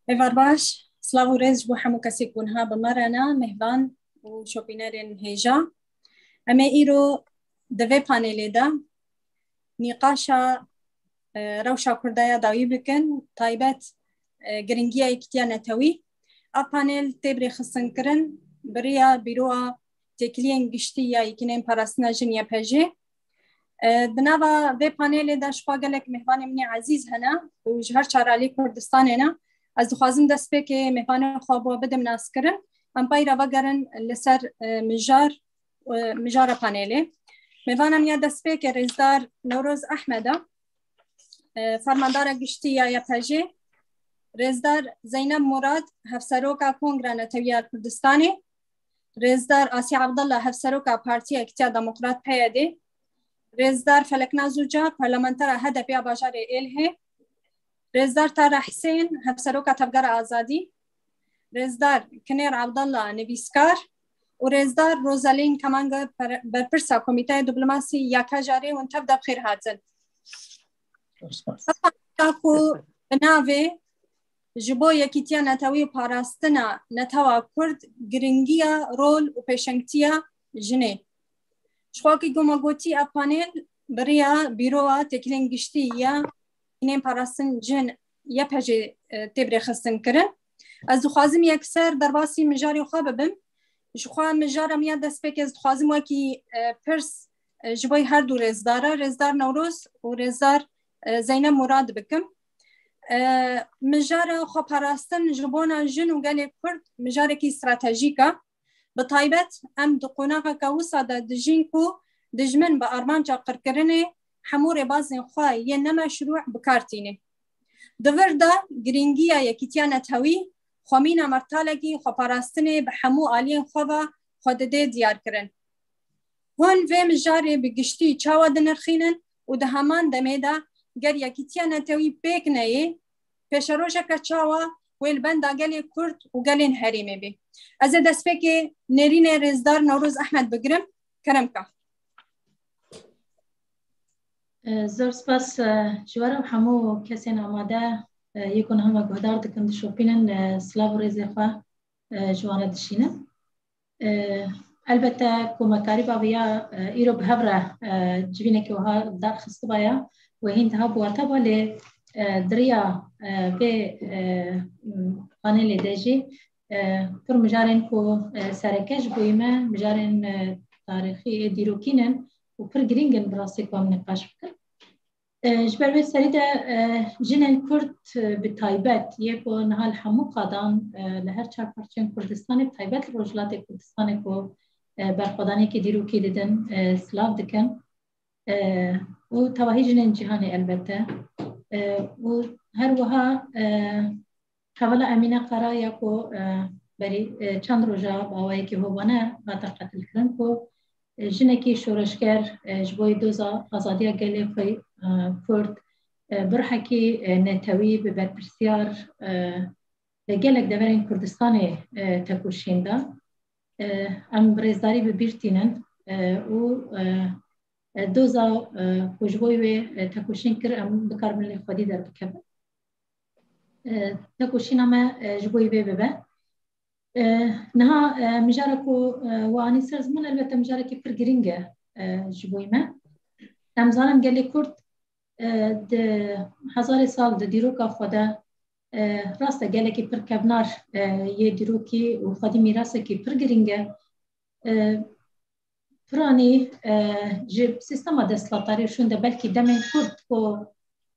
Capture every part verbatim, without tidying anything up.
Êvar baş, silav û rêz ji bo hemû kesê ku niha bi me re ne, mêhvan û şopînerên hêja. Em ê îro di vê panelê de nîqaşa, e, rewşa Kurda ya dawî bikin, taybet, e, giringiya yekîtiya netewî. A panel tê birêxistinkirin bi riya Bîroya Têkiliyên Giştî ya Yekîneyên Parastina Jin, Y P J. E, di nava vê panelê de ji xwe gelek mêhvanên min ê ezîz hene û ji her çar alî Kurdistanê ne. Ez dixwazim destpêkê mêhvanên xwe bo bidim naskirin. Em pey re vegerin li ser, e, mijar, e, mijara panelê. Mêvana min ya destpêkê rêzdar Newroz Ehmed e, e, fermandara giştî ya Y P J. Rêzdar Zeynep Murad, hevseroka Kongra Netewiya Kurdistanê. Rêzdar Asya Abdullah, hevseroka Partiya Yekîtiya Demokrat, P Y D. Rêzdar Feleknaz Uca, parlamentera H D P ya bajarê Êlihê. Rêzdar Tara Hisên, hevseroka Tevgera Azadî. Rêzdar Kinêr Abdullah, nivîskar. Û rêzdar Rosalîn Kemang, per-, berpirsa Komîteya Diplomasî ya Kajarê, hûn tev de bi xêr hatin. Spas. Heta ku bi navê Ji bo yekîtiya netewî û parastina netewa Kurd, giringiya rol û pêşengtiya jinê. Ji xwe wekî ku me gotî, ev panel bi riya Bîroya Têkilên Giştî ya Yekîneyên Parastin Jin, Y P J, e, tê birêxistin kirin. Ez dixwazim yekser derbasî mijarê xwe bibim. Ji xwe mijara min ya destpêkê ez dixwazim wekî, e, pirs, e, ji bo her du rêzdara, rêzdar Newroz û rêzdar, e, Zeynep Murad bikim. E, mijara xweparastin ji bona jin û gelê Kurd mijarekî stratejîk e. Bi taybet em di qonaxeke wisa de dijîn ku dijmin bi armanca qirkirinê hemû rêbazên xwe yên nemeşrû bi kar tîne. Di vir de girîngiya yekîtiya netewî, xwemîna mertalekî xweparastinê bi hemû aliyên xwe ve xwe didê diyarkirin. Hûn vê mijarê bi giştî çawa dinirxînin û di heman demê de ger yekîtiya netewî pêk neyê, pêşerojeke çawa wê li benda gelê Kurd û gelên herêmê bê? Ez ê destpêkê nêrînê rêzdar Newroz Ehmed bigirim. Kerem ka. E, zor spas, e, ji we re û hemû kesên amade, e, yê ku niha me guhdar dikin, dişopînin, e, silav û rêzê xwe, e, ji wan re dişînin. E, elbette ku me karîba vêya, e, îro bi hev re, e, civînekê wiha derxistibaya, wê hîn diha bi wate ba, lê, e, di riya, e, vê, e, panelê de jî, e, pir mijarên ku, e, sereke ji bo me, mijarên, e, tarîxî ê dîrokî ne û pir girîng in bi rastî ku em nîqaş bikin. E, ji ber vê serî de, e, jinên Kurd, e, bi taybet, yê ku niha li hemû qadan, e, li her çar parçeyên Kurdistanê, bi taybet li Rojhilatê Kurdistanê ku, e, berxwedaniyekî dîrokî didin, e, silav dikin. E, û tevahî jinên cîhanê elbette. E, û her wiha, e, Hevala Emîne Kara ya ku, e, berî, e, çend roja bi awayekî hovane hate qetilkirin, ku, e, jinekî şoreşger, e, ji bo doza azadiya gelê xwe, e, Kurd, e, bi ruhekî, e, netewî, bi berpirsiyar, e, li gelek deverên Kurdistanê, e, tekoşîn da. E, em rêzdarî bi bîr tînin, e, û, e, e, doza, e, ku ji bo wê, e, tekoşîn kir, em bikaribin lê xwedî derbikevin. E, tekoşîna me, e, ji bo wê bibe. E, niha, e, mijara ku, e, we anî ser ziman, elbette mijarekî pir girîng e, e, ji bo me. Em zanin gelê Kurd, e, di hezarê sal di dîroka xwe de, e, rast e, gelekî pir kevnar, e, yê dîrokî û xwedî mîrasekî pir girîng e. E, Piranî, e, ji sîstema desthilatdarî şûnde belkî demên Kurd ku,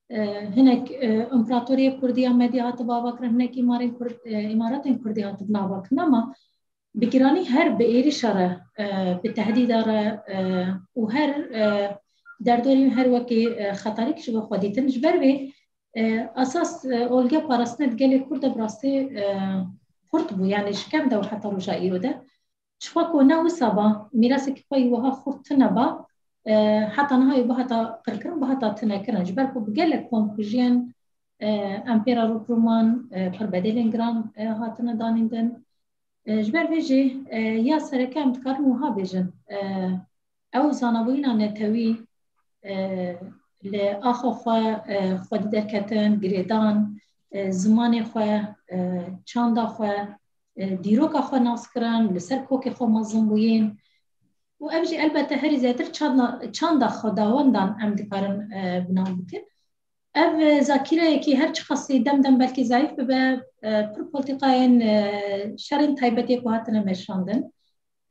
e, hinek, e, împaratoriyê Kurdî ya Medya hatibe avakirin, hinek îmarên Kurd, e, îmaratên Kurdî hatibin avakirin, ama bi giranî her bi êrîşa re, e, bi tehdîda re, e, û her, e, derdorî her wekî, e, xetarîk ji bo xwe dîtin. Ji ber vê, e, esas, e, olge parastinê di gelê Kurd de bi rastî, e, xurt bû, yanî ji kevn de û heta roja îro de. Ji xwe ku ne wisa ba, mîrasekî xwe yî wiha xurt tune ba, e, heta niha yê bihata qirkirin, bihata tunekirin. Ji ber ku bi gelek komkujiyên, e, em pê re rû bi rû man, e, pir bedelên giran, e, hatine danîndin. E, ji ber vê jî, e, ya sereke em dikarin wiha bêjin. E, ew zanabûyîna netewî, e, li axa xwe, e, xwedî derketin, girêdan, e, zimanê xwe, e, çanda xwe, e, dîroka xwe nas kirin, li ser kokê xwe mezin bûyîn. Û ev jî elbette herî zêtir çanda, çanda xwedawendan em dikarin, e, bi nav bikin. Ev, e, zakîreyekî her çiqasî dem dem belkî zayîf bibe, e, pir polîtîkayên, e, şerên taybetê ku hatine meşandin.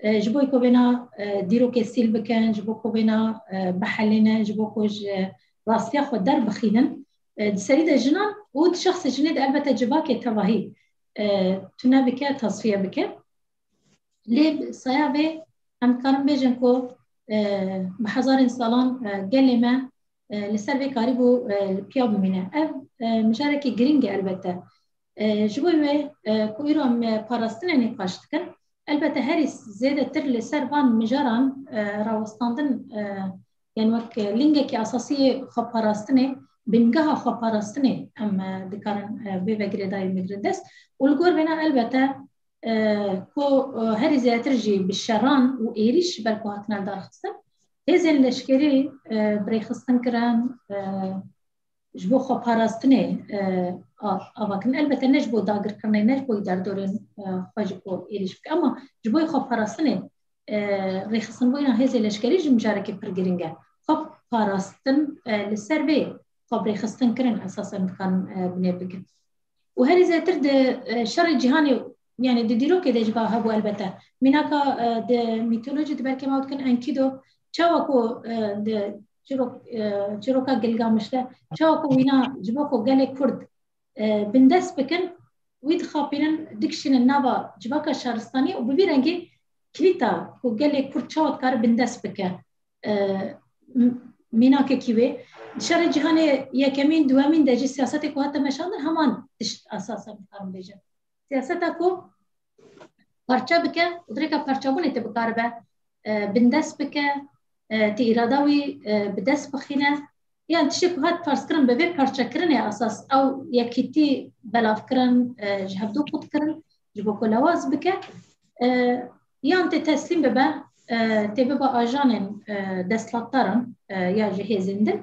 E, ji bo ku vêna, e, dîrokê sîl bikin, ji bo ku vêna, e, bihelînin, ji bo ku ji rastiya xwe derbixînin, e, di serî de jinan û di şexsê jinê de elbette civakê tevahî, e, tune bike, tasfiye bike. Lê bi saya vê em dikarin bêjin ku, e, bi hezarên salan, e, gelê me, e, li ser vê karîbû, e, li piya bimîne. Ev, e, mijarekî girîng e elbette. E, ji bo wê, e, ku îro em, e, parastinê nîqaş dikin, elbette herî zêdetir li ser van mijaran, e, rawestandin, e, yani wek, e, lingekî esasî yê xweparastinê, bingeha xweparastinê em, e, dikarin, e, vê ve girêdayî bigrin dest. Û li gor vêna elbette, e, ku, e, herî zêdetir jî bi şeran û êrîş ber ku hatine lidarxistin, hêzên leşkerî, e, bi rêxistin kirin, e, ji bo xweparastinê, e, a-, ava kirin. Elbette ne ji bo dagirkirinê, ne ji bo derdorên, e, xwe ji bo êrîş bike, ama ji bo xweparastinê, e, rêxistinbûna hêzê leşkerî jî mijarekî pir girîng e. Xwe parastin, e, li ser vê xwe bi rêxistin kirin esas em dikarin, e, binêr bikin. Û herî zêtir di, e, şerê cîhanê, yani di dîrokê de jî va hebû elbette. Mînaka, e, di mîtolojî di belkê me dikin Enkidu, çawa ku, e, di çîrok-, e, çîroka Gilgamiş de, çawa ku wîna ji bo ku gelê Kurd, e, bindest bikin, wî dixapînin, dikişînin nava civaka şaristanî û bi vî rengî kilîta ku gelê Kurd çawa dikare bindest bike. E, m-, mînakekî wê. Di şerê cîhanê yekemîn, duwemîn de jî siyasetê ku hate meşandin heman tişt esas e, dikarin bêjin. Siyaseta ku parçe bike û dirêka parçebûnê te bikaribe, e, bindest bike, e, tê îrada wî, e, bi dest bixîne. Yan tiştê ku hat farzkirin bi vê parçekirinê esas ew yekîtî belavkirin, e, ji hevdû qut kirin, ji bo ku lewaz bike. E, yan tê teslîm bibe, e, tê bibe ajanên, e, desthilatdaran, e, ya ji hêzên din.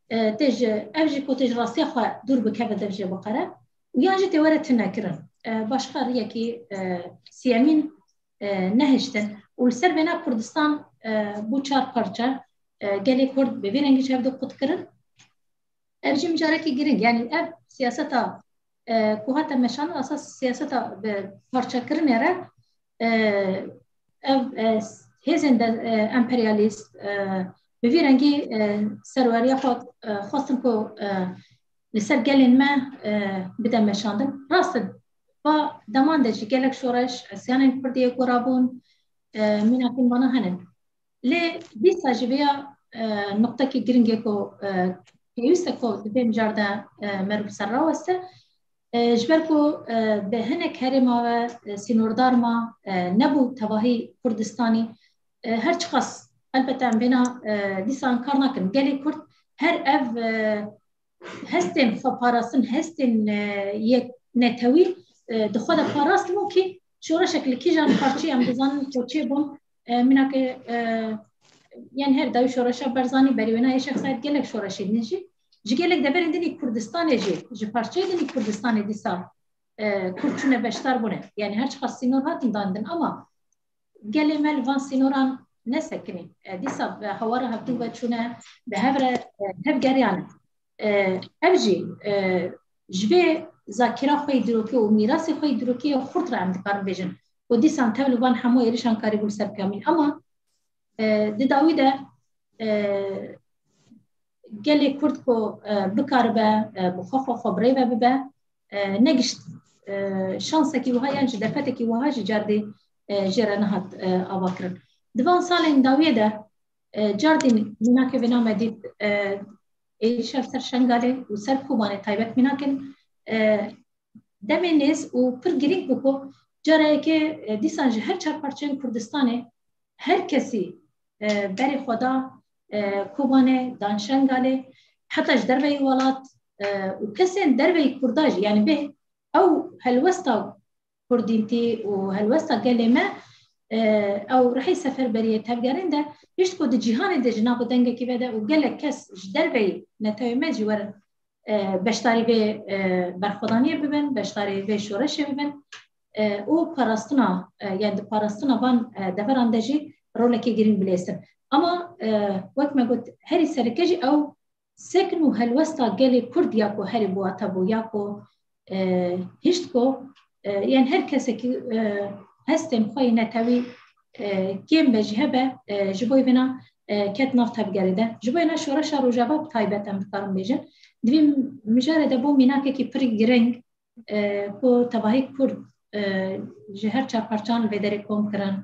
E, tê ji, ev jî ku tê ji rastiya xwe dûr bikeve, dev jê biqere. Û yan jî tê were tunekirin. E, başqa riyekî, e, siyemîn, e, nehiştin. Û li ser vêna Kurdistan, e, bû çar parçe, e, gelê Kurd bi vî rengî ji hevdû qut kirin. Ev jî mijarekî girîng, yani ev siyaseta, e, ku hate meşandin, esas siyaseta bi parçekirinê re, e, ev, e, hêzên de, e, emperyalîst, e, bi vî rengî, e, serweriya xwe, e, xwestin ku, e, li ser gelên me, e, bide meşandin. Rast e, va deman de jî gelek şoreş, îsyanên Kurdiyê ku rabûn, e, mînakên vana hene. Lê dîsa jî vêya, e, nuqtekî girîng e ku, e, pêwîst e ku di vê mijar de, e, meriv ser raweste. E, ji ber ku, e, bi hinek herêma ve, e, sînordar ma, e, nebû tevahî Kurdistanî. E, her çiqas elbette em vêna, e, dîsa inkar nakin. Gelê Kurd her ev, e, hestên xweparastin, hestên, e, yek netewî, e, di xwe de parastin û kî şoreşek li kîjan parçeyê em dizanin ku çêbûn, e, mînakê, e, yên her dawî şoreşa Berzanî, berî wêna yê Şêx Seîd gelek şoreşên din jî, ji gelek deverên din ê Kurdistanê jî, ji parçeyê din ê Kurdistanê dîsa, e, Kurd çûne beşdar bûne. Yani her çiqas sînor hatin dandin ama gelê me li van sînoran nesekinî. E, dîsa bi hawara hevdû ve çûne, bi hev re, e, tevgeriyane. E, ev jî, e, ji vê zakîra xwe yê dîrokî û mîrasê xwe yê dîrokî yê xurt re em dikarin bêjin. Ku dîsan tev li van hemû êrişan karîbû li ser piya mîn. Ama, e, di dawî de, e, gelê Kurd ku, e, bikaribe, e, bi xwe xwe xwe bi rê ve bibe, e, negişt, e, şansekî wiha yan jî derfetekî wiha jî cardî, e, jê re nehat, e, avakirin. Di van salên dawiyê de, e, cardî mînakê vêna me dît, e, êrîşa ser Şengalê û ser Kobanê taybet mînakin, e, demê nêz û pir girîng bû ku cara yekê, e, dîsan ji her çar parçeyên Kurdistanê her kesî, e, berê xwe da, e, Kobanê, dan Şengalê, heta ji derveyî welat, e, û kesên derveyî Kurda jî, yani vê ew helwesta kurdîntî û helwesta gelê me, e, ew rihê seferberiyê tevgerên de, pişt ku di cîhanê de ji nav dengekî vede û gelek kes ji derveyî netewê me jî werin, e, beşdarî vê, e, berxwedaniyê bibin, beşdarî vê şoreşê bibin, e, û parastina, e, yani di parastina van, e, deveran de jî rolekî girîng bilêzin. Ama, e, wek me got, herî sereke jî ew sekin û helwesta gelê Kurd ya ku herî bi wate bû, ya ku, e, hişt ku, e, yani her kesekî, e, hestên xwe yê netewî, e, kêm be jî hebe, e, ji bo vêna, e, ket nav tevgerê de. Ji bo vêna şoreşa Rojava bi taybet em dikarin bêjin. Di vî mijarê de bû mînakekî pir girîng, e, ku tevahî Kurd, e, ji her çar parçan li vê derê kom kirin.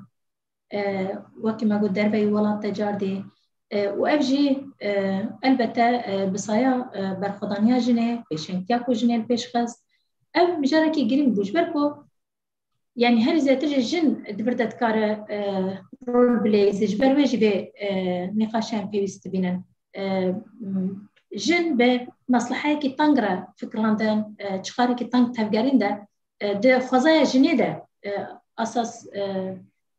E, wekî me got, derveyî welat de cardî. E, û ev jî, e, elbete, e, bi saya, e, berxwedaniya jinê, pêşengtiya ku jinê li pêş xist. Ev mijarekî girîng bû, ji ber ku, yani herî zêtir jî jin di vir de dikare, e, rol bileyzê, ji ber wê jî vê, e, nîqaşeyan pêwîst dibînin. E, m, jin bi mesleheyekî teng re fikirandin, e, çixarekî teng tevgerîn de, e, di xwezaya jinê de, e, esas, e,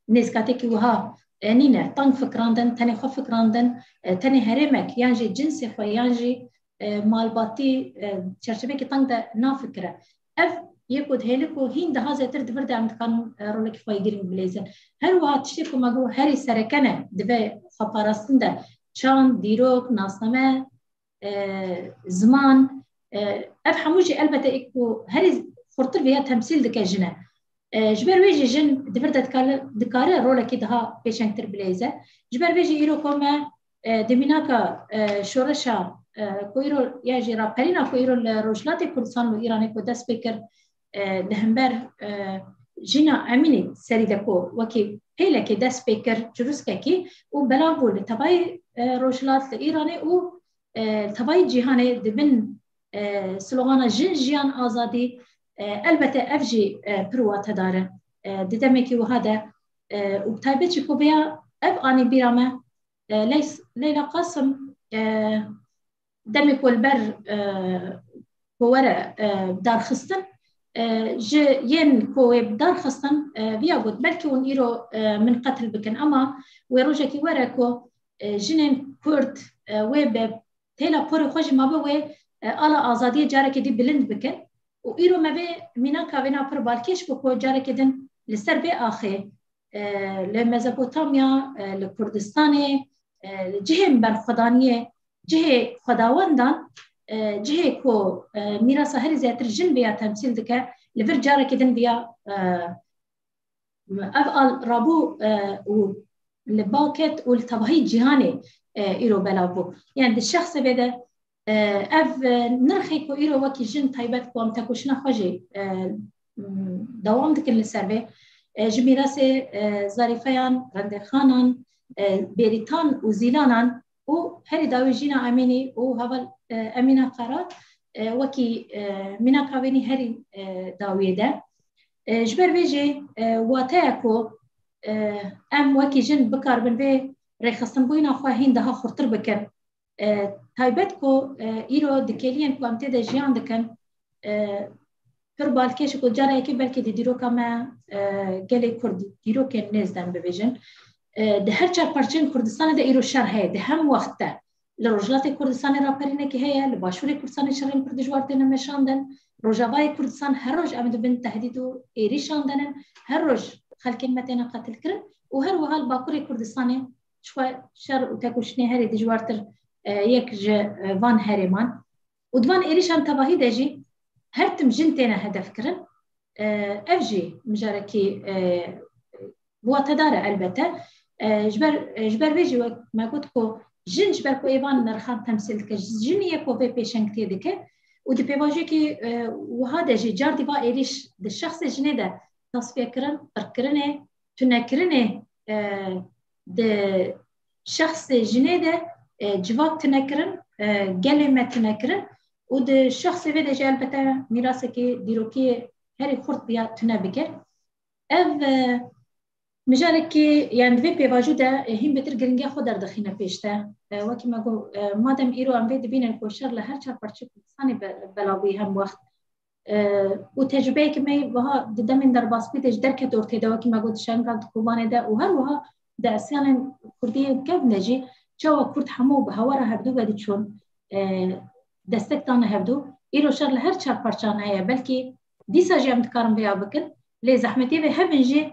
nêzîkatekî wiha, e, nîne. Teng fikirandin, tenê xwe fikirandin, e, tenê herêmek, yan jî cinsê xwe, yan jî, e, malbatî, e, çerçevekî teng de nafikire. Ev yê ku dihêle ku hîn daha zêtir di vir de em dikarin, e, rolekî xwe yê girîng bileyzin. Her wiha tiştê ku me got herî sereke ne di vê xweparastin de çand, dîrok, nasname, e, ziman, e, ev hemû jî elbete ê ku herî xurtir vêya temsîl dike jin e. E, ji ber wê jî jin di vir de dikare, dikare rolekî daha pêşengtir bileyze. Ji ber vê jî îro ku me, e, di mînaka, e, şoreşa, e, ku îro ya jî raperîna ku îro li Rojhilatê Kurdistan û Îranê ku dest pê kir, e, li hember, e, Jîna Emînî serî de ku wekî pêlekê dest pê kir, çirûskekî û belav bû li tevayî, e, Rojhilat, li Îranê û, e, li tevayî cîhanê di bin, e, slogana Jin, Jiyan, Azadî, e, elbete ev jî, e, pir watedar e, e, di demekî wiha de, e, û bi taybet jî ku vêya ev anî bîra me, e, Leys-, Leyla Qasim, e, demê ku li ber, e, ku were, e, darxistin, e, ji yên ku wê bi darxistin, e, viya got, belkî hûn îro, e, min qetil bikin, ama wê rojekî were ku, e, jinên Kurd, e, wê bi têla porê xwe jî mabe wê, e, ala azadiyê carekê dî bilind bikin. Û îro me vê mînaka vêna pir balkêş bû ku carekê din li ser vê axê, e, li Mezopotamya, e, li Kurdistanê, e, li cihên berxwedaniyê, cihê xwedawendan, e, cihê ku, e, mîrasa herî zêtir jin vêya temsîl dike, li vir carekê din vêya, e, ev al rabû, e, û li ba ket û li tevahî cîhanê, e, îro belav bû. Yani di şexsê vê de, e, ev, e, nirxê ku îro wekî jin taybet ku em tekoşîna xwe jî, e, m, dewam dikin li ser vê, e, ji mîrasê, e, zarîfeyan, rendêxanan, e, bêrîtan û zîlanan û herî dawî Jîna Emînî û heval, e, Emîna Qara, e, wekî, e, mînaka wênî herî, e, dawiyê de. E, ji ber vê jî, e, wateya ku, e, em wekî jin bikaribin vê rêxistinbûyîna xwe hîn daha xurtir bikin. E, taybet ku, e, îro di kêliyên ku em tê de jiyan dikin, e, pir balkêş e ku cara yekê belkî di dîroka me, e, gelê Kurd, dîrokên nêz de em bibêjin. E, di her çar parçeyên Kurdistanê de îro şer heye, di hem wext de. Li Rojhilatê Kurdistanê raperînekî heye, li Başûrê Kurdistanê şerên pir dijwar têne meşandin. Rojavayê Kurdistan her roj em di bin tehdîd û êrîşan de ne. Her roj xelkên me têne qetilkirin û her wiha li Bakurê Kurdistanê ji xwe şer û tekoşînê herî dijwartir, e, yek ji, e, van herêman. Û di van êrîşan tevahî de jî her tim jin têne hedefkirin. E, ev jî mijarekî, e, bi watedar e elbete. E, ji ber, e, ji ber vê jî wek me got ku jin ji ber ku ê van nirxan temsîl dike, jin yê ku vê pêşengtiyê dike û di pêvajoyekî, e, wiha de jî cardî va êrîş di şexsê jinê de tasfiyekirin, qirkirinê, tunekirinê, e, di şexsê jinê de, e, civak tunekirin, e, gelê me tunekirin û di şexsê vê de jî elbete mîrasekî dîrokî herî xurt viya tune bike. Ev, e, mijarekî, yani di vê pêvajo de, e, hîn bêtir giringiya xwe derdixîne pêş de. E, wekî me got, e, madem îro em vê dibînin ku şer li her çar parçeyê Kurdistanê be-, belav bûyî hem wext, e, û tecrubeyeke me wiha di demên derbasbûyî de ji derket ortê de, wekî me got, di Şengal, di Kobanê de û her wiha di Esyanên Kurdî kevn de jî çawa Kurd hemû bi hewara hevdû ve diçûn, e, destek dane hevdû. Îro şer li her çar parçan heye. Belkî dîsa jî em dikarin vêya bikin. Lê zehmetiyê vê hebin jî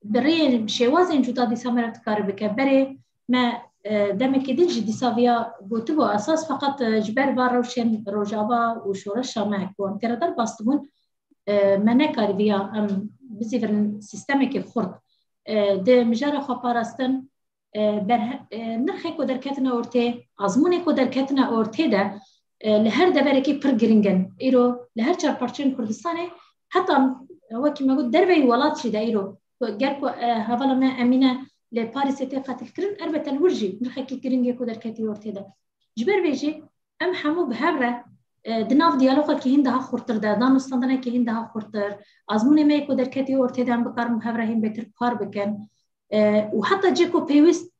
bi rêyên, bi şêwazên cuda dîsa meriv dikare bike. Berê me, e, demekî din jî dîsa viya gotibû esas, feqet, e, ji ber va rewşên Rojava û şoreşa me ku em tê re derbas dibûn, e, me nekariviya em bizîvirin sîstemekê xurt. E, di mijara xweparastin, e, berhe-, e, nirxê ku derketine ortê, azmûnê ku derketine ortê de, e, li her deverekî pir giring in. Îro li her çar parçeyên Kurdistanê, heta wekî me got derveyî welat jî de îro, ku ger ku, e, hevala me Emîne li Parîsê tê qetilkirin, elbette li wir jî nirxekî giring e ku derketî ortê de. Ji ber vê jî em hemû bi hev re, e, di nav diyalogekî hîn daha xurtir de, danûstandinekî hîn daha xurtir, azmûnê me yê ku derketî ortê de em bikarin bi hev re hîn bêtir kar bikin. E, û heta cê ku pêwîst,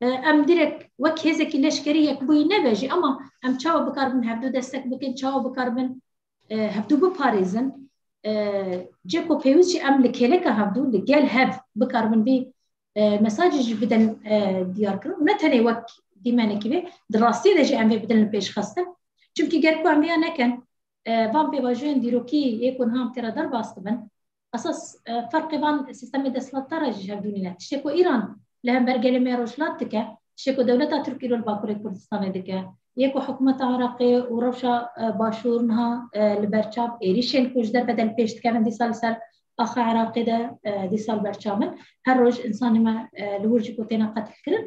e, em direk wek hêzekî leşkerî yekbûyî nebe jî, ama em çawa bikaribin hevdû destek bikin, çawa bikaribin, e, hevdû biparêzin. E, cê ku pêwîst jî em li kêleka hevdû, li gel hev bikaribin vî, e, mesajê jî bidin, e, diyarkirin. Û ne tenê wek dîmenekî vê, di rastiyê de jî em vê bidin li pêşxistin. Çimkî ger ku em vêya nekin, e, van pêvajoyên dîrokî yê ku niha em tê re derbas dibin, esas, e, ferqê van sîstemê desthilatdar re jî ji hevdû nîne. Tiştê ku Îran li hember gelê me ya Rojhilat dike, tiştê ku dewleta Tirk îro li Bakurê Kurdistanê dike, yê ku hikûmeta Iraqê û rewşa, e, Başûr niha, e, li ber çav êrîşên ku ji derve de li pêş dikevin dîsa li ser axa Iraqê de, e, dîsa li ber çav in. Her roj însanê me, e, li wir jî ku têne qetilkirin.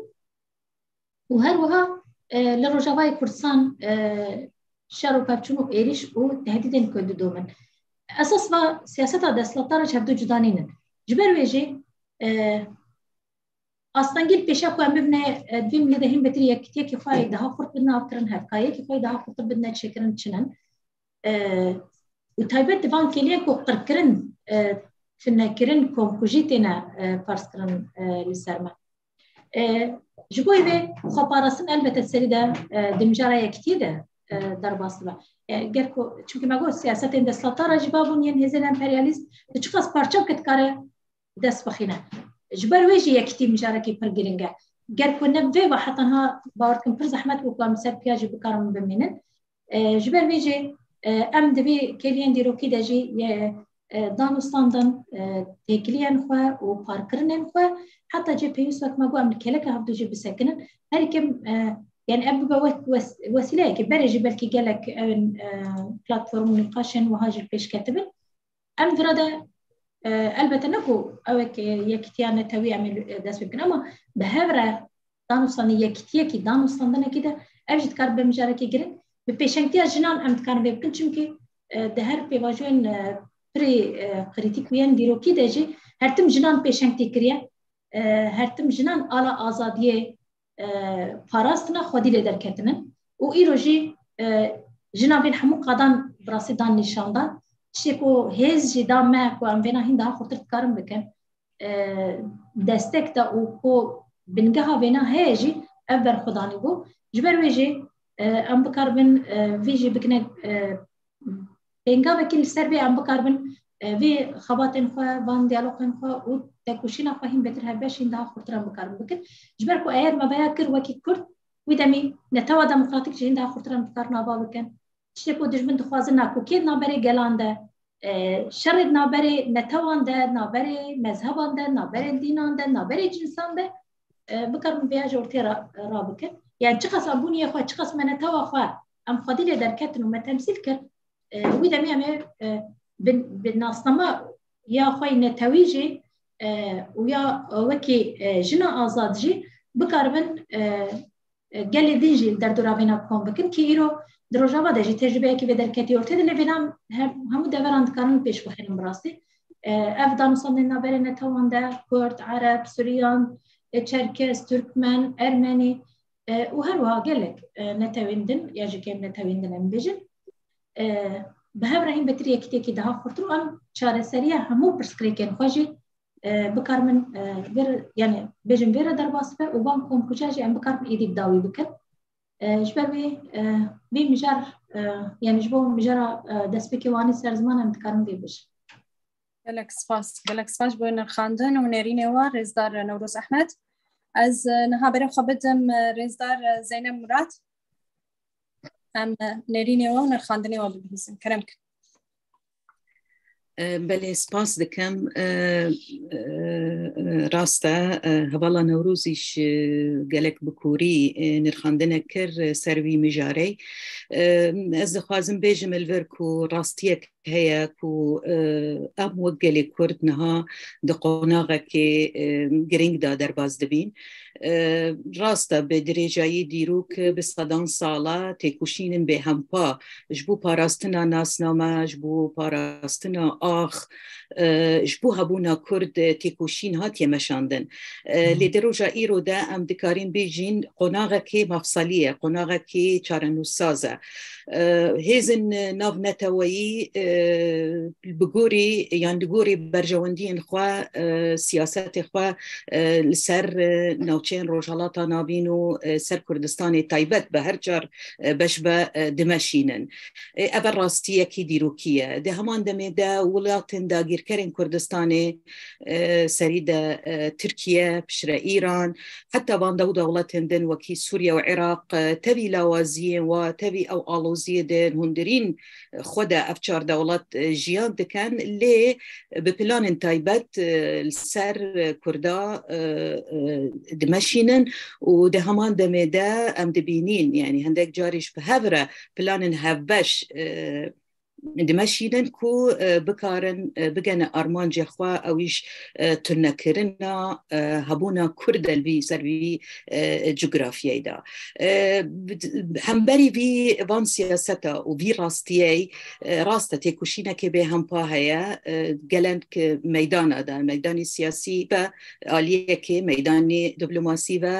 Û her wiha, e, li Rojavayê Kurdistan, e, şer û pevçûn û êrîş û tehdîdên ku didomin. Esas va siyaseta desthilatdar ji hevdû cuda nînin. Ji ber wê jî, e, astengî li pêşiya ku em bibine, e, di vê milê de hîn betir yekitiyekî xwe yê daha xurt bidine avkirin, hevkayiyekî xwe yê daha xurtir bidine çêkirin çi nin. E, û taybet di van kêliyên ku qirkirin, e, tunekirin, komkujî têne, e, ferzkirin, e, li ser me. E, ji bo vê xweparastin elbette serî de, e, di mijara yekitiyê de, e, derbas dibe. E, ger ku, çimkî me got siyasetên desthilatdar re jî babûn yên hêzên emperyalîst, tu çiqas parçe bike dikare dest bixîne. Ji ber wê jî yekitî mijarekî pir giring e. Ger ku ne vê ve heta niha bawer dikim pir zehmet bû ku em li ser piya jî bikarin bimînin. E, ji ber vê jî, e, em di vê kêliyên dîrokî de jî yê, e, danûstandin, e, têkiliyên xwe û parkirinên xwe, heta cê pêwîst wek me got em li kêleka hevdû jî bisekinin. Herî kêm, e, yani ev bibe wes-, wes-, wesîleyekê, berê jî belkî gelek ew ên, e, platform û nîqaşên wiha jî li pêş ketibin. Em vira de, e, elbette ne ku ew ê yekitiya netewî em ê, e, dest pê bikin, ama bi hev re danûstandin, yekitiyekî, danûstandinekî de ev jî dikare bibe mijarekî giring. Bi pêşengtiya jinan em dikarin vê bikin, çimkî, e, di her pêvajoyên, e, pirî, e, krîtîk û yên dîrokî de jî her tim jinan pêşengtî kiriye. E, her tim jinan ala azadiyê, e, parastina, xwedî lê derketinin. Û îro jî, e, jinan vên hemû qadan bi rastî dan nîşan dan. Tiştê ku hêz jî da me ku em vêna hîn daha xurtir dikarin bikin, e, destek da û ku bingeha vêna heye jî ev berxwedanî bû. Ji ber wê jî, e, em bikaribin, e, vî jî bikine, e, pêngavekî li ser vê em bikaribin, e, vê xebatên xwe, van diyalogên xwe û tekoşîna xwe hîn bêtir hevbeş hîn daha xurtir em bikaribin bikin. Ji ber ku eger me veya kir wekî Kurd, wî demî netewa demokratîk jî hîn daha xurtir em dikarin ava bikin. Tiştê ku dijmin dixwaze nakokiyê di navberê gelan de, e, şerê di navberê netewan de, navberê mezheban de, navberê dînan de, navberê cinsan de, e, bikarin vêya ji ortê ra, rabikin. Yani çiqas em bûniyê xwe, çiqas me netewa xwe em xwedî lê derketin û me temsîl kir, e, wî demê em ê, e, bi, bi nasnama ya xwe yê netewî jî, e, û ya wekî, e, jina azad jî bikaribin, e, e, gelê din jî li derdora vêna kom bikin, kî îro di Rojava de jî tecrûbeyekî vê derketî ortê de, lê vêna hem, hemû deveran dikarin pêş bixînin bi rastî. E, ev danûstandên navberê netewan de, Kurd, Ereb, Suryan, e, Çerkez, Turkmen, Ermenî, e, û her wiha gelek, e, netewên din ya jî kêm netewên din em bêjin, e, bi hev re hîn betir yekitiyekî daha xurtir û em çareseriya hemû pirsgirêkên xwe jî, e, bikarimin, e, vê re, yani bêjin vê re derbas be û van komkuja jî em bikarimin êdî bi dawî bikin. E, ji ber wê, e, vê mijar, e, yani ji bo mijara, e, destpêkê Wanê ser ziman em dikarin vê bijin. Gelek spas, gelek spas ji bo nirxandin û nêrînê we, rêzdar Newroz Ehmed. Ez, e, niha berê xwe bidim, e, rêzdar, e, Zeynep Murat. em nêrînê wan û nirxandinê wan bibihîzin. Kerem kin. Belê, spas dikim. Rast e, hevala Newrozî ji gelek bi kûrî nirxandinek kir ser vî mijarê. Ez dixwazim bêjim li vir ku rastiyek heye ku em wek gelê Kurd niha di qonaxekê giring de derbas dibîn. Rast e, bi dirêjayî dîrok bi sedan sala têkoşînin bêhempa ji bo parastina nasname, ji bo parastina ax, ji bo hebûna Kurd têkoşîn hatiye meşandin. Lê di roja îro de em dikarîn bêjîn qonaxekê mafsalî ye, qonaxekê çarenûsaz e. Hêzên navneteweyî bi gorî yan li gorî berjewendiyên xwe, siyasetê xwe li ser navçeyên Rojhilata Navîn û ser Kurdistanê taybet bi her çar beş ve dimeşînin. Ev rastiyekî dîrokî ye. Di heman demê de welatên dagîrkerên Kurdistanê, serî de Tirkiye, piştre Îran, heta van dew dewletên din wekî Sûriye û Iraq, tevî lawaziyên wa, tevî ew aloziyê di hundirîn xwe de ev çar dewlet jiyan dikin, lê bi planên taybet li ser Kurda dimeşînin û di heman demê de em dibînîn, yanî hindek carî ji bi hev re planên hevbeş dimeşînin ku bikarin bigene armancê xwe, ew îş tunekirina hebûna Kurd e li vî ser vî cografyayê de. Hemberî vî van siyaseta û vî rastiyey, rast e, têkoşînekê bêhempa heye, gelek meydana de, meydanê siyasî ve aliyekê, meydanê diplomasî ve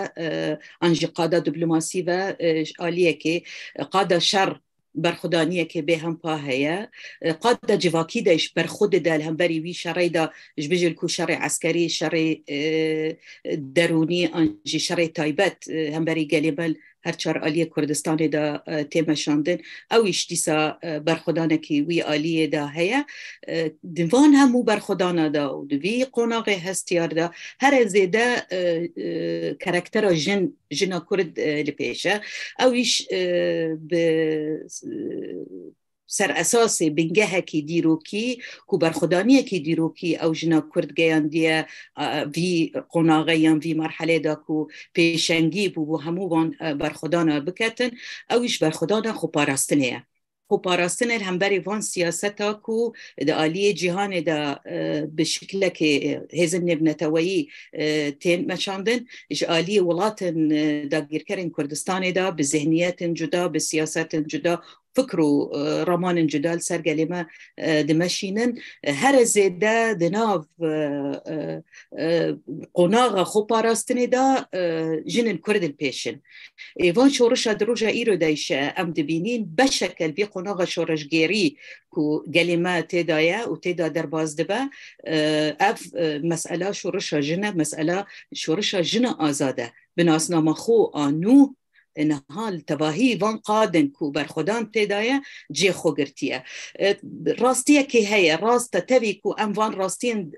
an jî qada diplomasî ve aliyekê, qada şer berxwedaniyekê bêhempa heye. Qada civakî de ji berxwe dide li hemberî wî şerê de, ji bijî ku şerê eskerî, şerê derûnî an jî şerê taybet hemberî gelê me her çar aliyê Kurdistanê de tê meşandin. Ew îş dîsa berxwedanekî wî aliyê de heye. Di van hemû berxwedana de û di vî qonaxê hestiyar de here zêde karaktera jin, jina Kurd li pêş e. Ew îş bi ser esasê bingehekî dîrokî, ku berxwedaniyekî dîrokî ew jina Kurd geyandiye vî qonaxê yan vî merhelê de ku pêşengî bû, bû hemû van berxwedana biketin, ew îş berxwedana xweparastinê ye. Xweparastinê li hemberî van siyaseta ku di aliyê cîhanê de bi şiklekê hêzên nêvneteweyî tên meşandin, ji aliyê welatên dagîrkerên Kurdistanê de bi zihniyetin cuda, bi siyasetin cuda, fikr û ramanên cuda li ser gelê me dimeşînin. Here zêde di nav qonaxa xweparastinê de jinên Kurd li pêş in. Ê van şorişa di roja îro de îşe em dibînîn beşeke li vî qonaxa şoreşgêrî ku gelê me tê de ye û tê de derbas dibe, ev mesela şorişa jin e, mesela şorişa jina azad e. Bi nasnama xwe a nû niha li tevahî van qadên ku berxwedan tê de ye, cihê xwe girtiye. Rastiyekê heye, rast e tevî ku em van rastiyên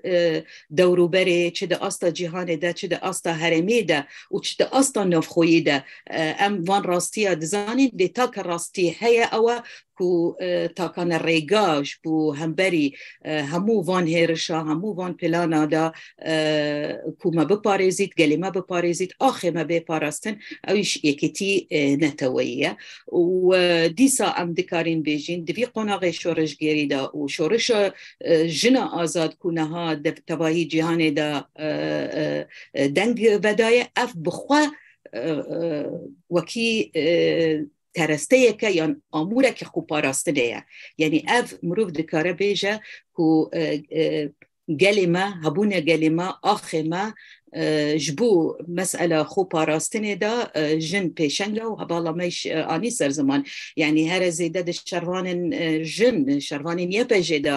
dewrûberê, çi di asta cîhanê de, çi di asta herêmê de û çi di asta navxweyî de, em van rastiya dizanîn, lê take rastî heye ew e ku takane rêga ji bo hemberî hemû van hêrişa, hemû van plana de ku me biparêzît, gelê me biparêzît, axê me bê parastin, ew îş yekîtî neteweyî ye. Û dîsa em dikarîn bêjîn, di vî qonaxê şoreşgêrî de û şorişa jina azad ku niha di tevahî cîhanê de deng vedaye, ev bi xwe wekî keresteyeke yan amûreke xweparastinê ye. Yanî ev mirov dikare bêje ku gelê me, hebûna gelê me, axê me ji bo mesela xweparastinê de jin pêşeng e û hevala me jî anî ser ziman. Yanî here zêde di şervanên jin, şervanên Y P J de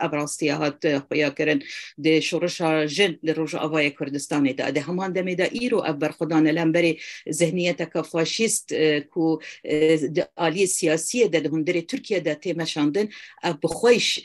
ev rastiya hat xuya kirin. Di şorişa jin li Rojavayê Kurdistanê de, di heman demê de îro ev berxwedan e li hemberî zihniyeteke faşîst ku di aliyê siyasiyê de di hundirê Tirkiye de tê meşandin, ev bi xwe jî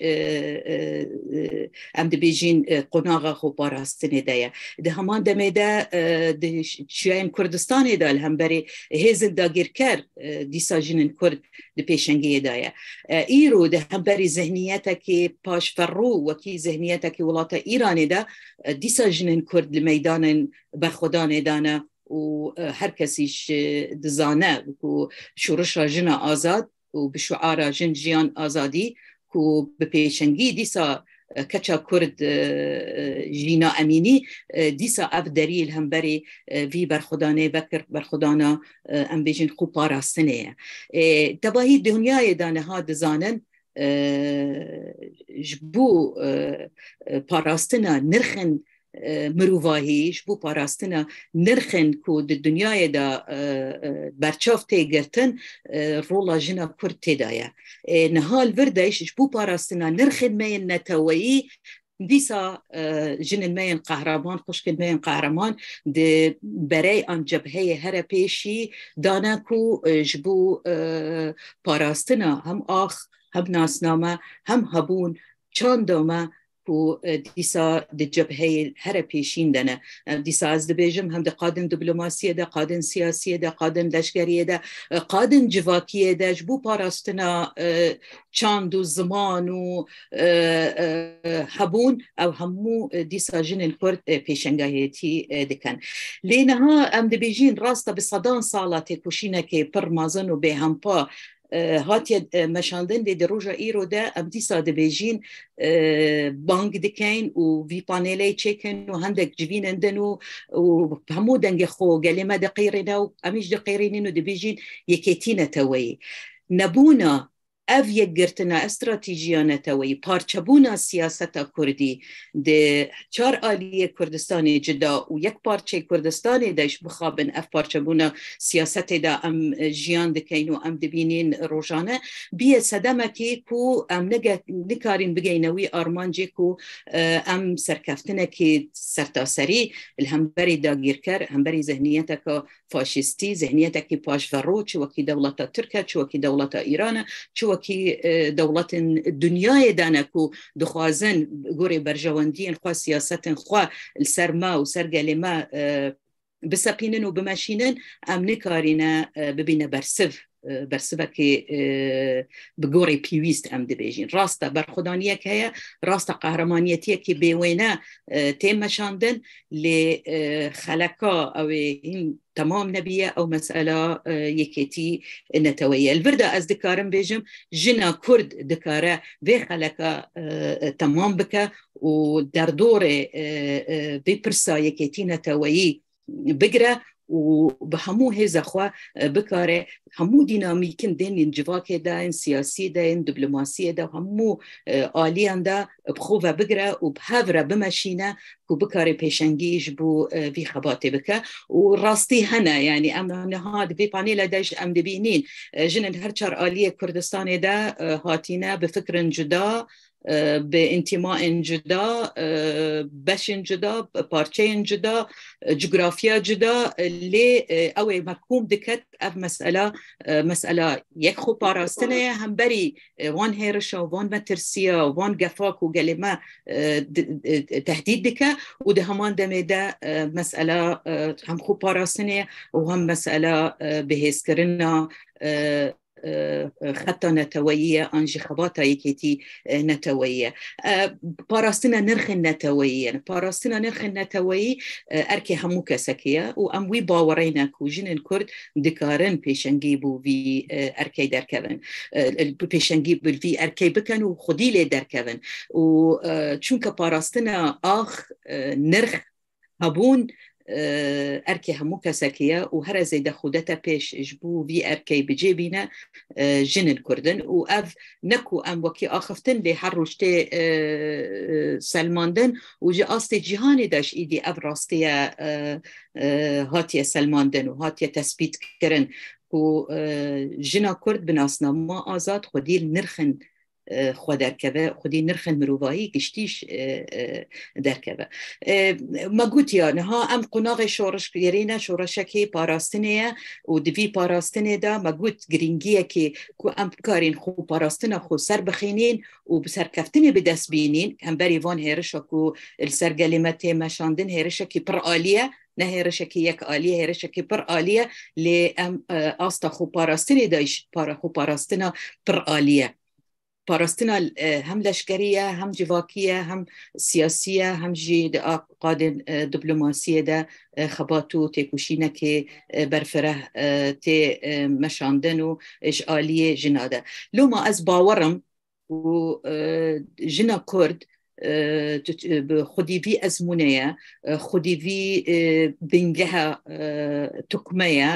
em dibêjin qonaxa xweparastinê de ye. Di heman heman demê de, e, di çiyayên Kurdistanê de li hemberî hêzên dagirker, e, dîsa jinên Kurd di pêşengiyê de ye. E, îro di hemberî zihniyetekî paşverrû, wekî zihniyetekî welata Îranê de, e, dîsa jinên Kurd li meydanên berxwedanê de ne û, e, her kesî ji dizane ku şorişa jina azad û bi şuara jin, jiyan, azadî ku bi pêşengî dîsa, e, keça Kurd, e, e, Jîna Emînî, e, dîsa ev derî li hemberî, e, vî berxwedanê vekir, berxwedana, e, em bêjin xwe parastinê ye. E, tevahî dinyayê de niha dizanin, e, ji bo, e, e, parastina nirxên, e, mirovahî, ji bo parastina nirxên ku di dinyayê de, e, e, berçav tê girtin, e, rola jina Kurd tê de ye. E, niha li vir de ji bo parastina nirxên me yên neteweyî, dîsa, e, jinên me yên qehreman, xwişkên me yên qehreman di berey an cebheyê here pêşî dane ku, e, ji bo, e, parastina hem ax, hem nasname, hem hebûn, çanda me ku, e, dîsa di cebheyê here pêşîn de ne. E, dîsa ez dibêjim, hem di qadên diplomasiyê de, qadên siyasiyê de, qadên leşkeriyê de, e, qadên civakiyê de ji bo parastina, e, çand û ziman û, e, e, hebûn, ew hemû, e, dîsa jinên Kurd, e, pêşengahiyetî, e, dikin. Lê niha em dibêjin, rasta bi sedan sala têkoşînekê pir mezin û bêhempa, e, hatiye, e, meşandin, lê di roja îro de em dîsa dibêjin, e, bang dikeyn û vî panelê çêkin û hindek civînên din û, û hemû dengê xwe gelê me diqîrîne û em jî diqîrînin û dibêjin yekêtî neteweyî. Nebûna ev yekgirtina, ev stratejiya neteweyî, parçebûna siyaseta Kurdî di çar aliyê Kurdistanê cida û yek parçeyê Kurdistanê de ji bixabin ev parçebûna siyasetê de em, e, jiyan dikeyn û em dibînin rojane, biye sedemekî ku em nege-, nikarîn bigeyne wî armancê ku, e, em serkeftinekî sertaserî li hemberî dagîrker, hemberî zihniyeteke faşîstî, zihniyetekî paşverro, çi wekî dewleta Tirk e, çi wekî dewleta Îran e, çi wekî, e, dewletên dinyayê de ne ku dixwazin gorê berjewendiyên xwe, siyasetên xwe li ser me û ser gelê me, e, bisepînin û bimeşînin, em nikarîne, e, bibîne bersiv, e, bersivekê, e, bi gorê pêwîst em dibêjin. Rast e, berxwedaniyek heye, rast e, qehremaniyetiyekî bêwêne, e, tê meşandin, lê, e, xeleka ew ê hîn temam nebiye, ew mesela, e, yekêtî neteweyî ye. Li vir de ez dikarim bêjim, jina Kurd dikare vê xeleka, e, e, temam bike û derdorê, e, e, vê pirsa yekêtî neteweyî bigire û bi hemû hêza xwe, e, bikare hemû dînamîkin, yên civakê de, yên siyasî de, yên diplomasiyê de, hemû, e, aliyan de bi xwe ve bigire û bi hev re bimeşîne ku bikare pêşengî ji bo, e, vî xebatê bike. Û rastî hene, yanî em niha di vê panêle de jî em dibînîn, e, jinên her çar aliyê Kurdistanê de, e, hatîne bi fikrin cuda, e, bi întimaên cuda, e, beşên cuda, parçeyên cuda, e, cografiya cuda, e, lê, e, ew ê mefhûm diket ev mesela, e, mesela yek xwe parastine ye, hemberî, e, wan hêrişa, wan metirsiya, wan gefa ku gelê me, e, di-, e, tehdît dike û di heman demê de, e, mesela, e, hem xwe parastine ye û hem mesela, e, bihêzkirina, e, e, e, xeta neteweyî ye, an jî xebata yekêtî, e, neteweyî ye. E, parastina nirxên neteweyî ye. Parastina nirxên neteweyî, e, erkê hemû kesekî ye û em wî bawerê ne ku jinên Kurd dikarin pêşengî bo vî, e, erkê derkevin. E, pêşengî bi vî erkê bikin û xwedî lê derkevin. Û, e, çunke parastina ax, e, nirx, hebûn, e, erkê hemû kesekî ye û here zêde xwe dete pêş ji bo vî erkê bicê bîne, e, jinên Kurd in. Û ev ne ku em wekî axiftin, lê her roj tê, e, e, selmandin û ji astê cîhanê de ji îdî ev rastiye, e, e, hatiye selmandin û hatiye tespît kirin ku, e, jina Kurd bi nasnama azad xwedî li nirxên e, xwe derkeve, xwedî nirxên mirovahî giştî derkeve. E, me gotiya niha em qonaxê şoreşgerî ne, şoreşekî parastinê ye û di vî parastinê de me got girîngiyekê ku em bikarîn xwe parastina xwe ser bixînîn û bi serkeftinê bi dest bînîn, hemberî van hêrişa ku li ser gelê me tê meşandin hêrişekî pir alî ye, ne hêrişekî yek alî ye, hêrişekî pir alî ye, lê em, e, asta xwe parastinê de jî para xwe parastina pir alî ye. Parastina, e, hem leşkerî ye, hem civakî ye, hem siyasî ye, hem jî di a-, qadên, e, diplomasiyê de, e, xebat û têkoşînekê, e, berfireh, e, tê, e, meşandin û ji aliyê jina de. Loma ez bawerim ku, e, jina Kurd, e, tu, e, bi xwedî vî ezmûnê ye, e, xwedî vî, e, bingeha, e, tukme ye,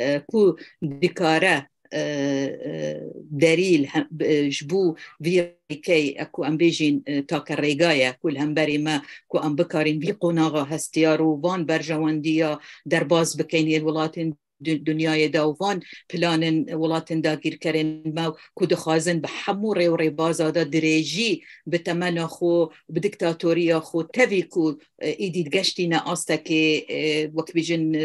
e, ku dikare, e, e, derîl hem, e, ji bo vî rêkey, e, ku em bêjîn, e, take rêga ye, ku li hemberî me, ku em bikarîn vî qonaxa hestiyar û van berjewendiya derbas bikeyn yên welatên du-, dinyayê de û van planên welatên dagîrkerên me ku dixwazin bi hemû rê û rêbaza de dirêjî bi temena xwe, bi diktatoriya xwe, tevî ku, e, îdî digeştîne astekê, e, wek bêjin, e,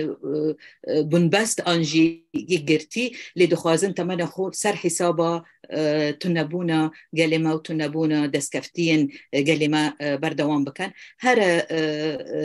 e, bunbest an jî yekgirtî, lê dixwazin temena xwe ser hesaba, e, tunebûna gelê me û tunebûna destkeftiyên, e, gelê me, e, berdewam bikin. Here, e, e,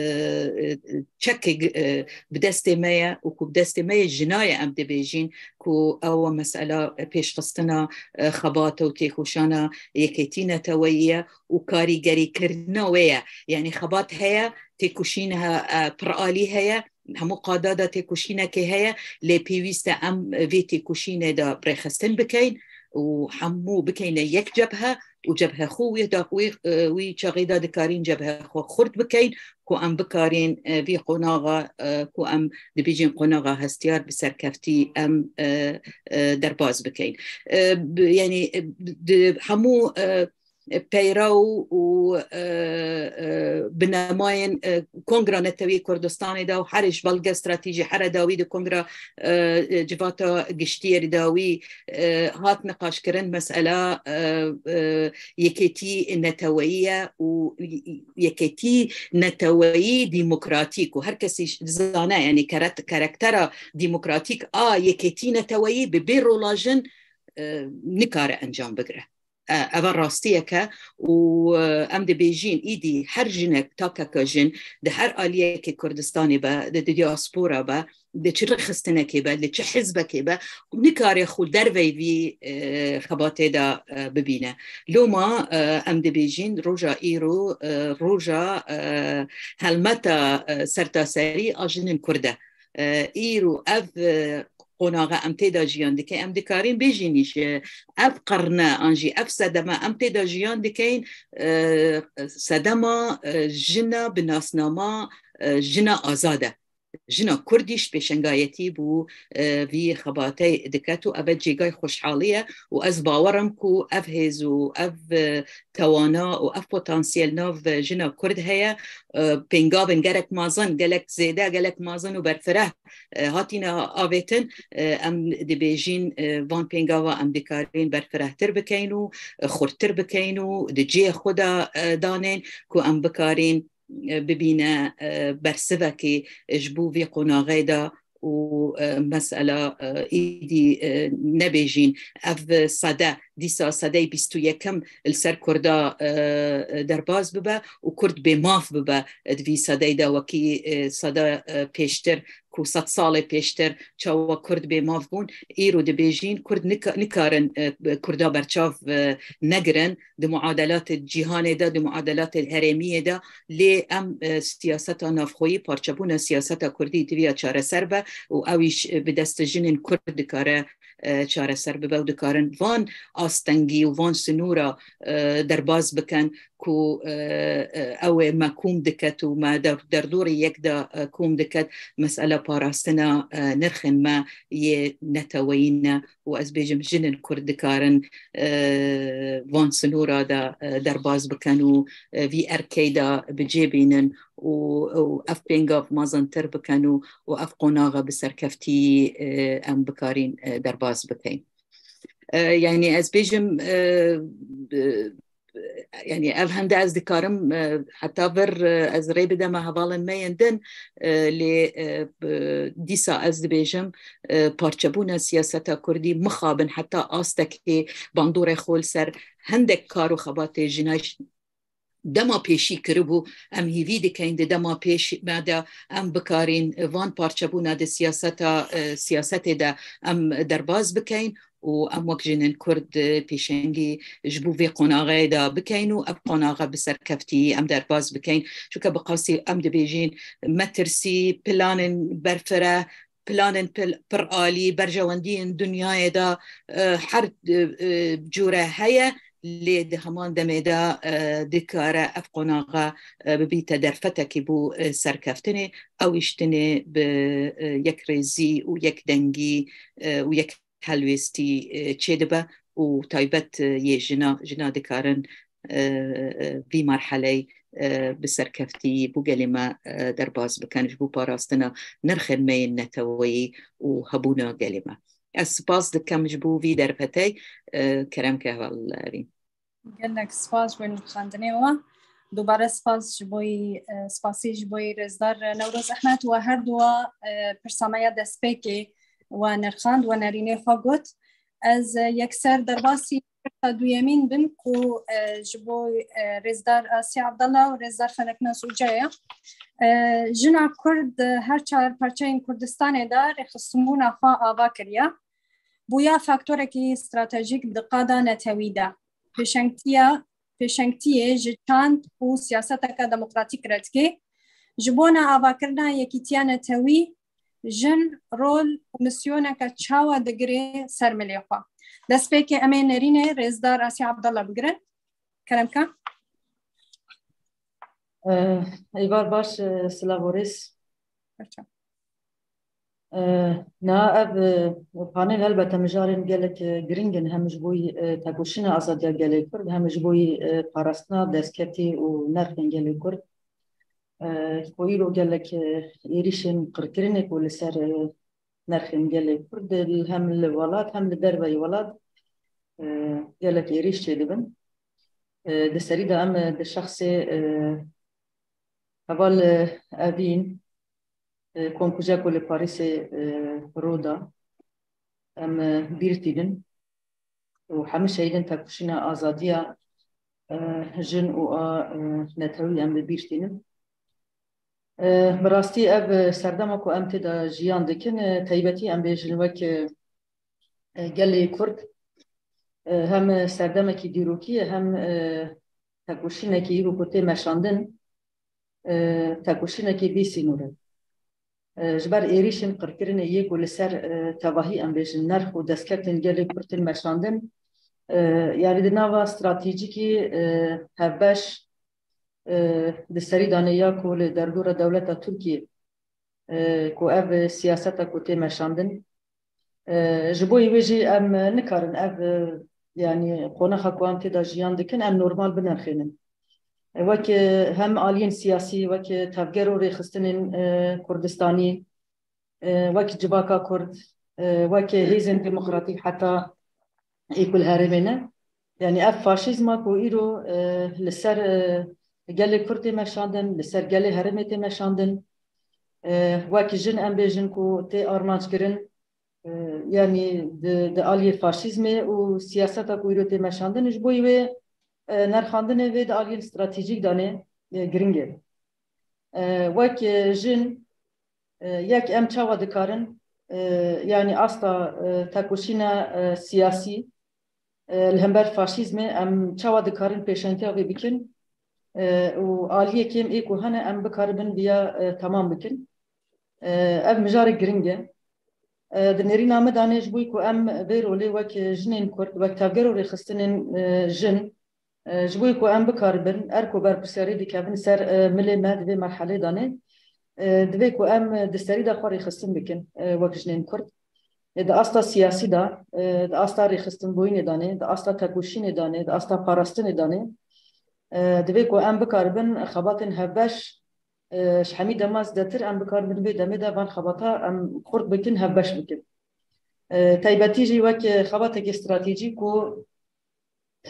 e, çekê, e, bi destê me ye û ku bi destê me ye jina ye, em dibêjin ku ew mesela pêşxistina, e, xebata û têkoşana yekêtî neteweyî ye û karîgerîkirina wê ye. Yanî xebat heye, têkoşîn he-, e, piralî heye, hemû qada de têkoşînekê heye, lê pêwîst e em vê têkoşînê de rêxistin bikeyn û hemû bikeyne yek cebhe û cebhe xwe wî da, wî, e, wî çaxê de dikarîn cebhe xwe xurt bikeyn ku em bikarîn, e, vî qonaxa, e, ku em dibêjin qonaxa hestiyar bi serkeftî em, e, e, derbas bikeyn. E, bi-, yanî, e, di hemû, e, peyra û, û, e, e, binemayên, e, Kongra Netewî Kurdistanê de û herê ji belge stratejî here dawî di Kongra, e, e, Civata Giştiyê re dawî, e, hat niqaşkirin mesela, e, e, yekêtî neteweyî ye û yekêtî neteweyî demokratîk û her kesî dizane, yanî keret-, karaktera demokratîk a yekêtî neteweyî bi bê rola jin, e, nikare encam bigire. E, eva rastiyeke û, e, em dibêjin îdî her jinek, takeke jin di her aliyekê Kurdistanê be, di, di diaspora be, di çi rêxistinekê be, di çi hizbekê be, nikare xwe dervey vî, e, xebatê de, e, bibîne. Loma, e, em dibêjin roja îro, e, roja, e, helmeta, e, sertaserî a jinên Kurd e. E, îro ev, e, qonaxa em tê de jiyan dike, em dikarin bêjin jî ev qerne an jî ev sedeme em tê de jiyan dikeyin, e, sedema, e, jina bi nasnama, e, jina azad e. Jina Kurdî ji pêşengayetî bû, e, vî xebatey diket û ev e cêgay xweşhalî ye û ez bawer im ku ev hêz û ev, e, tewana û ev potansiyel nav jina Kurd heye. E, pêngavên gelek mezin, gelek zêde, gelek mezin û berfireh, e, hatine avêtin. E, em dibêjin, e, van pêngava em dikarin berfirehtir bikeyn û, e, xurttir bikeyn û di cihê xwe de, e, danên ku em bikarin, e, bibîne, e, bersivekê ji bo vî qonaxê de û, e, mesela, e, îdî, e, nebêjîn ev sede, dîsa sedey bîst û yekim li ser Kurda, e, derbas bibe û Kurd bêmaf bibe di vî sedey de wekî, e, sede, e, pêştir ku sed salê pêştir çawa Kurd bêmaf bûn, îro dibêjîn Kurd nika-, nikarin, e, Kurda berçav, e, negirin di muadelatê cîhanê de, di muadelatê herêmiyê de, lê em, e, siyaseta navxweyî, parçebûna siyaseta Kurdî diviya çareser be û ew îş, e, bi destê jinên Kurd dikare, e, çareser bibe û dikarin van astengî û van sinûra, e, derbas bikin ku, e, e, ew ê me kûm diket û me der-, derdorê yek de, e, kûm diket, mesela parastina, e, nirxên me yê neteweyî ne û ez bêjim jinên Kurd dikarin, e, van sinûra de, e, derbas bikin û, e, vî erkey de bi cê bînin û, û ev pêngav mezintir bikin û, û ev qonaxa bi serkeftî, e, em bikarîn, e, derbas bikeyn. E, yani ez bêjim, e, e, yani ev hende ez dikarim, e, heta vir, e, ez rê bideme hevalên me yên din, e, lê, e, bi-, dîsa ez dibêjim, e, parçebûna siyaseta kurdî mixabin heta astekê bandorê xwe li ser hindek kar û xebatê jina dema pêşî kiribû, em hîvî dikeyn di dema pêş me de em bikarîn van parçebûna di siyaseta, e, siyasetê de em derbas bikeyn û em wek jinên Kurd, e, pêşengî ji bo vê qonaxê de bikeyn û ev qonaxa bi serkeftî em derbas bikeyn. Çunke bi qasî em dibêjin metirsî, planên berfireh, planên pil-, pir alî, berjewendiyên dinyayê de, e, her, e, e, cure heye, lê di heman demê de, e, dikare ev qonaxa, e, bibîte derfetekî bo, e, serkeftinê, ew îş tenê bi, e, yekrêzî û yekdengî, e, û yek helwêstî, e, çêdibe û taybet, e, yê jina, jina dikarin, e, e, vî merheleyê, e, bi serkeftî bo gelê me, e, derbas bikin ji bo parastina nirxên me yên neteweyî û hebûna gelê me. Ez spas dikim ji bo vî derfetey, e, kerem ke heval Evîn. Gelek spas ji bo nirxandinê we. Dubare spas ji bo, e, spasî ji bo rêzdar Newroz Ehmed we her duwa, e, pirsa me ya destpêkê we nirxand, we nerînê xwe got. Ez, e, yekser derbasî pirsa duyemîn bim ku, e, ji bo, e, rêzdar Asya Abdallah û rêzdar Feleknas Ucaya. E, jina Kurd, e, her çar parçeyên Kurdistanê de rêxistinbûna xwe ava kiriye. Bûya faktorekî stratejîk di qada netewî de. Pêşengtiya, pêşengtiyê ji çand û siyaseteke demokratîk re dike. Ji bona avakirina yekîtiya netewî, jin rol û misyoneke çawa digire ser milê xwe? Destpêkê em ê nerînê rêzdar Asya Abdallah bigirin. Kerem ke. Eh, Eyvar baş, eh, silav û rêz. Berçav. Eh, na ev, eh, panel helbete mijarên gelek, eh, giring in, hem ji bo, eh, tekoşîna azadiya gelê Kurd, hem ji bo, eh, parastina destkeftî û nerxên gelê Kurd. Eh, ku îro gelek, eh, êrîşên qirkirinê ku li ser, eh, nerxên gelê Kurd, li hem li welat, hem li derveyî welat, eh, gelek êrîş çêdibin. Eh, di serî de em, eh, di şexsê, eh, heval, eh, Evîn, eh, komkujek ku li Parîsê, eh, rû da, em, eh, bîr tînin û hemû şehîdên tekoşîna azadiya, eh, jin û a, eh, netewî em bi bîr tînin. Eh, bi rastî ev, eh, serdema ku em tê de jiyan dikin, eh, taybetî em bêjin wek, eh, eh, gelê Kurd, eh, hem serdemekî dîrokî ye, hem, eh, tekoşînekî îro ku tê meşandin, eh, tekoşînekî bî sînor e. Eh, ji ber êrîşên qirkirinê yê ku li ser, eh, tevahî em bêjin nerx û destkeftên gelê Kurd tên meşandin, eh, yanî di nava stratejîkî, eh, hevbeş, eh, di serî danê ya ku li derdora dewleta Tirkiyê, eh, ku ev siyaseta ku tê meşandin, eh, ji bo wê jî em nikarin ev, eh, yanî qonaxa ku em tê de jiyan dikin, em normal binerxênin. Wek, e, hem aliyên siyasî, wek, e, tevger û rêxistinên, e, Kurdistanî, e, wek Civaka Kurd, e, wek hêzên demokratîk heta ê ku li herêmê ne. Yanî ev faşîzma ku îro, e, li ser, e, gelê Kurd tê meşandin, li ser gelê herêmê tê meşandin, e, wek jin em bêjin ku tê armanc kirin, e, yanî di, di aliyê faşîzmê û siyaseta ku îro tê meşandin, ji bo wê, e, nerxandinê vê di aliyên stratejîk danê, e, giring e. E, wek, e, jin, e, yek em çawa dikarin, e, yanî asta, e, tekoşîna, e, siyasî, e, li hember faşîzmê em çawa dikarin pêşengtiya vê bikin, e, û aliyê kêm ê ku hene em bikaribin viya, e, temam bikin. E, ev mijarek giring e. E, di nêrîna min de ne ji bo ku em vê rolê wek jinên Kurd, wek tevger û rêxistinên, e, jin, e, ji bo ku em bikaribin, er ku berpirsiyarî dikevin ser, e, milê me di vê merhelê de ne, e, divê ku em di serî de xwe rêxistin bikin, e, wek jinên Kurd. E, di asta siyasî de, e, di asta rêxistinbûyînê de ne, di asta tekoşînê de ne, di asta parastinê de ne, e, divê ku em bikaribin xebatên hevbeş, e, ji hemî dema zêdetir em bikaribin vê demê de van xebata em xurt bikin, hevbeş bikin. E, taybetî jî wek, e, xebatekî stratejî ku,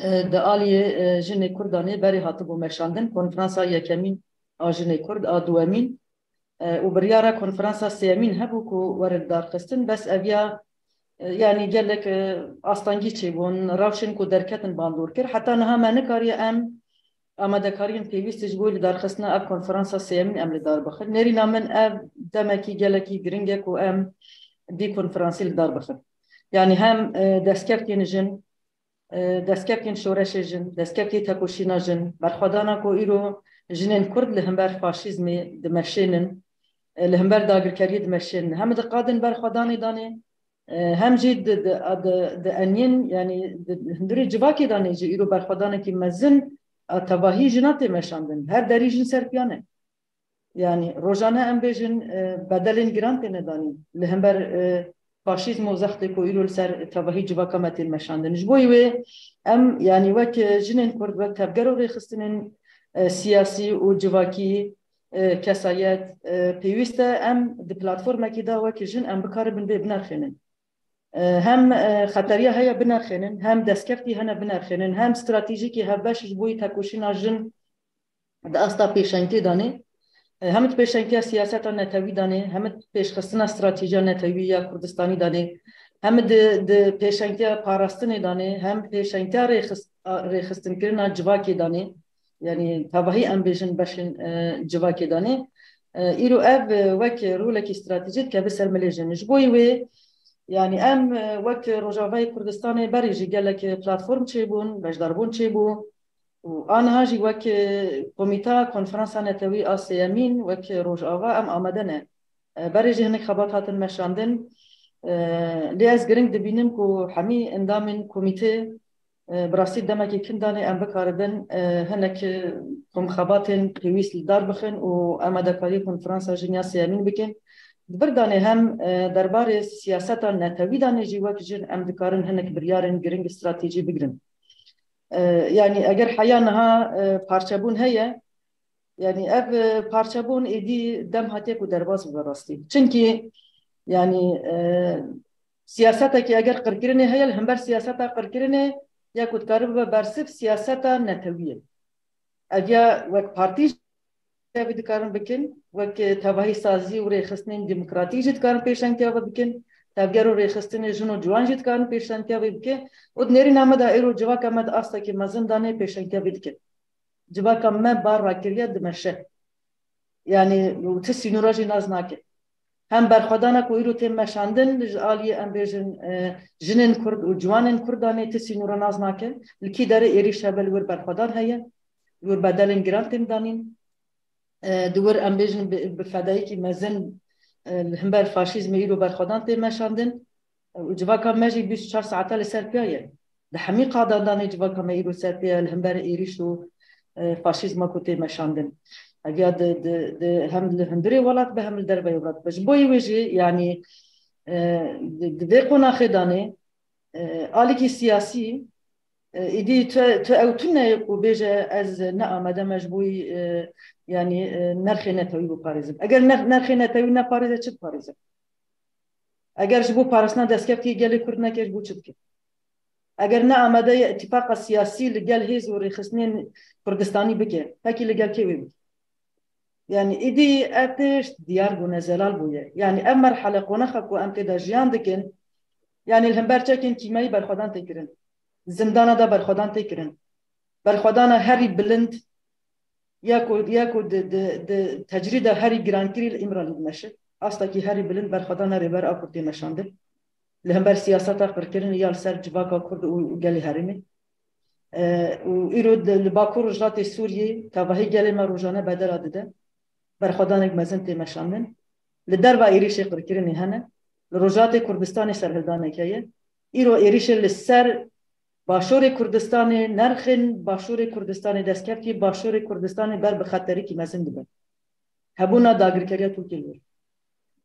e, di aliyê, e, jinê Kurdan ê berê hatibû meşandin, konferansa yekemîn a jinê Kurd, a duwemîn, e, û biryara konferansa sêyemîn hebû ku were lidarxistin, bes ev ya, e, yanî gelek, e, astengî çêbûn, rewşên ku derketin bandor kir. Heta niha me nikariye em amadekariyên pêwîst ji bo lidarxistina ev konferansa sêyemîn em li dar bixin. Nêrîna min ev demekî gelekî giring e ku em vî konferansê li dar bixin. Yanî hem, e, destkeftên jin, e, destkeftên şoreşê jin, destkeftê tekoşîna jin, berxwedana ku îro jinên Kurd li hember faşîzmê dimeşênin, e, li hember dagirkeriyê dimeşênin. Hem diqadin berxwedanê danê, e, hem jî di, di, di, di eniyên, yanî di hundirê civakê danê jî îro berxwedanekî mezin a tevahî jina tê meşandin. Her derî jin ser piya ne. Yanî rojane em bêjin, e, bedelên giran têne danîn. Li hember, e, faşîzm û zextê ku îro li ser tevahî civaka me tên meşandin. Ji bo wê em, yanî wek, e, jinên Kurd, wek tevger û rêxistinên, e, siyasî û civakî, e, kesayet, e, pêwîst e em di platformekî de wek jin em bikaribin vê binerxênin. E, hem, e, xeteriya heye binerxênin, hem destkeftî hene binerxênin, hem stratejîkî hevbeş ji bo yî tekoşîna jin di asta pêşengtê danê, e, hem di pêşengtiya siyaseta netewî danê, hem di pêşxistina stratejiya netewî ya Kurdistanî danê, hem di, di pêşengtiya parastinê danê, hem pêşengtiya rêxist-, a, rêxistinkirina civakê danê, yanî tevahî em bêjin beşên, e, civakê danê. E, îro ev, e, wek rolekî stratejî dikeve ser milê jin. Ji bo wê, yanî em, e, wek Rojavayê Kurdistanê berê jî gelek platform çêbûn, beşdarbûn çêbû. Û aniha jî wek, e, Komîta Konferansa Netewî a Sêyemîn, wek Rojava em amade ne. E, berê jî hinek xebat hatin meşandin. E, lê ez giring dibînim ku hemî endamên komîtê, e, bi rastî demekî kin danê em bikaribin, e, hinek, e, komxebatên pêwîst li dar bixin û amadekariyê konferansa jin ya sêyemîn bikin. Di vir danê hem, e, derbarê siyaseta netewî danê jî wek jin em dikarin hinek biryarên giring stratejî bigirin. E, yanî eger heya niha, e, parçebûn heye, yanî ev, e, parçebûn êdî dem hatiye ku derbas bibe rastî. Çimkî, yanî, e, siyasetekî eger qirkirinê heye, li hember siyaseta qirkirinê ya ku dikare bibe bersiv siyaseta netewî ye. Ev ya wek partî jî vê dikarin bikin, wek tevahî sazî û rêxistinên demokratîk jî dikarin pêşengtiya vê bikin, tevger û rêxistinê jin û ciwan jî dikarin pêşengtiya vê bikin. Û di nêrîna me de îro civaka me di astekî mezin danê pêşengtiya vê dikin. Civaka me bar rakiriye dimeşe. Yanî û ti sînora jî nas nake. Hem berxwedana ku îro tê meşandin ji aliyê em bêjin, e, jinên Kurd û ciwanên Kurd danê ti sînora nas nake. Li kî derê êrîş hebe li wir berxwedan heye, li wir bedelên giran tên danîn. E, di wir em bêjin bi, bi fedayekî mezin, e, li hember faşîzmê îro berxwedan tê meşandin. E, û civaka me jî bîst û çar saeta li ser piya ye. Di hemî qadan danê civaka me îro ser piya ye li hember êrîş û, e, faşîzma ku tê meşandin. Ev ya di, di, di hem li hundirê welat be hem li derveyê welat be. Ji bo wê jî, yanî, e, di, di vê qonaxê danê, e, alîkî siyasî, e, îdî tu, tu ew tune ku bêje ez ne amade me ji bo, e, yanî, e, nerxê netewî biparêzim. Eger nerx-, nerxê netewî neparêze, çi diparêze? Eger ji bo parastina destkeftiyê gelê Kurd neke, ji bo çi dike? Eger ne amade ye îtîfaqa siyasî li gel hêz û rêxistinên Kurdistanî bike, pekî li gel kê wê bike? Yanî îdî ev tişt diyar bûne, zelal bûye. Yanî ev merhele qonaxa ku em tê de jiyan dikin, yanî li hember çekên kîmeyî berxwedan tê kirin. Zindana de berxwedan tê kirin. Berxwedana herî bilind ya ku, ya ku di, di, di tecrîda herî girankirî li Îmralî dimeşe. Astekî herî bilind berxwedana Rêber Apo tê meşandin. Li hember siyaseta qirkirinê ya li ser civaka Kurd û, û gelê herêmê. E, û îro di, li Bakur Rojhilatê Sûriyê tevahî gelê me rojane bedela dide. Berxwedanek mezin tê meşandin. Li derva êrîşê qirkirinê hene. Li Rojhilatê Kurdistanê serhildanek heye. Îro êrîşê li ser Başûrê Kurdistanê, nerxên Başûrê Kurdistanê, destkeftiyê Başûrê Kurdistanê ber bi xeterîkî mezin dibe. Hebûna dagirkeriya Tirkiyê li wir.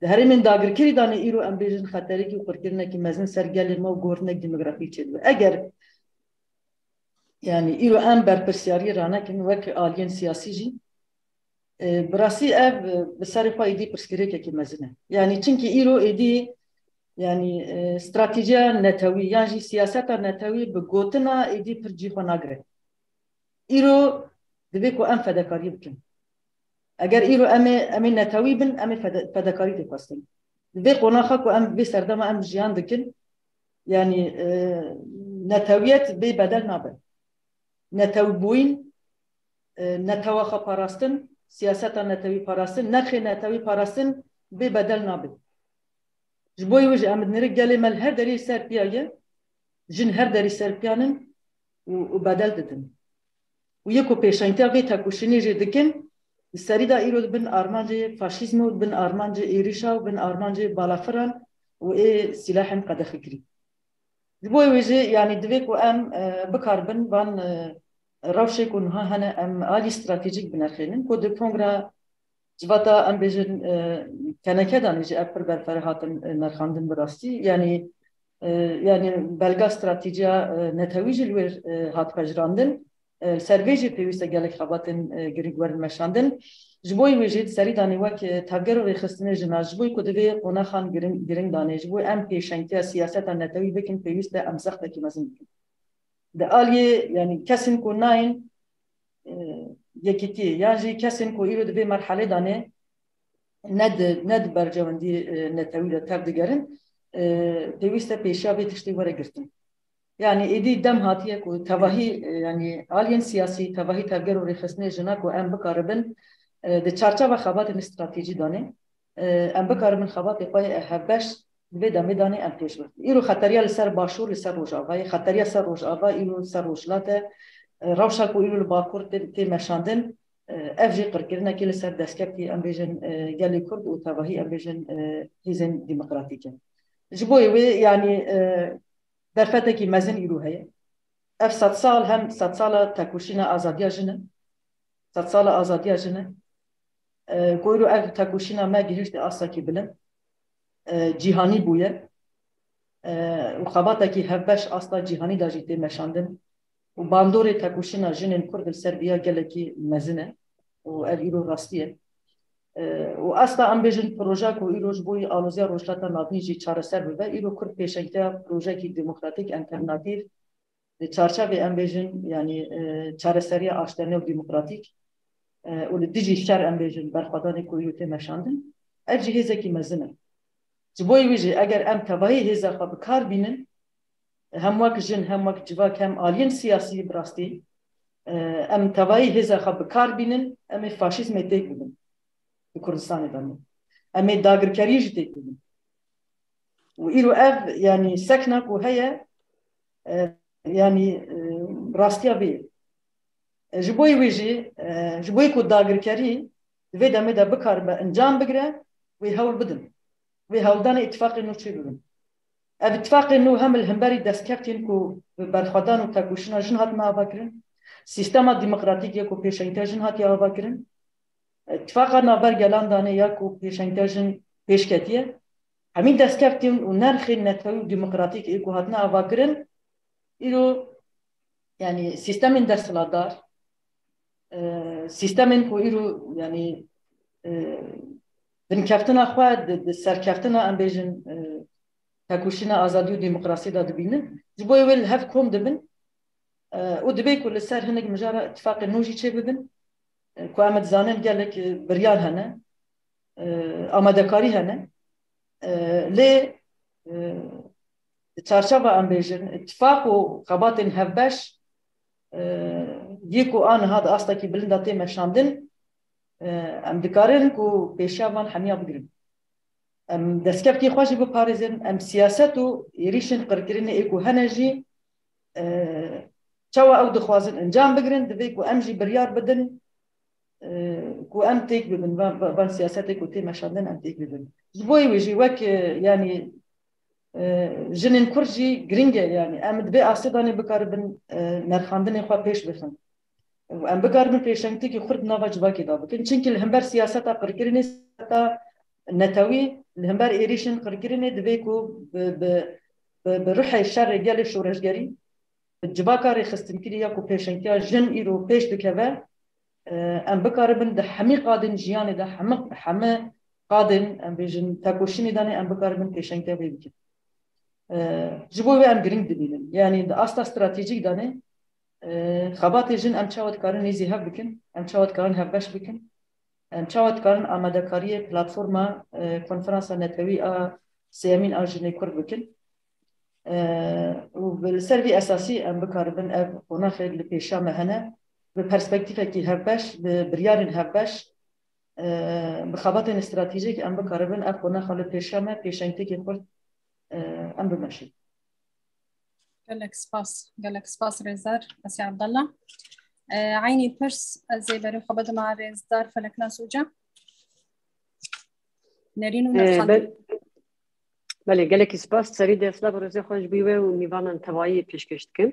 Di herêmên dagirkirî danê îro em bêjin xeterîkî û qirkirinekî mezin ser gelê me û gotinek demografî çêdibe. Eger, yanî îro em berpirsiyariyê ranekin wek aliyên siyasî jî, e, bi rastî ev, e, bi serê xwe êdî pirsgirêkekî mezin e. Yanî çimkî îro êdî Yanî e, stratejiya netewî yan jî siyaseta netewî bi gotina êdî pir cî xwe nagire. Îro divê ku em fedekariyê bikin. Eger îro em ê, em ê netewî bin, em ê fede-, fedekarî tê xwestin. Di vê qonaxa ku em vê serdema em jiyan dikin, yanî e, netewiyet bê bedel nabe. Netewbûyîn, e, netewa xwe parastin, siyaseta netewî parastin, nirxê netewî parastin bê bedel nabe. Ji bo wê jî em dinêrin gelê me li her derî ser piya ye, jin her derî ser piyan in û, û bedel didin. Û yê ku pêşengtiya vê tekoşînê jî dikin, di serî de îro di bin armancê faşîzmê û di bin armancê êrîşa û bin armancê balafiran û ê sîlahên qedexekirî. Ji bo wê jî, yanî divê ku em e, bikaribin van e, rewşê ku niha hene em alî stratejîk binirxînin, ku di kongra civata em bêjin e, keneke danê jî ev pir berfireh hatin e, nirxandin bi rastî. Yanî e, yanî belga stratejiya e, netewî jî li wê e, hat pejirandin. E, li ser vê jî pêwîst e gelek xebatên e, girîng werin meşandin. Ji bo wê jî di serî danê wek e, tevger û rêxistinê jina, ji bo ku divê qonaxan giring, giring danê, ji bo em pêşengtiya siyaseta netewî bikin, pêwîst e em zextekî mezin bikin. Di aliyê, yanî kesên ku nayên e, yekîtiyê, yan jî kesên ku îro di vê merhelê danê ne di, ne di berjewendî e, netewî de tev digerin, e, pêwîst e pêşiya vê tiştê were girtin. Yanî êdî dem hatiye ku tevahî, e, yanî aliyên siyasî, tevahî tevger û rêxistinê jina ku em bikaribin, e, di çarçeva xebatên stratejî danê, e, em bikaribin xebatê xwe yê hevbeş di vê demê danê em pêş bixin. Îro xeteriya li ser Başûr, li ser Rojava ye, xeteriya ser Rojava, îro ser Rojhilat e. E, rewşa ku îro li Bakur tê, tê meşandin, e, ev jî qirkirinekê li ser destkeftî, em bêjin, e, gelê Kurd û tevahî, em bêjin, e, hêzên demokratîk e. Ji bo wê, yanî, e, derfetekî mezin îro heye. Ev sedsal hem sedsala tekoşîna azadiya jin e. Sedsala azadiya jin e. E, ku îro ev tekoşîna me gihiştî astekî bilind. E, cîhanî bûye. E, û xebatekî hevbeş asta cîhanî de jî tê meşandin. Û bandorê tekoşîna jinên Kurd li ser viya gelekî mezin e. Û ev îro rastî ye. E, û asta em bêjin proje ku îro ji bo yî aloziya Rojhilata Navîn jî çareser bibe, îro Kurd pêşengtiya projeyekî demokratîk, alternatîf, di çarçevê em bêjin, yanî, e, çareseriya aştiyane û demokratîk, e, û li dijî şer em bêjin berxwedanê ku îro tê meşandin, ev jî hêzekî mezin e. Ji bo wî jî eger em tevahî hêza xwe bi kar bînin, hem wek jin, hem wek civak, hem aliyên siyasî bi rastî, e, em tevahî hêza xwe bi kar bînin, em ê faşîzmê têk bibin di Kurdistanê de. Em ê dagirkeriyê jî têk bibin. Û îro ev, yanî sekna ku heye, e, yanî, e, rastiya vê ye. E, ji bo wê jî, e, ji bo ku dagirkerî di vê demê de bikaribe encam bigire, wê hewl bidin. Wê hewldanê îtifaqê nû çêbibin. Ev îtifaqê nû hem li hemberî destkeftên ku bi berxwedan û tekoşîna jin hatine avakirin, sîstema demokratîk yê ku pêşengtiya jin hatiye avakirin, îtifaqa navber gelan danê ya ku pêşengtiya jin pêş ketiye, hemî destkeftên û nerxên netewî û demokratîk ê ku hatine avakirin, îro, yanî sîstemên desthilatdar, e, sîstemên ku îro, yanî, e, binkeftina xwe di, di serkeftina, em bêjin, e, tekoşîna azadî û demokrasiyê de dibînin. Ji bo wê li hev kom dibin, e, û divê ku li ser hinek mijara îtifaqê nû jî çêbibin, e, ku em dizanin gelek, e, biryar hene, e, amadekarî hene. E, lê, e, di çarçeva, em bêjin, îtifaq û xebatên hevbeş, e, yê ku aniha di astekî bilind de tê meşandin, e, em dikarin ku pêşiya van hemiya bigirin. Em destkeftiyê xwe jî biparêzin, em siyaset û êrîşên qirkirinê ê ku hene jî, e, çawa ew dixwazin encam bigirin, divê ku em jî biryar bidin, e, ku em têk bibin, van, van, van siyasetê ku tê meşandin em têk bibin. Ji bo wê jî wek, e, yanî, e, jinên Kurd jî giring e, yanî em di vê astê danê bikaribin, e, nerxandinê xwe pêş bixin. Û em bikaribin pêşengtiyekî xurt nava civakê de bikin. Çimkî li hember siyaseta qirkirinê, siyaseta netewî, li hember êrîşên qirkirinê divê ku bi, bi, bi, bi ruhê şerê gelê şoreşgerî, bi civaka rêxistinkirî ya ku pêşengtiya jin îro pêş dikeve, e, em bikaribin di hemî qadên jiyanê de, hemi, hemi qadên, em bêjin, tekoşînê de ne, em bikaribin pêşengtiya vê bikin. E, ji bo vê em girîng dibînin. Yanî di asta stratejîk de ne, e, xebatê jin em çawa dikarin nêzî hev bikin, em çawa dikarin hevbeş bikin, em çawa dikarin amadekariyê platforma, e, konferansa netewî a sêyemîn a jinê Kurd bikin. E, û bi, li ser vî esasî em bikaribin ev qonaxê li pêşiya me hene, bi perspektîfekî hevbeş, bi biryarên hevbeş, e, bi xebatên stratejîk em bikaribin ev qonaxa li pêşiya me pêşengtêkê xurt, e, em bimeşin. Gelek spas, gelek spas Rêzdar Asya Abdallah. E, eynî pirs ez ê berê xwe bidim a Rêzdar Feleknas Hoca. Nerîn û Ee, Nefxan. be-, belê, gelekî spas. Serî de silav û rêzê xwe ji bo we û mîvanan tevayî pêşkêş dikim.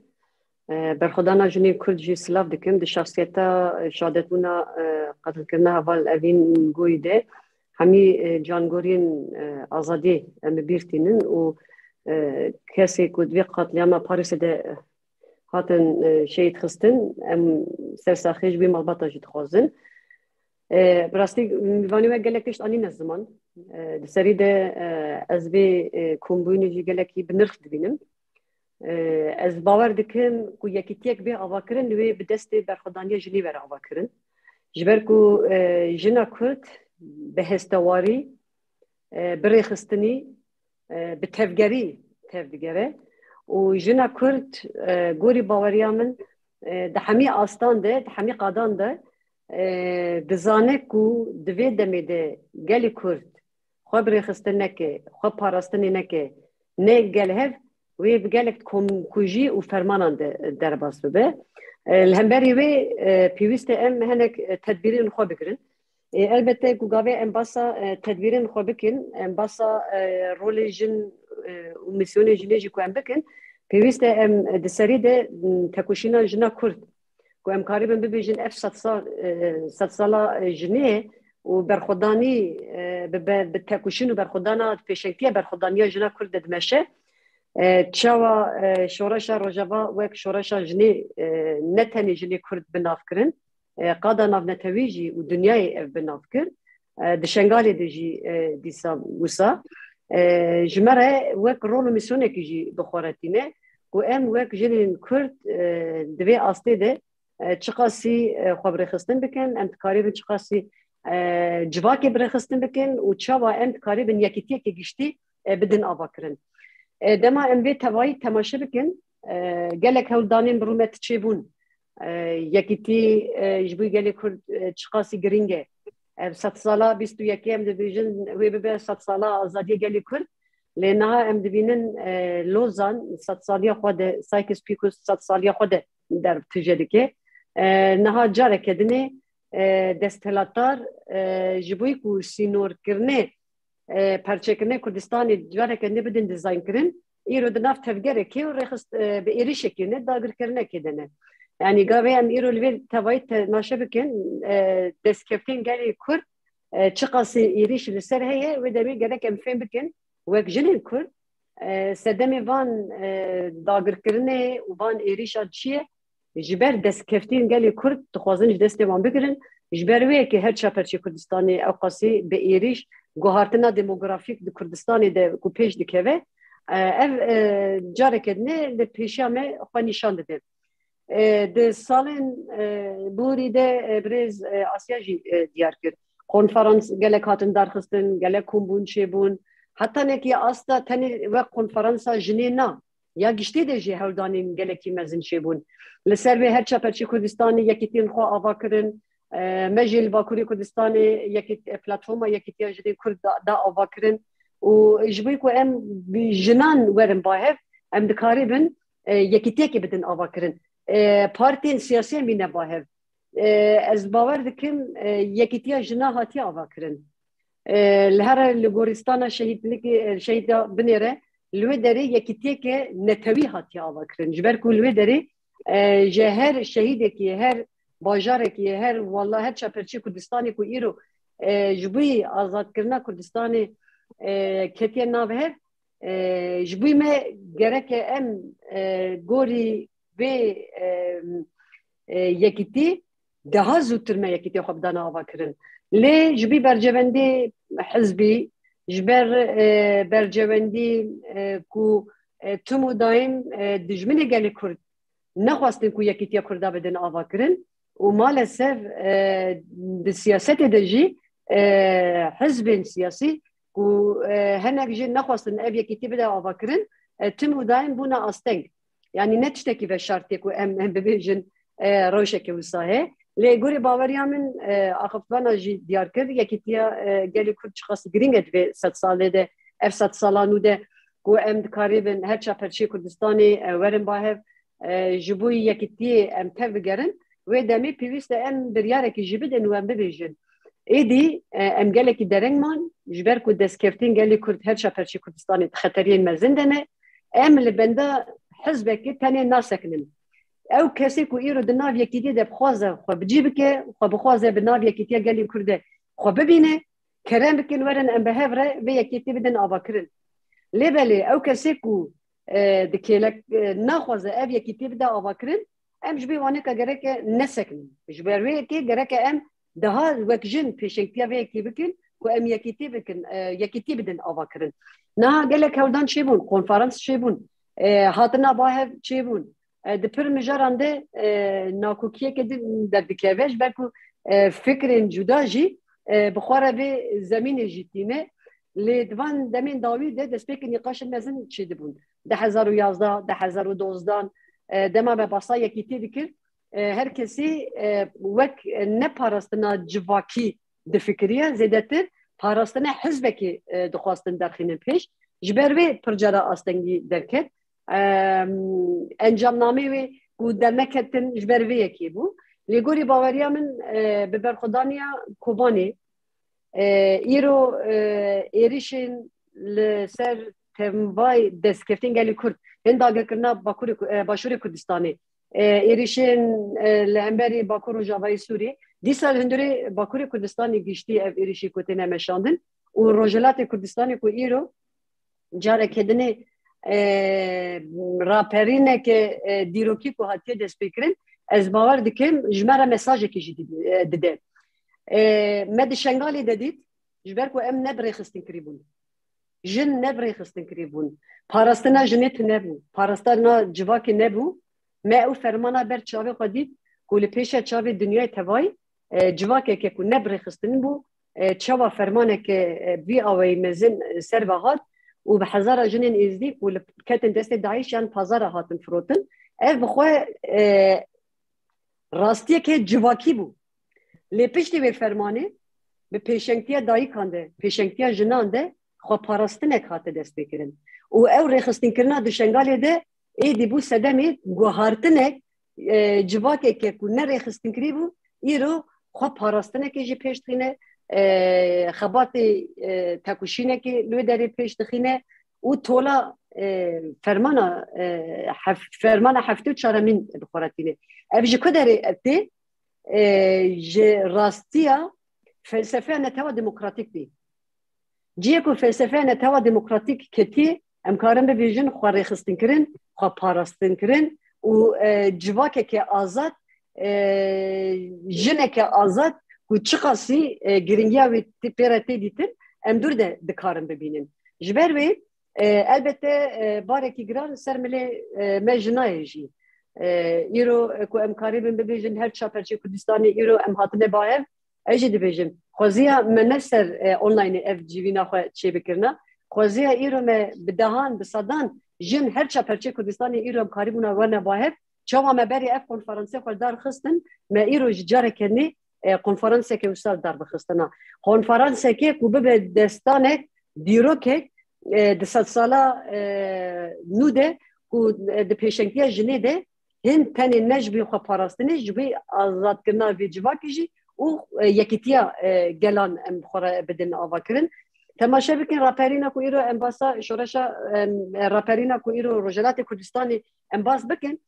Ee, berxwedana jinên Kurd jî silav dikim. Di şahsiyeta, e, şadetbûna, e, qetilkirina heval Evîn Goyî de hemî, e, cangoriyên, e, azadiyê em bi bîr tînin û, e, kesê ku di vê qatliyama Parîsê de hatin, e, şehîd xistin, em ser saxiyê ji wî malbata jî dixwazin. E, bi rastî mîvanî we gelek tişt anîne ziman. E, di serî de, e, ez vê, e, kombûnê jî gelekî bi nirx dibînim. E, ez bawer dikim ku yekîtiyek bê avakirin, wê bi destê berxwedaniya jinê were avakirin. Ji ber ku, e, jina Kurd bi hestewarî, e, bi rêxistinî, e, bi tevgerî tevdigere û jina Kurd, e, gorî baweriya min, e, di hemî astan de, di hemî qadan de, e, dizane ku di vê demê de gelê Kurd xwe bi rêxistin neke, xwe parastinê neke, ne gel hev, wê bi gelek komkujî û fermanan de derbas bibe. E, li hemberî wê, e, pêwîst e em hinek, e, tedbîrên xwe bigirin. E, elbette ku gavê em basa, e, tedbîrên xwe bikin, em basa, e, rolê jin, e, û misyonê jinê jî ku em bikin, pêwîst e em di serî de, m, tekoşîna jina Kurd ku em karibin bibêjin ev sedsal, e, sedsala, e, jinê û berxwedanî, e, bi, bi, bi tekoşîn û berxwedana pêşengtiya berxwedaniya jina Kurd de dimeşe. E, çawa, e, şoreşa Rojava wek şoreşa jinê, e, ne tenê jinê Kurd bi nav kirin, e, qada navnetewî jî û dinyayê ev bi nav kir. E, di Şengalê de jî, e, dîsa wisa, e, ji me re wek rol û misyonekî jî bi xwe re tîne ku em wek jinên Kurd, e, di vê astê de, e, çiqasî, e, xwe bi rêxistin bikin, em dikarîbin çiqasî, e, civakê bi rêxistin bikin û çawa em dikarîbin yekîtiyekê giştî, e, bidin avakirin. E, dema em vê tevayî temaşe bikin, e, gelek hewldanên bi rûmet çêbûn. E, yekîtî, e, ji bo gelê Kurd, e, çiqasî girîng e. Ev sedsala bîst û yekê em dibêjin, wê bibe sedsala azadiyê gelê Kurd. Lê niha em dibînin, e, Lozan sedsaliya xwe de, Sykes-Picot sedsaliya xwe de dertije dike. E, niha careke dinê, e, desthilatdar, e, ji bo ku sînorkirinê, e, perçekirinê Kurdistanê careke nê bidin dizaynkirin, îro di nav tevgerekê û rêxist, e, bi êrişekê ne, dagirkirinekê de ne. Yanî gavê em îro li vê tevayî temaşe bikin, e, destkeftên gelê Kurd, e, çiqasî êrîş li ser heye, wê demê gerek em fêm bikin, wek jinên Kurd, e, sedemê van, e, dagirkirinê û van êrîşa çi ye, ji ber destkeftiyên gelê Kurd dixwazin ji destê wan bigirin. Ji ber wê yekê her çar perçê Kurdistanê ewqasî bi êrîş, guhartina demografîk di Kurdistanê de ku pêş dikeve, e, ev, e, careke din e li pêşiya me xwe nîşan dide. E, di salên, e, borî de, e, birêz, e, Asya jî, e, diyar kir. Konferans gelek hatin darxistin, gelek kombûn çêbûn. Heta nekî asta tenê wek konferansa jinê na, ya giştî de jî hewldanên gelekî mezin çêbûn. Li ser vê her çar perçê Kurdistanê yekîtiyên xwe ava kirin. E, me jî li Bakurê Kurdistanê yekît-, e, platforma Yekîtiya Jinên Kurd da, da ava kirin. Û ji bo ku em bi jinan werin ba hev, em dikaribin, e, yekîtiyekê bidin ava kirin. E, partiyên siyasî em bîne ba hev. E, ez bawer dikim, e, yekîtiya jina hatiye ava kirin. E, li here li gorîstana şehîdlikê, e, şehîda binêre, li wê derê yekîtiyeke netewî hatiye ava kirin. Ji ber ku li wê derê, e, ji her şehîdekî, her bajarekî, her wala, her çar perçê Kurdistanê ku îro, e, ji bo azadkirina Kurdistanê, e, ketiye nav hev, e, ji bo me gereke em, e, gorî vê, e, e, yekîtî, daha zûtir me yekîtiya xwe bidana ava kirin. Lê ji bî bercewendî hizbî, ji ber, e, bercewendî, e, ku e, tim û daîm, e, dijminê gelê Kurd nexwestin ku yekîtiya Kurda bidin avakirin û maalesef, e, di siyasetê de jî, e, hizbên siyasî ku, e, hinek jî nexwestin ev yekîtî bide avakirin, e, tim û daîm bûne asteng. Yanî ne tiştekî veşartî ku em, em bibêjin, e, rewşeke wisa heye. Lê gorî baweriya min, e, axiftvana jî diyar kir, yekîtiya, e, gelê Kurd çiqas girîng e di vê sedsalê de, ev sedsala nû de ku em dikarîbin her çar perçeyê Kurdistanê, e, werin ba hev, e, ji bo yekîtiyê em tev bigerin. Wê demê pêwîst e em biryarekî jî bidin û em bibêjin. Êdî, e, em gelekî dereng man, ji ber ku destkeftên gelê Kurd her çar perçeyê Kurdistanê di xeteriyên mezin de ne, em li benda hizbekê tenê nasekinin. Ew kesê ku îro di nav yekîtiyê de bixwaze xwe bi cî bike, xwe bixwaze bi nav yekîtiya gelên Kurd de xwe bibîne, kerem bikin werin em bi hev re vê yekîtî bidin avakirin. Lê belê ew kesê ku, e, di kêlek, e, naxwaze ev yekîtî bide avakirin, em ji vê waneka gereke nesekinin. Ji ber wê yekê gereke em daha wek jin pêşengtiya vê yekê bikin ku em yekîtî bikin, e, yekîtî bidin avakirin. Niha gelek hewldan çêbûn, konferans çêbûn, e, hatina ba hev çêbûn. E, di pir mijaran de, e, nakokiyeke din derdikeve, ji ber ku, e, fikrên cuda jî, e, bi xwe re vê zemînê jî tîne. Lê di van demên dawî de destpêkê nîqaşên mezin çêdibûn. Du hezar û yazdeh, du hezar û dozdan, e, dema me basa yekîtî dikir, e, her kesî, e, wek ne parastina civakî difikiriye, zêdetir parastina hizbekê, e, dixwastin derxînin pêş. Ji ber wê pir cara astengî derket. Em, encamnameyê wê ku derneketin ji ber vê yekê bû. Lê gorî baweriya min, e, bi berxwedaniya Kobanê, e, îro, e, êrişên li ser tevayê destkeftên gelê Kurd, hin dagirkirina Bakurê Ku-, e, Başûrê Kurdistanê, e, êrişên, e, li hemberî Bakur Rojavayê Sûrî, dîsa li hundirê Bakurê Kurdistanê giştî ev êrişî ku têne meşandin û Rojhilatê Kurdistanê ku îro careke dinê, e, raperîneke, e, dîrokî ku hatiye destpêkirin, ez bawer dikim ji me re mesajekê jî didi-, e, dide. E, me di Şengalê de dît, ji ber ku em ne bi rêxistin kirî bûn. Jin ne bi rêxistin kirî bûn. Parastina jinê tune bû. Parastina civakê nebû. Me ew fermana ber çavê xwe dît ku li pêşe çavê dinyayê tevayî, e, civakeke ku ne bi rêxistin bû, e, çawa fermaneke, e, vî awayî mezin, e, ser ve hat û bi hezara jinên êzdî ku li ketin destê DAIŞ yan pazara hatin firotin. Ev bi xwe, e, rastiyeke civakî bû. Lê piştî wê fermanê bi pêşengtiya dayikan de, pêşengtiya jinan de xwe parastinek hate destpêkirin. Û ew rêxistinkirina di Şengalê de êdî bû sedemê guhartinek, e, civakeke ku ne rêxistinkirî bû, îro xwe parastinekê jî pêş dixîne, e, xebatê, e, tekuşînekê li wê derê pêş dixîne û tola, e, fermana, e, hef-, fermana heftê û çaremîn bi xwe re tîne. Ev ji ku derê tê? E, ji rastiya felsefeya netewa demokratîk bî. Cihê ku felsefeya netewa demokratîk ketî, em karin bibêjin xwe rêxistinkirin, xwe parastinkirin û, e, civakeke azad, e, jineke azad ku çiqasî, e, giringiya wê tê-, pê re tê dîtin, em dûr de dikarin bibînin. Ji ber wê, e, elbette, e, barekî giran ser milê, e, me jinayê jî. E, îro, e, ku em karîbin bibêjin her çar perçeyê Kurdistanê îro em hatine ba hev, ez jî dibêjim, xweziya me ne ser, e, onlineê ev civîna xwe çêbikirina. Xweziya îro me bi dehan, bi sedan jin her çar perçeyê Kurdistanê îro em karîbûna werine ba hev. Çawa me berî ev konferansê xwe dar xistin, me îro ji careke nê, e, konferanseke wisa dar bixistina. Konferanseke ku bibe destanek, dîrokek, e, di sedsala, e, nû de ku, e, di pêşengtiya jinê de hin tenê ne ji bo xwe parastinê, ji bo azadkirina vê civakê jî û, e, yekîtiya, e, gelan em bi xwe re bidin avakirin. Temaşe bikin, raperîna ku îro em basa şoreşa, em, e, raperîna ku îro Rojhilatê Kurdistanê em bas bikin,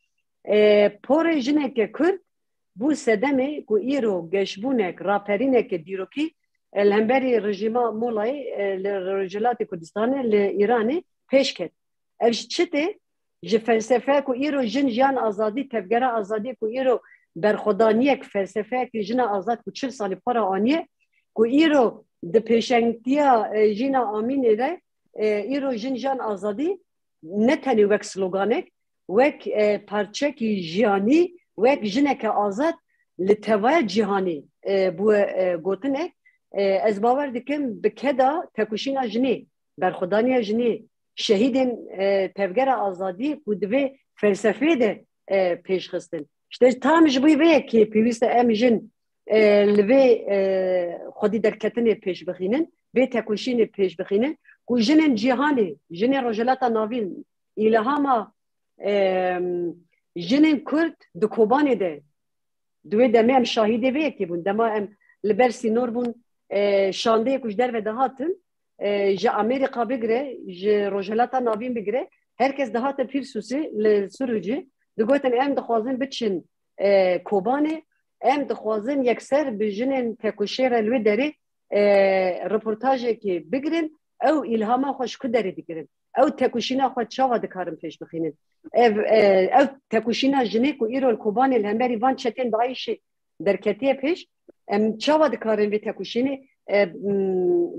e, porê jineke Kurd bû sedemê ku îro geşbûnek, raperîneke dîrokî, e, li hemberî rejîma Molayê, e, li Rojhilatê Kurdistanê, li Îranê pêş ket. Ev ji çi tê? Ji felsefeya ku îro jin jiyan azadî, tevgera azadiyê ku îro berxwedaniyek, felsefeyek jina azad ku çil salî xwe re aniye, ku îro di pêşengtiya, e, jîna Amînê de, e, îro jin jiyan azadî, ne tenê wek sloganek, wek, e, parçekî jiyanî, wek jineke azad li tevaya cîhanî, e, bûye, e, gotinek. E, ez bawer dikim bi keda tekoşîna jinê, berxwedaniya jinê, şehîdên, e, tevgera azadiyê ku di vê felsefeyê de, e, pêş xistin. Îşte tam ji bo vê yekê pêwîst e em jin, e, li vê, e, xwedî derketinê pêş bixînin, vê tekoşînê pêş bixînin ku jinên cîhanê, jinên Rojhilata Navîn, îlhama, e, jinên Kurd di Kobanê de, di wê demê em şahidê vê yekê bûn. Dema em li ber sînor bûn, e, şandeyê ku ji derve dihatin, e, ji Amerîka bigire, ji Rojhilata Navîn bigire, her kes dihate Pîrsûsê li Surucê, digotin, em dixwazin biçin, e, Kobanê, em dixwazin yekser bi jinên tekoşê re li wê derê, e, reportajekê bigirin, ew îlhama xwe ji ku derê digirin? Ew tekoşîna xwe çawa dikarin pêş bixînin? Ev, e, ew tekoşîna jinê ku îro li Kobanê li hemberî van çetên DAIŞê derketiye pêş, em çawa dikarin vê tekoşînê, e, m,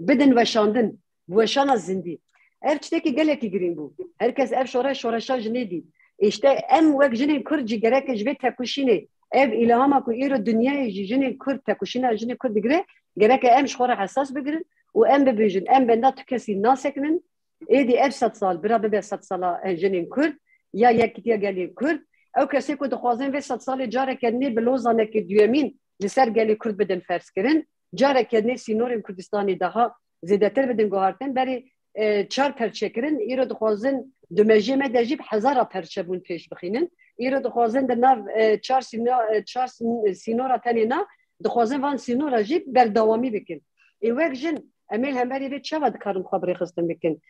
bidin weşandin, bi weşana zindî? Ev tiştekî gelekî girîng bû. Her kes ev şoreş, şoreşa jinê dît. Îşte em wek jinên Kurd jî gereke ji vê tekoşînê, ev îlhama ku îro dinyayê ji jinên Kurd, tekoşîna jinên Kurd digire, gereke em ji xwe re hesas bigirin û em bibêjin, em benda tu kesî nasekinin, êdî ev sed sal bira bibe sed sala jinên Kurd ya yekîtiya gelê Kurd. Ew kesê ku dixwazin vê sed salê careke nê bi Lozanekê duyemîn li ser gelê Kurd bidin ferzkirin, careke nê sînorên Kurdistanê daha zêdetir bidin guhartin. Berê, e, çar perçe kirin, îro dixwazin di mejiyê me de jî bi hezara perçe bûn pêş bixînin. Îro dixwazin di nav, e, çar sîno-, e, çar sîn-, sînora tenê na, dixwazin van sînora jî berdewamî bikin. Ê wek jin, em ê li hemberî vê çawa dikarin xwe bi rêxistin bikin?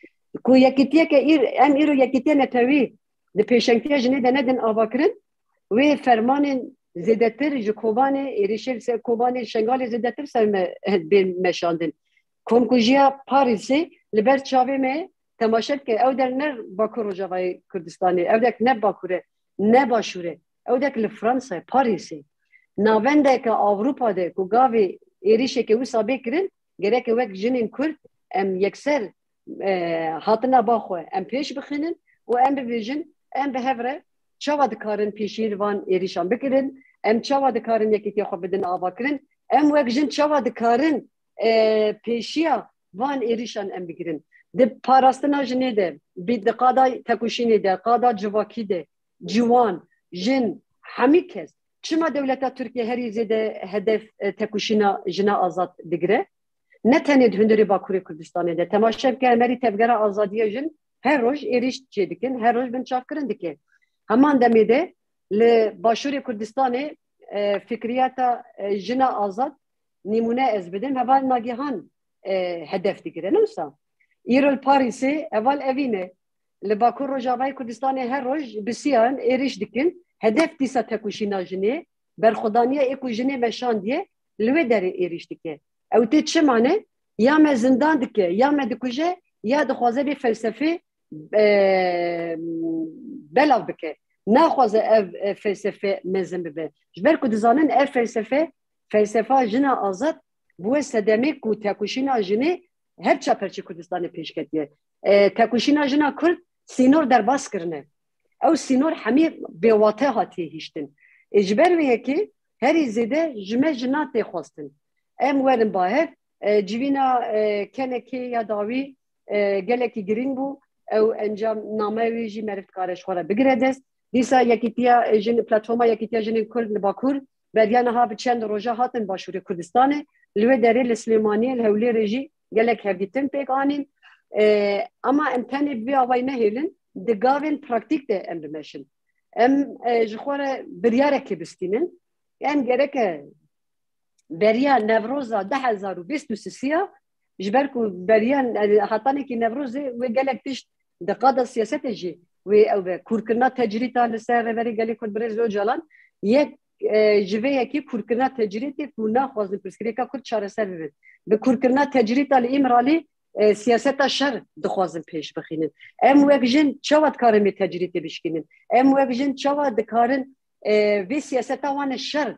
Ku yekîtiyeke îr-, em îro yekîtiya netewî di pêşengtiya jinê de nedin avakirin, wê fermanên zêdetir ji Kobanê, êrişên ser Kobanê, Şengalê zêdetir ser me bên meşandin. Komkujiya Parîsê li ber çavê me temaşe bike, ew der ne Bakur Rojavayê Kurdistanê, ew der ne Bakur e, ne Başûr e, ew der li Fransayê, Parîsê. Navendeke Ewropa de ku gavê êrişeke wisa bê kirin, gereke wek jinên Kurd em yekser, e, hatina ba xwe em pêş bixînin û em bibêjin, em bi hev re çawa dikarin pêşî li van êrişan bigirin, em çawa dikarin yekîtiya xwe bidin avakirin, em wek jin çawa dikarin, e, pêşiya van êrişan em bigirin. Di parastina jinê de, bi-, di qada tekoşînê de, qada civakî de, ciwan, jin, hemî kes çima dewleta Tirkiye herî zêde hedef, e, tekoşîna jina azad digire? Ne tenê di hundirê Bakurê Kurdistanê de. Temaşe bike, em herî Tevgera Azadiya Jin her roj êrîş çêdikin, her roj binçavkirin dike. Heman demê de li Başûrê Kurdistanê, e, fikriyeta, e, jina azad nîmûne ez bidim. Heval Nagihan, e, hedef digire. Ne wisa? Îro li Parîsê heval evîne. Li Bakur Rojavayê Kurdistanê her roj bi siyan êrîş dikin. Hedef dîsa tekoşîna jinê, berxwedaniya ê ku jinê meşandiye, li wê derê êrîş dike. Ew tê çima ne? Ya me zindan dike, ya me dikuje, ya dixwaze vê felsefê, e, belav bike. Naxwaze ev, e, felsefe mezin bibe. Ji ber ku dizanin ev felsefe, felsefa jina azad bûye sedemê ku tekoşîna jinê her çar perçê Kurdistanê pêş ketiye. E, tekoşîna jina Kurd sînor derbas kirine. Ew sînor hemî bêwate hatiye hiştin. E, ji ber wê yekê herî zêde ji me jinan tê xwestin. Em werin bahev, e, civîna, e, kenekê ya dawî, e, gelekî girîng bû. Ew encam name wê jî meriv dikare ji xwe re bigire dest. Dîsa Yekîtiya, e, Jin, Platforma Yekîtiya Jinên Kurd li Bakur beriya niha bi çend roja hatin Başûrê Kurdistanê. Li wê derê li Silêmaniyê, li Hewlêrê jî gelek hevdîtin pêk anîn. E, ama em tenê bi vî awayî nehêlin, di gavên praktîk de em bimeşin. Em, e, ji xwe re biryarekê bistînin. Em gereke beriya Newroza du hezar û bîst û sisiya, ji ber ku beriya, e, hetanekî Newrozê wê gelek tişt di qada siyasetê jî wê ew be. Kûrkirina tecrîta li ser Rêberê Gelê Kurd Birêz Ocalan yek, e, ji vê yekê kûrkirina tecrîtê ku naxwazin pirsgirêka Kurd çareser bibin. Bi kûrkirina tecrîta li Îmralî, e, siyaseta şer dixwazin pêş bixînin. Em wek jin çawa dikarin vê tecrîtê bişkînin? Em wek jin çawa dikarin, e, vê siyaseta wan şer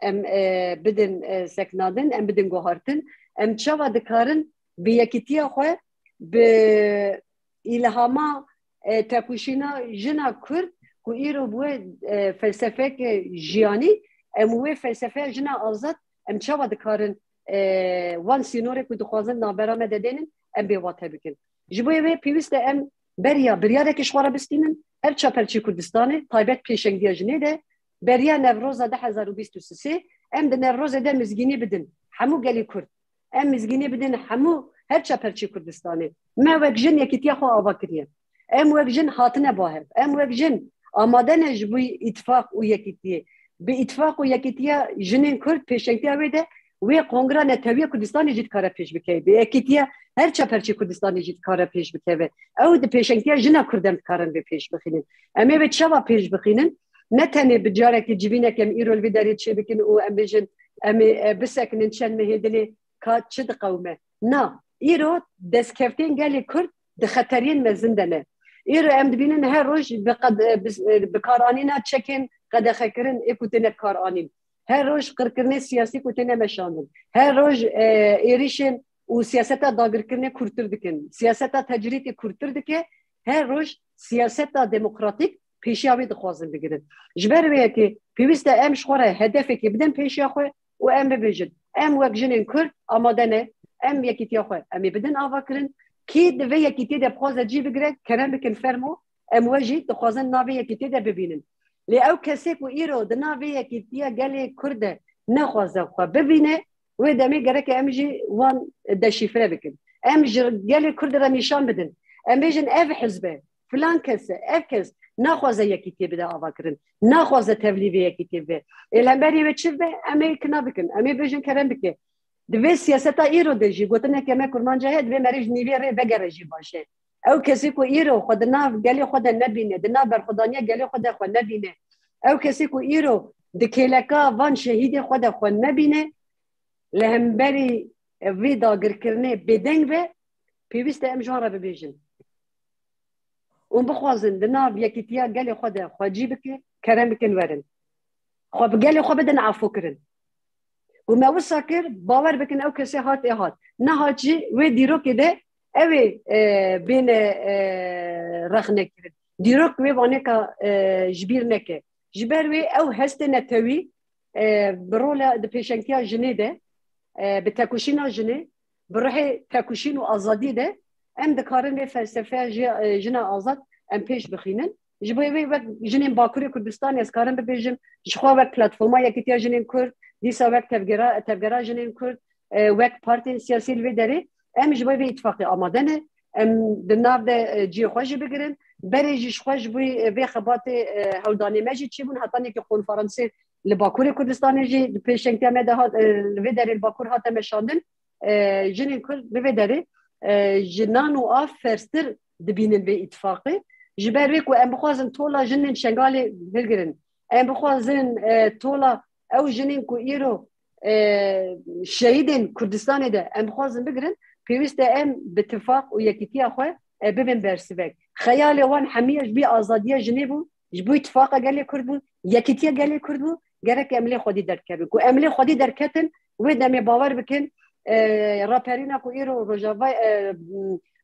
em, e, bidin, e, seknandin, em bidin guhartin? Em çawa dikarin bi yekîtiya xwe, bi îlhama, e, tekoşîna jina Kurd ku îro bûye, e, felsefeke jiyanî, em wê felsefeya jina azad, em çawa dikarin, e, wan sînorê ku dixwazin navbera me de dênin, em bê wate bikin. Ji bo wê pêwîst e em beriya biryarekê ji xwe re bistînin, her çaperçê Kurdistanê, taybet pêşengiya jinê de, beriya Newroza du hezar û bîst û sisê, em di Newrozê de mizgînî bidin hemû gelê Kurd. Em mizgînî bidin hemû her çaperçê Kurdistanê. Me wek jin yekîtiya xwe ava kiriye. Em wek jin hatine ba hev. Em wek jin amade ne ji bo îtifaq û yekîtiyê. Bi îtifaq û yekîtiya jinên Kurd pêşengtiya wê de wê Kongra Netewiya Kurdistanê jî dikare pêş bikeve. Bi yekîtiya her çaperçê Kurdistanê jî dikare pêş bikeve. Ew di pêşengtiya jina Kurd em dikarin vê pêş bixînin. Em ê vê çawa pêş bixînin? Ne tenê bi carekê civînek em îro li vê derê çêbikin û em bêjin, em ê, e, bisekinin çend mehê dilê ka çi diqewime. Na, îro destkeftên gelê Kurd di xeteriyên mezin de ne. Îro em dibînin her roj bi qed-, bi, bikaranîna çekên qedexekirin ê ku têne karanîn. Her roj qirkirinê siyasî ku têne meşandin. Her roj, e, êrîşên û siyaseta dagirkirinê kûrtir dikin. Siyaseta tecrîdê kûrtir dike. Her roj siyaseta demokratîk pêşiya wê dixwazin bigirin. Ji ber wê yekê pêwîst e em ji xwe re hedefekê bidin pêşiya xwe û em bibêjin, em wek jinên Kurd amade ne, em yekîtiya xwe em ê bidin ava kirin. Kî di vê yekîtiyê de bixwaze cî bigire, kerem bikin fermo, em we jî dixwazin navê yekîtiyê de bibînin. Lê ew kesê ku îro di navê yekîtiya gelê Kurd de nexwaze xwe bibîne, wê demê gereke em jî wan deşîfre bikin. Em ji gelê Kurd re nîşan bidin. Em bêjin ev hizbe, filan kes e, ev kes naxwaze yekîtiyê bide avakirin. Naxwaze tevlî vê yekîtiyê be. Ê li hemberî wê çi be? Em ê kina bikin. Em ê bêjin kerem bike. Di vê siyaseta îro de jî gotineke me kurmanca heye, divê merî ji nîvê rê vegere jî baş e. Ew kesî ku îro xwe di nav gelê xwe de nebîne, di nav berxwedaniya gelê xwe de xwe nebîne, ew kesî ku îro di kêleka van şehîdê xwe de xwe nebîne, li hemberî vê dagirkirinê bêdeng be, pêwîst e em ji wan re bibêjin. Hûn bixwazin di nav yekîtiya gelê xwe de xwe cî bike, kerem bikin werin. Xwe bi gelê xwe bidin afûkirin. Û me wisa kir, bawer bikin ew kesê hat ê hat. Nehat jî wê dîrokê de ew ê, e, bêne, e, rexnekirin. Dîrok wê waneka, e, ji bîr neke. Ji ber wê ew hestê netewî, e, bi rola di pêşengtiya jinê de, e, bi tekoşîna jinê, bi ruhê tekoşîn û azadiyê de em dikarin vê felsefeya ji-, e, jina azad em pêş bixînin. Ji bo wê wek jinên Bakurê Kurdistanê ez karim bibêjim, ji xwe wek platforma Yekîtiya Jinên Kurd, dîsa wek tevgera, tevgera jinên Kurd, e, wek partiyên siyasî li vê derê, em ji bo vê îtifaqê amade ne. Em di nav de, e, cihê xwe jî bigirin. Berê jî ji xwe ji bo, e, vê xebatê, e, hewldanê me jî çêbûn. Hetanî ki konferansê li Bakurê Kurdistanê jî di pêşengtiya me de hat, e, li vê derê li Bakur hate meşandin. E, jinên Kurd li vê derê, e, ji nan û av ferstir dibînin vê îtifaqê. Ji ber wê ku em bixwazin tola jinên Şengalê hilgirin. Em bixwazin, e, tola ew jinên ku îro, e, şehîdên Kurdistanê de em bixwazin bigirin, pêwîst e em bi tifaq û yekîtiya xwe, e, bibin bersivek. Xeyalê wan hemiya ji bo azadiya jinê bû, ji bo îtifaqa gelê Kurd bû, yekîtiya gelê Kurd bû, gerek em lê xwedî derkevin. Ku em lê xwedî derketin, wê demê bawer bikin, e, raperîna ku îro Rojava, e,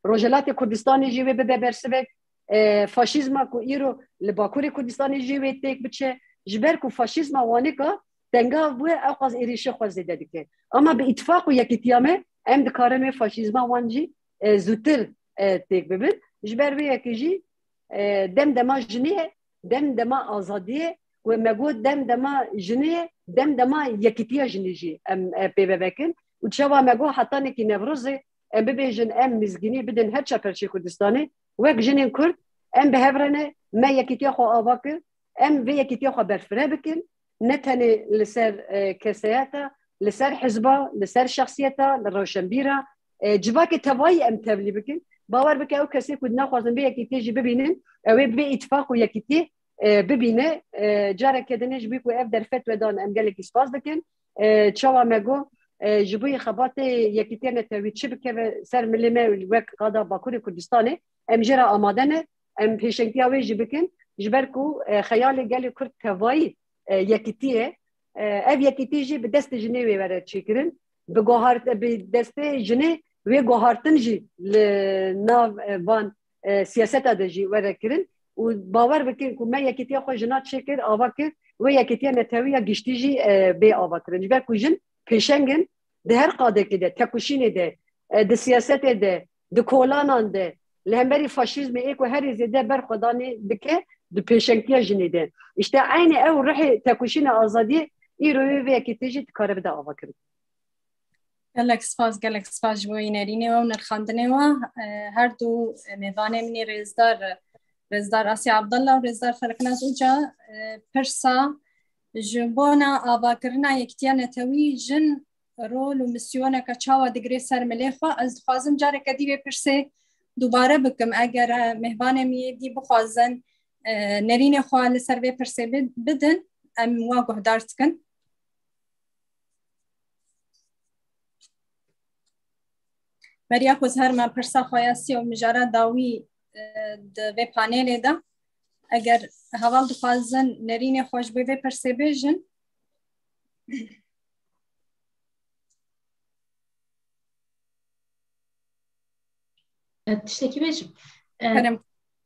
Rojhilatê Kurdistanê jî wê bibe bersivek, e, faşîzma ku îro li Bakurê Kurdistanê jî wê têk biçe, ji ber ku faşîzma wanika tengav bûye, ew qas êrîşê xwe zêde dike. Ama bi îtifaq û yekîtiya me, em dikarin wê faşîzma wan jî, e, zûtir, e, têk bibin. Ji ber vê yekê jî, e, dem dema jinê ye, dem dema azadiyê ye. Wê me got dem dema jinê ye, dem dema yekîtiya jinê jî em, e, pê ve vekin. Û çawa me got hetanekî Newrozê, em bibêjin, em mizgînî bidin her çaperçê Kurdistanê, wek jinên Kurd, em bi hev re ne, me yekîtiya xwe ava kir, em vê yekîtiya xwe berfireh bikin, ne tenê li ser, e, keseyeta, li ser hizba, li ser şexsiyeta, li rewşenbîra, e, civakê tevayî em tevlî bikin. Bawer bike ew kesê ku naxwazin vê yekîtiyê jî bibînin, ew ê bi vê îtifaq û yekîtiyê, e, bibîne. E, careke dinê ji bo ku ev derfet we dan em gelekî spas dikin. E, çawa me got, e, ji bo xebatê yekîtiya netewî çi bikeve ser milê me wek qada Bakurê Kurdistanê, em jê re amade ne, em pêşengtiya wê jî bikin, ji ber ku, e, xeyalê gelê Kurd tevayî, e, yekîtî ye. E, ev yekîtî jî bi destê jinê wê were çêkirin. Bi guhart-, bi destê jinê wê guhartin jî li nav, e, van, e, siyaseta de jî were kirin û bawer bikin ku me yekîtiya xwe jina çêkir, ava kir, wê yekîtiya netewî ya giştî jî, e, bê ava kirin. Ji ber ku jin pêşeng in, di her qadekê de, tekoşînê de, e, di siyasetê de, di kolanan de, li hemberî faşîzmê ê ku herî zêde berxwedanê dike, di pêşengtiya jinê de. Îşte eynî ew ruhê tekoşîna azadiyê îro wê vê yekîtiyê jî dikare bide avakirin. Gelek spas, gelek spas ji bo nêrînê we û nirxandinê we. E, her du mêvanê min ê rêzdar, Rêzdar Asya Abdallah û Rêzdar Feleknaz Uca, e, pirsa ji bona avakirina yekîtiya netewî jin rol û misyoneke çawa digire ser milê xwe? Ez dixwazim careke dî vê pirsê dubare bikim. Eger, e, mêvanê min yê dî bixwazin, e, nerînê xwe li ser vê pirsê bi-, bidin, em wa guhdar dikin. Beriya ku ez herime pirsa xwe ya sê û mijara dawî, e, di vê panelê de, eger heval dixwazin nerînê xwe ji bo vê pirsê bêjin. E, tiştekî bêjim. E, Kerem,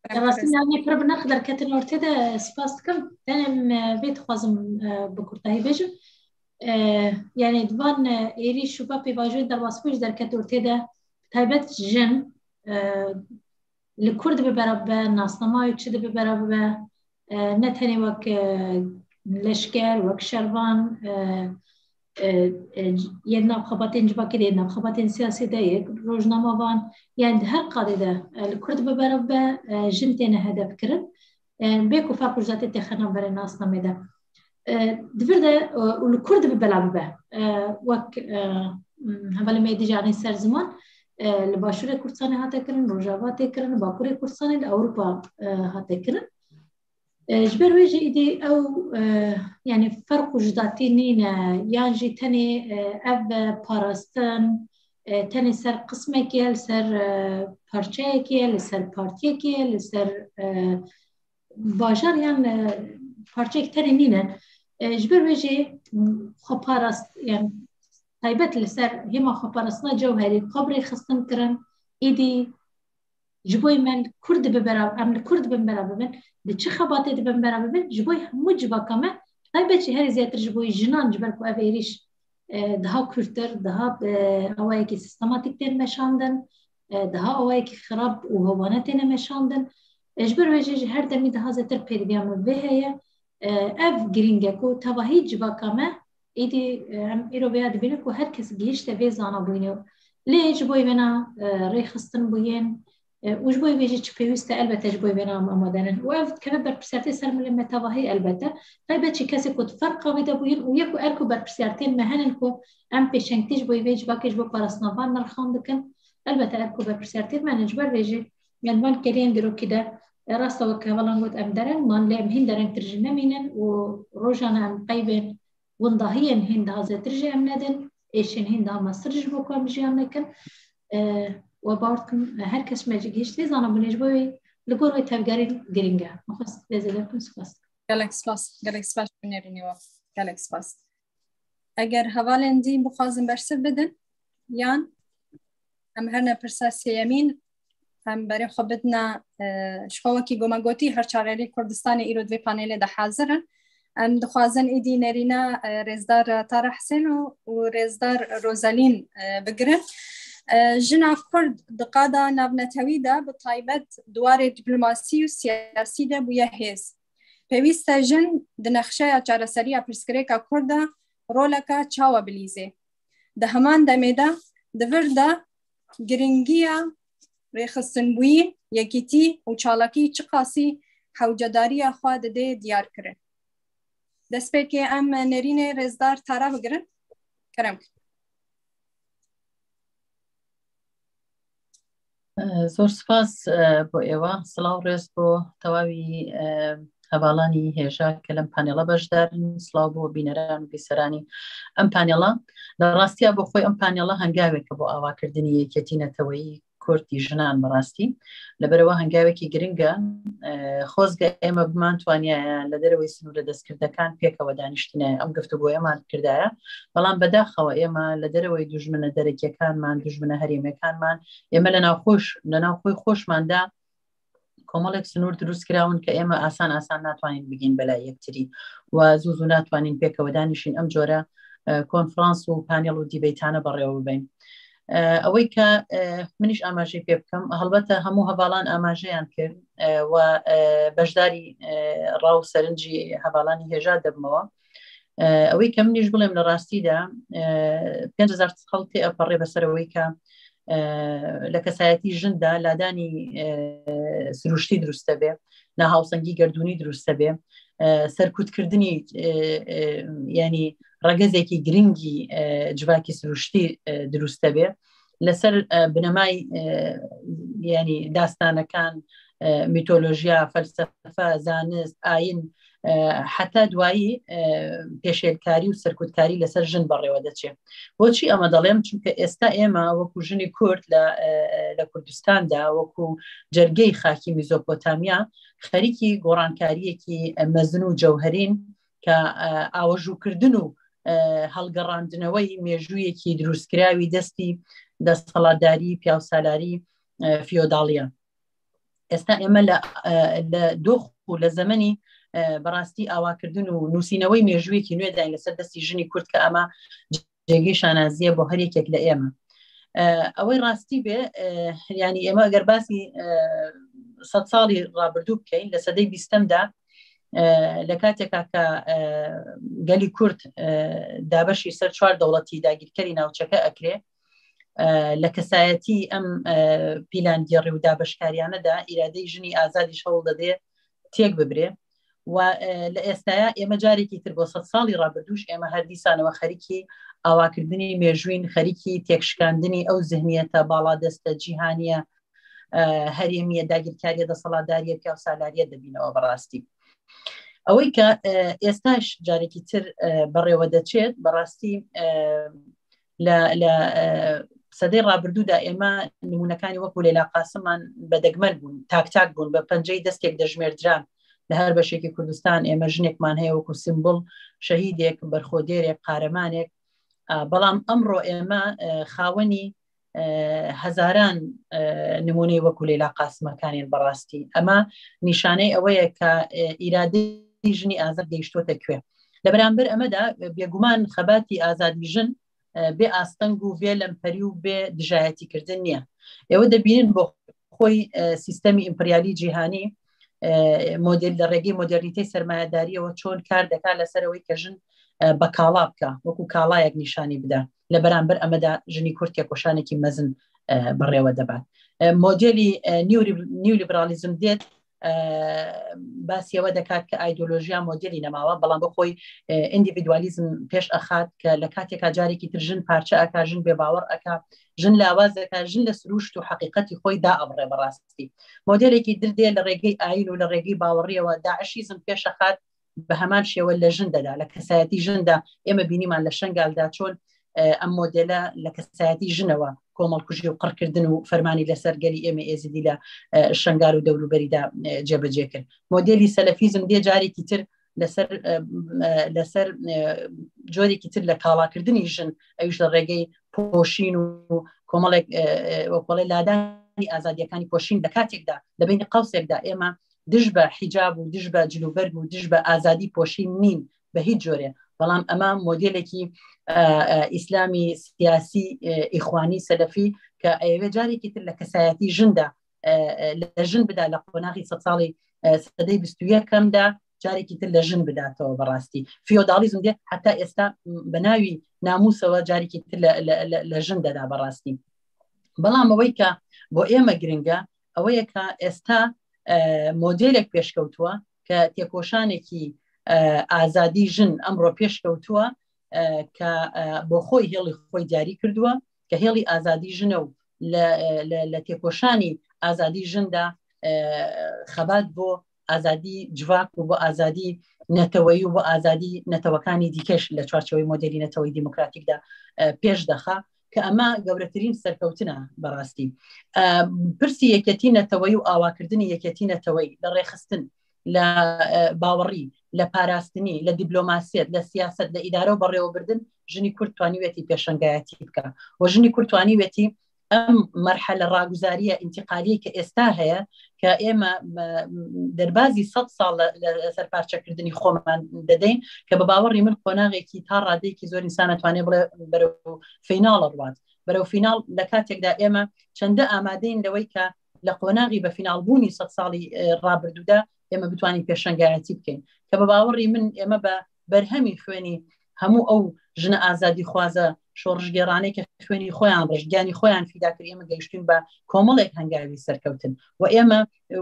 kerem, rastî kerem. Yanî pir bi nerx derketin ortê de spas dikim. Tenê min, e, vê dixwazim, e, bi kurtahî bêjim. E, yanî di van, e, êrîş û va pêvajoyên derbasbûyî ji derket ortê de, taybet jin, e, li kur dibe bera bibe, nasnama wê çi dibe bera bibe, e, ne tenê wek, e, leşker, wek şervan, e, e, e, yên nav xebatên civakî de, yên nav xebatên siyasî de, yek rojnamevan, yani di her qadê de, e, li kur dibe bera bibe, e, jin têne hedef kirin. E, bê ku ferq û cidatê têxe navberê nasnamê de. E, di vir de, e, û li kur dibe bela bibe. E, wek, e, m, hevalê me dî jî anî ser ziman, e, li Başûrê Kurdistanê hate kirin, Rojava tê kirin, Bakurê Kurdistanê li Ewropa, e, hate kirin. E, ji ber wê jî îdî ew, e, yani ferq û cidatî nîne, yan jî tenê, e, ev, e, parastin, e, tenê ser qismekê ye, li ser, e, parçeyekê ye, li ser partiyekê ye, li ser, e, bajar yan, e, parçeyek tenê nîne. E, ji ber wê jî, m, xweparast, yani taybet li ser hêma xweparastina cewherî xwe bi rêxistin kirin, îdî ji bo me li kur dibe bera, em li kur dibin bera bibin, di çi xebatê dibin bera bibin, ji bo hemû civaka me, taybet jî herî zêdetir ji bo jinan, ji ber ku ev êrîş, e, daha kûrtir, daha, e, awayekî sistematîk tên meşandin, e, daha awayekî xirab û hovane têne meşandin. E, ji ber wê jî ji her demî daha zêdetir pêdiviya min vê heye. E, ev girîng e ku tevahî civaka me êdî, e, em îro vêya dibînin ku her kes gihişte vê zanabûyînê. Lê ji bo vêna, e, rêxistin bûyên, e, û ji bo vê jî çi pêwîst e, elbete ji bo vêna em amade nin. Û ev dikeve berpirsiyartê ser milê me tevahî elbete. Taybet jî kesê ku di ferqa wê de bûyîn û yek û er ku berpirsiyartên me henin ku em pêşengtî ji bo vê civakê ji bo parastina van nirxan dikin. Elbete er ku berpirsiyartên me henin ji ber vê jî, yani van keriyên dîrokî de, e, rasta wek hevalan got em dereng man, lê em hîn derengtir jî nemînin û rojane em qeybên windahiyên hîn daha zêdetir jî em nedin, êşên hîn daha mestir ji bo ku em jiyan nekin. E, we bawer dikim, e, her kes me jî gihişt vê zanabûnê ji bo wê li gor wê tevgerîn girîng e. Min xwest vê zêde bikim, spas. Gelek spas, gelek spas ji nêrînê we. Gelek spas. Eger hevalên dî bixwazin bersiv bidin, yan em herne pirsa sêyemîn, em berê xwe bidine, e, ji xwe wekî ku me gotî, her çar êrî Kurdistanê îro di vê panelê de hazir in. Em dixwazin êdî nerîna, e, rêzdar Tara Hisên û, û rêzdar Rozelîn, e, bigirin. E, jina Kurd di qada navnetewî de, bi taybet di warê diplomasî û siyasî de bûye hêz. Pêwîst e jin di nexşeya çareseriya pirsgirêka Kurd de roleke çawa bilîzê? Di heman demê de di vir de girîngiya rêxistinbûyî, yekîtî û çalakî çiqasî hewcedariya xwe didê diyar kirin. Destpêkê em nerînê rêzdar Tara bigirin. Kerem. Zor spas, e, bo êwa. Silav rêz bo tewawî, e, hevalanî hêja ke lem panela beşdar in. Silav bo bîneran û bîseranî em panela. Li rastiya bo xwe em panela hengaveke bo avakirdinî yeketî neteweyî Kurd yî jinan bi rastî. Li ber ewa hengavekî giring e. E, xozge ême biman twaniyaye li derewê sînorê destkirdekan pêkewe danîştine, em giftûgoya êma kirdaye. Belam bedaxewe ême li derewê dujmine derekyekanman, dujmine herêmekanman, ême li navxweş, li navxwê xweşman de کۆمەڵێک سنوور دروست کراون کە ئێمە ئاسان ئاسان ناتوانین بگەین بەلای یەکتری و زوو زوو ناتوانین پێکەوە دانیشین ئەم جۆرە کۆنفرانس و پانێڵ و دیبەیتانە بەڕێوە ببەین. ئەوەی کە منیش ئاماژەی پێ بکەم، هەڵبەتە هەموو هەڤاڵان ئاماژەیان کرد و بەشداری ڕاو سەرنجی هەڤاڵانی هێژا دەبمەوە. ئەوەی کە منیش بڵێم، لە ڕاستیدا پێنج هەزار خەڵک تێ ئەپەڕێ بەسەرەوەی کە لە کەسایەتی ژندا لادانی سروشتی دروستە بێ، ناهاوسەنگی گردردونی دروستە بێ، سەرکوتکردنی ینی ڕەگەزێکی گرنگی جوواکی سروشتی دروستە بێ لەسەر بنەمای ینی داستانەکان، میتۆلۆژیا، فەلسەفە، زانست، ئاین، حتا دوایی پێشێلکاری و سەرکوتکاری لەسەر ژن بەڕێوە دەچێت. بۆچی ئەمە دەڵێم؟ چونکە ئێستا ئێمە وەکو ژنی کورد لە لە کوردستاندا، وەکو جەرگەی خاکی میزۆپۆتامیا، خەریکی گۆڕانکاریەکی مەزن و جەوهرین کە ئاوەژووکردن و هەڵگەڕاندنەوەی مێژوویەکی دروستکراوی دەستی دەستەڵاتداری پیاوسالاری فیۆداڵیە. ئێستا ئێمە لە لە دۆخ و لە زەمەنی بەڕاستی ئاواکردن و نووسینەوەی مێژوویەکی نوێداین لەسەر دەستی ژنی کورد کە ئەمە جێگەی شانازیە بۆ هەر یەکێک لە ئێمە. ئەوەی ڕاستی بێ، ینی ئێمە ئەگەر باسی سەد ساڵی ڕابردوو بکەین، لە سەدەی بیستەمدا لە کاتێکا کە گەلی کورد دابەشی سەر چوار دەوڵەتی داگیرکەری ناوچەکە ئەکرێ، لە کەسایەتی ئەم پیلانگێڕی و دابەشکاریانەدا ئیرادەی ژنی ئازادیش هەوڵ دەدێ تێک ببرێ. و لە ئێستایا ئێمە جارێکی تر بۆ سەد ساڵی ڕابردووش ئێمە هەر دیسانەوە خەریکی ئاواکردنی مێژووین، خەریکی تێکشکاندنی ئەو زهنیەتە باڵادەستە جیهانیە هەرێمیە داگیرکاریە دەسەڵاتداریە پیاوسالاریە دەبینەوە بەڕاستی. ئەوەی کە ئێستاش جارێکی تر بەڕێوە دەچێت بەڕاستی لە لە سەدەی ڕابردوودا ئێمە نمونونەکانی وەکو لەیلا قاسممان بە دەگمەن بوون، تاک تاک بوون، بە پەنجەی دەستێک دەژمێردران. لە هەر بەشێکی کوردستان ئێمە ژنێکمان هەیە وەکو سیمبل، شەهیدێک، بەرخۆدێرێک، قارەمانێک. بەڵام ئەمڕۆ ئێمە خاوەنی هەزاران نمونەی وەکو لەیلا قاسمەکانین بەڕاستی. ئەمە نیشانەی ئەوەیە کە ئیرادەی ژنی ئازاد گەیشتوتە کوێ. لە بەرامبەر ئەمەدا بێگومان خەباتی ئازادی ژن بێ ئاستەنگ و بێ لەمپەری و بێ دژایەتیکردن نییە. ئێوە دەبینن بۆ خۆی سیستەمی ئیمپریالی جیهانی مۆدل لە ڕێگەی مۆدررنیتەی سەرمایهداریەوە چۆن کار دەکات لەسەرەوەی کە ژن بە کاڵا بکە، وەکو کاڵایەک نیشانی بدا. لە بەرامبەر ئەمەدا ژنی کورد تێکۆشانێکی مەزن بەڕێوە دەبات. مۆدلی نیولیبرالیزم دێت باسیەوە دەکات کە ئایدۆلۆژیا مۆدلی نەماوە، بەڵام بۆ خۆی ئیندیڤیدوالیزم پێش ئەخات کە لە کاتێکا جارێکی تر ژن پارچە ئەکا، ژن بێ باوەڕ ئەکا، ژن لاواز ئەکا، ژن لە سروشت و حەقیقەتی خۆی دا ئەبڕێ بەڕاستی. مۆدلێکی در دێ لە ڕێگەی ئاین و لە ڕێگەی باوەڕیەوە داعشیزم پێش ئەخات، بە هەمان شێوە لە ژن دەدا، لە کەسایەتی ژندا. ئێمە بینیمان لە شەنگالدا چۆن ئەم مۆدێلە لە کەسایەتی ژنەوە کۆمەڵکوژی و قڕکردن و فەرمانی لەسەر گەلی ئێمە ئێزیدی لە شەنگال و دەوروبەریدا جێبەجێ کرد. مۆدێلی سەلەفیزم دێ جارێکی تر لەسەر لەسەر جۆرێکی تر لە کاڵاکردنی ژن، ئەویش لە ڕێگەی پۆشین و کۆمەڵێک وەکڵێ لادانی ئازادیەکانی پۆشین لە کاتێکدا لە بینی قەوسێکدا ئێمە دژ بە حیجاب و دژ بە جلوبەرگ و دژ بە ئازادی پۆشین نین بە هیچ جۆرێ. بەڵام ئەمە مۆدلێکی ئیسلامی سیاسی ئیخوانی سەلەفی کە ئەوێ جارێکی تر لە کەسایەتی ژندا لە ژن بدا لە قۆناغی سەد ساڵی سەدەی بیست و یەکەمدا جارێکی تر لە ژن بداتەوە. بەڕاستی فیۆداڵیزم دێ حتا ئێستا بە ناوی ناموسەوە جارێکی تر لە ژن دەدا بەڕاستی. بەڵام ئەوەی کە بۆ ئێمە گرنگە ئەوەیە کە ئێستا مۆدلێک پێشکەوتووە کە تێکۆشانێکی ئازادی ژن ئەمڕۆ پێشکەوتووە کە بۆ خۆی هێڵی خۆی دیاری کردووە کە هێڵی ئازادی ژنە و لە تێکۆشانی ئازادی ژندا خەبات بۆ ئازادی جوواک و بۆ ئازادی نەتەوەی و بۆ ئازادی نەتەوەکانی دیکەش لە چوارچەوەی مۆدلی نەتەوەی دیموکراتیکدا پێش دەخا کە ئەمە گەورەترین سەرکەوتنە بەڕاستی. پرسی یەکێتی نەتەوەی و ئاواکردنی یەکێتی نەتەوەی لە ڕێخستن، لە باوەڕی، لە پاراستنی، لە دیبلۆماسیەت، لە سیاست، لە ئیدارە و بەڕێوەبردن ژنی کورد توانیوێتی پێشەنگایەتی بکە و ژنی کورد توانیوێتی ئەم مەرحەلە ڕاگوزاریە ئینتیقالی کە ئێستا هەیە کە ئێمە دەربازی سەد ساڵ لەسەر پارچەکردنی خۆمان دەدەین، کە بە باوەڕی من قۆناغێکی تا ڕادەیەکی زۆر ئینسان ئەتوانێت بڵێ بەرەو فیناڵ ڕوات، بەرەو فیناڵ، لە کاتێکدا ئێمە چەندە ئامادەین لەوەی کە لە قۆناغی بە فیناڵبوونی سەد ساڵی ڕابردوودا ئێمە بتوانین پێشەنگایەتی بکەین، کە بە باوەڕی من ئێمە بە بەرهەمی خوێنی هەموو ئەو ژنە ئازادی خوازە شۆڕشگێڕانەی کە خوێنی خۆیان ڕژگیانی خۆیان فیدا کرد، ئێمە گەیشتین بە کۆمەڵێک هەنگاوی سەرکەوتن و ئێمە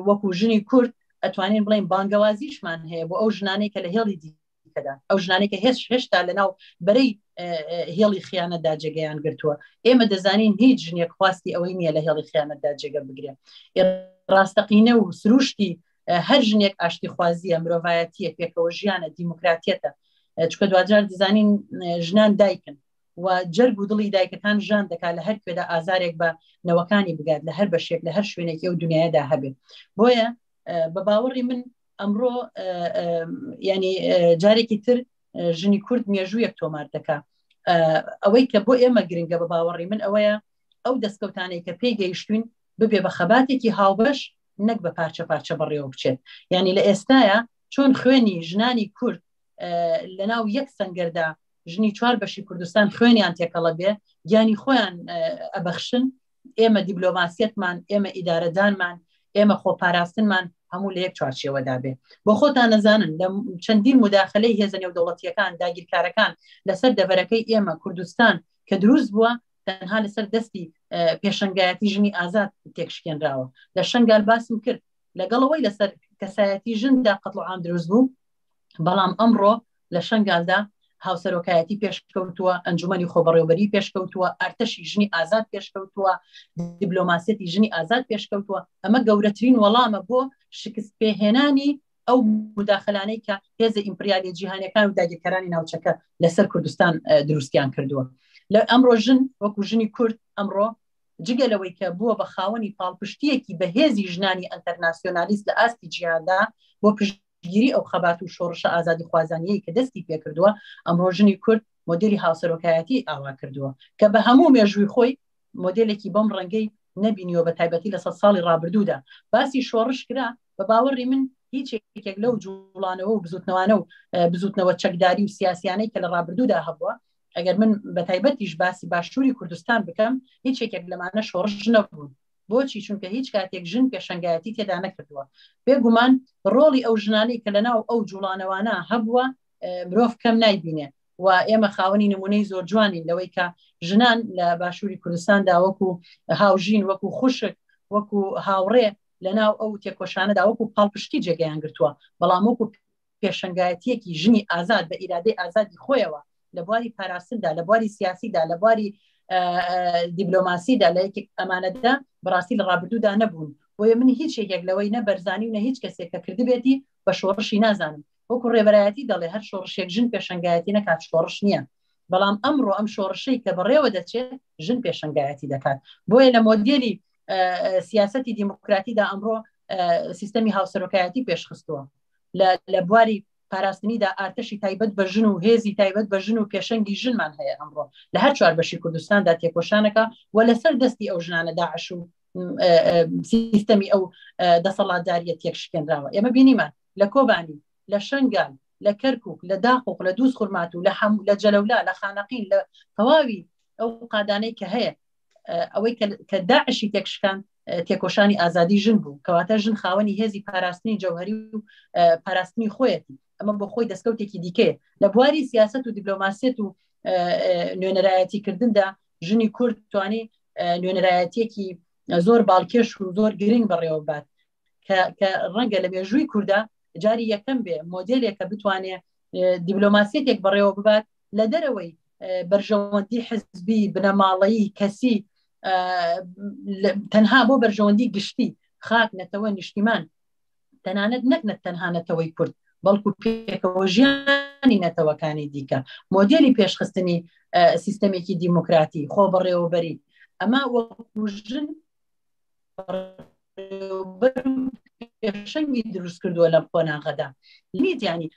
وەکو ژنی کورد ئەتوانین بڵین بانگەوازیشمان هەیە بۆ ئەو ژنانەی کە لە هێڵی دیکەدا، ئەو ژنانەی کە هێش هێشتا لە ناو بەرەی هێڵی خیانەتدا جێگەیان گرتووە. ئێمە دەزانین هیچ ژنێک خواستی ئەوەی نییە لە هێڵی خیانەتدا جێگە بگرێ. ڕاستەقینە و سروشتی هەر ژنێک ئاشتیخوازیە، مرۆڤایەتیە، پێکەوە ژیانە، دیموکراتیەتە. چکە دواجار دەزانین ژنان دایکن و جەرگ و دڵی دایکەکان ژان دەکات لە هەر کوێدا ئازارێک بە نەوەکانی بگات، لە هەر بەشێک، لە هەر شوێنێکی ئەو دنیادا هەبێت. بۆیە بە باوەڕی من ئەمڕۆ ینی جارێکی تر ژنی کورد مێژوویەک تۆمار دەکا. ئەوەی کە بۆ ئێمە گرنگە بە باوەڕی من ئەوەیە ئەو دەستکەوتانەی کە پێی گەیشتوین ببێ بە خەباتێکی هاوبەش، نەک بە پارچە پارچە بەڕێوە بچێت. یعنی لە ئێستایا چۆن خوێنی ژنانی کورد لە ناو یەک سەنگەردا ژنی چوار بەشی کوردستان خوێنیان تێکەڵە بێ، گیانی خۆیان ئەبەخشن، ئێمە دیبلۆماسیەتمان، ئێمە ئیدارەدانمان، ئێمە خۆپاراستنمان هەموو لە یەک چوارچێوەدا بێ. بۆ خۆتان نەزانن لە چەندین مداخلەی هێزە نێودەوڵەتیەکان، داگیرکارەکان لەسەر دەڤەرەکەی ئێمە کوردستان کە دروست بووە، تەنها لەسەر دەستی پێشەنگایەتی ژنی ئازاد تێکشکێنراوە. لە شەنگال باسم کرد، لەگەڵەوەی لەسەر کەسایەتی ژندا قەتڵ عام دروست بوو، بەڵام ئەمڕۆ لە شەنگالدا هاوسەرۆکایەتی پێشکەوتووە، ئەنجومەنی خۆبەڕێوەبەری پێشکەوتووە، ئەرتەشی ژنی ئازاد پێشکەوتووە، دیبلۆماسیەتی ژنی ئازاد پێشکەوتووە. ئەمە گەورەترین وەڵامە بۆ شکست پێهێنانی ئەو مداخلانەی کە هێزە ئیمپریالی جیهانەکان و داگیرکەرانی ناوچەکە لەسەر کوردستان دروستیان کردووە. لە ئەمڕۆ ژن وەکو ژنی کورد ئەمڕۆ جگە لەوەی کە بووە بە خاوەنی پاڵپشتیەکی بەهێزی ژنانی ئەنتەرناسیۆنالیست لە ئاستی جیهاندا بۆ پشتگیری ئەو خەبات و شۆڕشە ئازادی خوازانیەی کە دەستی پێکردووە، ئەمڕۆ ژنی کورد مۆدلی هاوسەرۆکایەتی ئاوا کردووە کە بە هەموو مێژووی خۆی مۆدلێکی بەم ڕەنگەی نەبینیوە، بە تایبەتی لە سەد ساڵی ڕابردوودا. باسی شۆڕش کرا، بە باوەڕی من هیچ یەکێک لەو جوڵانەوە و بزوتنەوانە و بزوتنەوە چەکداری و سیاسیانەی کە لە ڕابردوودا هەبووە، ئەگەر من بە تایبەتیش باسی باشووری کوردستان بکەم، هیچ یەکێک لەمانە شۆڕش نەبوون. بۆچی؟ چونکە هیچ کاتێک ژن پێشەنگایەتی تێدا نەکردووە. بێگومان ڕۆڵی ئەو ژنانەی کە لەناو ئەو جوڵانەوانە هەبووە مرۆڤ کەم نایبینێ و ئێمە خاوەنی نمونەی زۆر جوانین لەوەی کە ژنان لە باشووری کوردستاندا وەکو هاوژین، وەکو خوشک، وەکو هاوڕێ لەناو ئەو تێکۆشانەدا وەکو پاڵپشتی جێگەیان گرتووە، بەڵام وەکو پێشەنگایەتیەکی ژنی ئازاد بە ئیرادەی ئازادی خۆیەوە لە بواری پاراستندا، لە بواری سیاسیدا، لە بواری دیبلۆماسیدا، لە یەکێک ئەمانەدا بەڕاستی لە ڕابردوودا نەبوون. بۆیە من هیچ یەکێک لەوەی نە بەرزانی و نە هیچ کەسێک کە کردبێتی بە شۆڕشی نازانم. وەکو ڕێبەرایەتی دەڵێ هەر شۆڕشێک ژن پێشەنگایەتی نەکات شۆڕش نییە. بەڵام ئەمڕۆ ئەم شۆڕشەی کە بەڕێوە دەچێت ژن پێشەنگایەتی دەکات. بۆیە لە مۆدێلی سیاسەتی دیموکراتیدا ئەمڕۆ سیستەمی هاوسەرۆکایەتی پێشخستووە لە بواری پاراستنیدا ئارتەشی تایبەت بە ژن و هێزی تایبەت بە ژن و پێشەنگی ژنمان هەیە ئەمڕۆ لە هەر چوار بەشی کوردستاندا تێکۆشانەکە و لەسەر دەستی ئەو ژنانە داعش و سیستەمی ئەو دەسەڵاتداریە تێکشکێنراوە. ئێمە بینیمان لە کۆبانی، لە شەنگال، لە کەرکوک، لە داقوق، لە دووز خورمات و لە حەم لە جەلەولا، لە خانەقین، لە تەواوی ئەو قادانەی کە هەیە، ئەوەی کە داعشی تێکشکان تێکۆشانی ئازادی ژن بوو، کەواتە ژن خاوەنی هێزی پاراستنی جەوهری و پاراستنی خۆیەتی. ئەمە بۆ خۆی دەستکەوتێکی دیکەیە لە بواری سیاست و دیبلۆماسیەت و نوێنەرایەتی کردندا. ژنی کورد توانی نوێنەرایەتیەکی زۆر باڵکێش و زۆر گرنگ بەڕێوە بات کە ڕەنگە لە مێژووی کووردا جاری یەکەم بێ مۆدلێک کە بتوانێ دیبلۆماسیەتێک بەڕێوە ببات لە دەرەوەی بەرژەوەندی حزبی، بنەماڵەیی، کەسی، تەنها بۆ بەرژەوەندی گشتی، خاک، نەتەوە، نیشتیمان، تەنانەت نەک نە تەنها نەتەوەی کورد، بەڵکو پێکەوە ژیانی نەتەوەکانی دیکە، مۆدێلی پێشخستنی سیستەمێکی دیموکراتی، خۆ بەڕێوەبەری، ئەمە وەکو ژن پێشەنگی دروست کردووە لەم قۆناغەدا. لیت ینی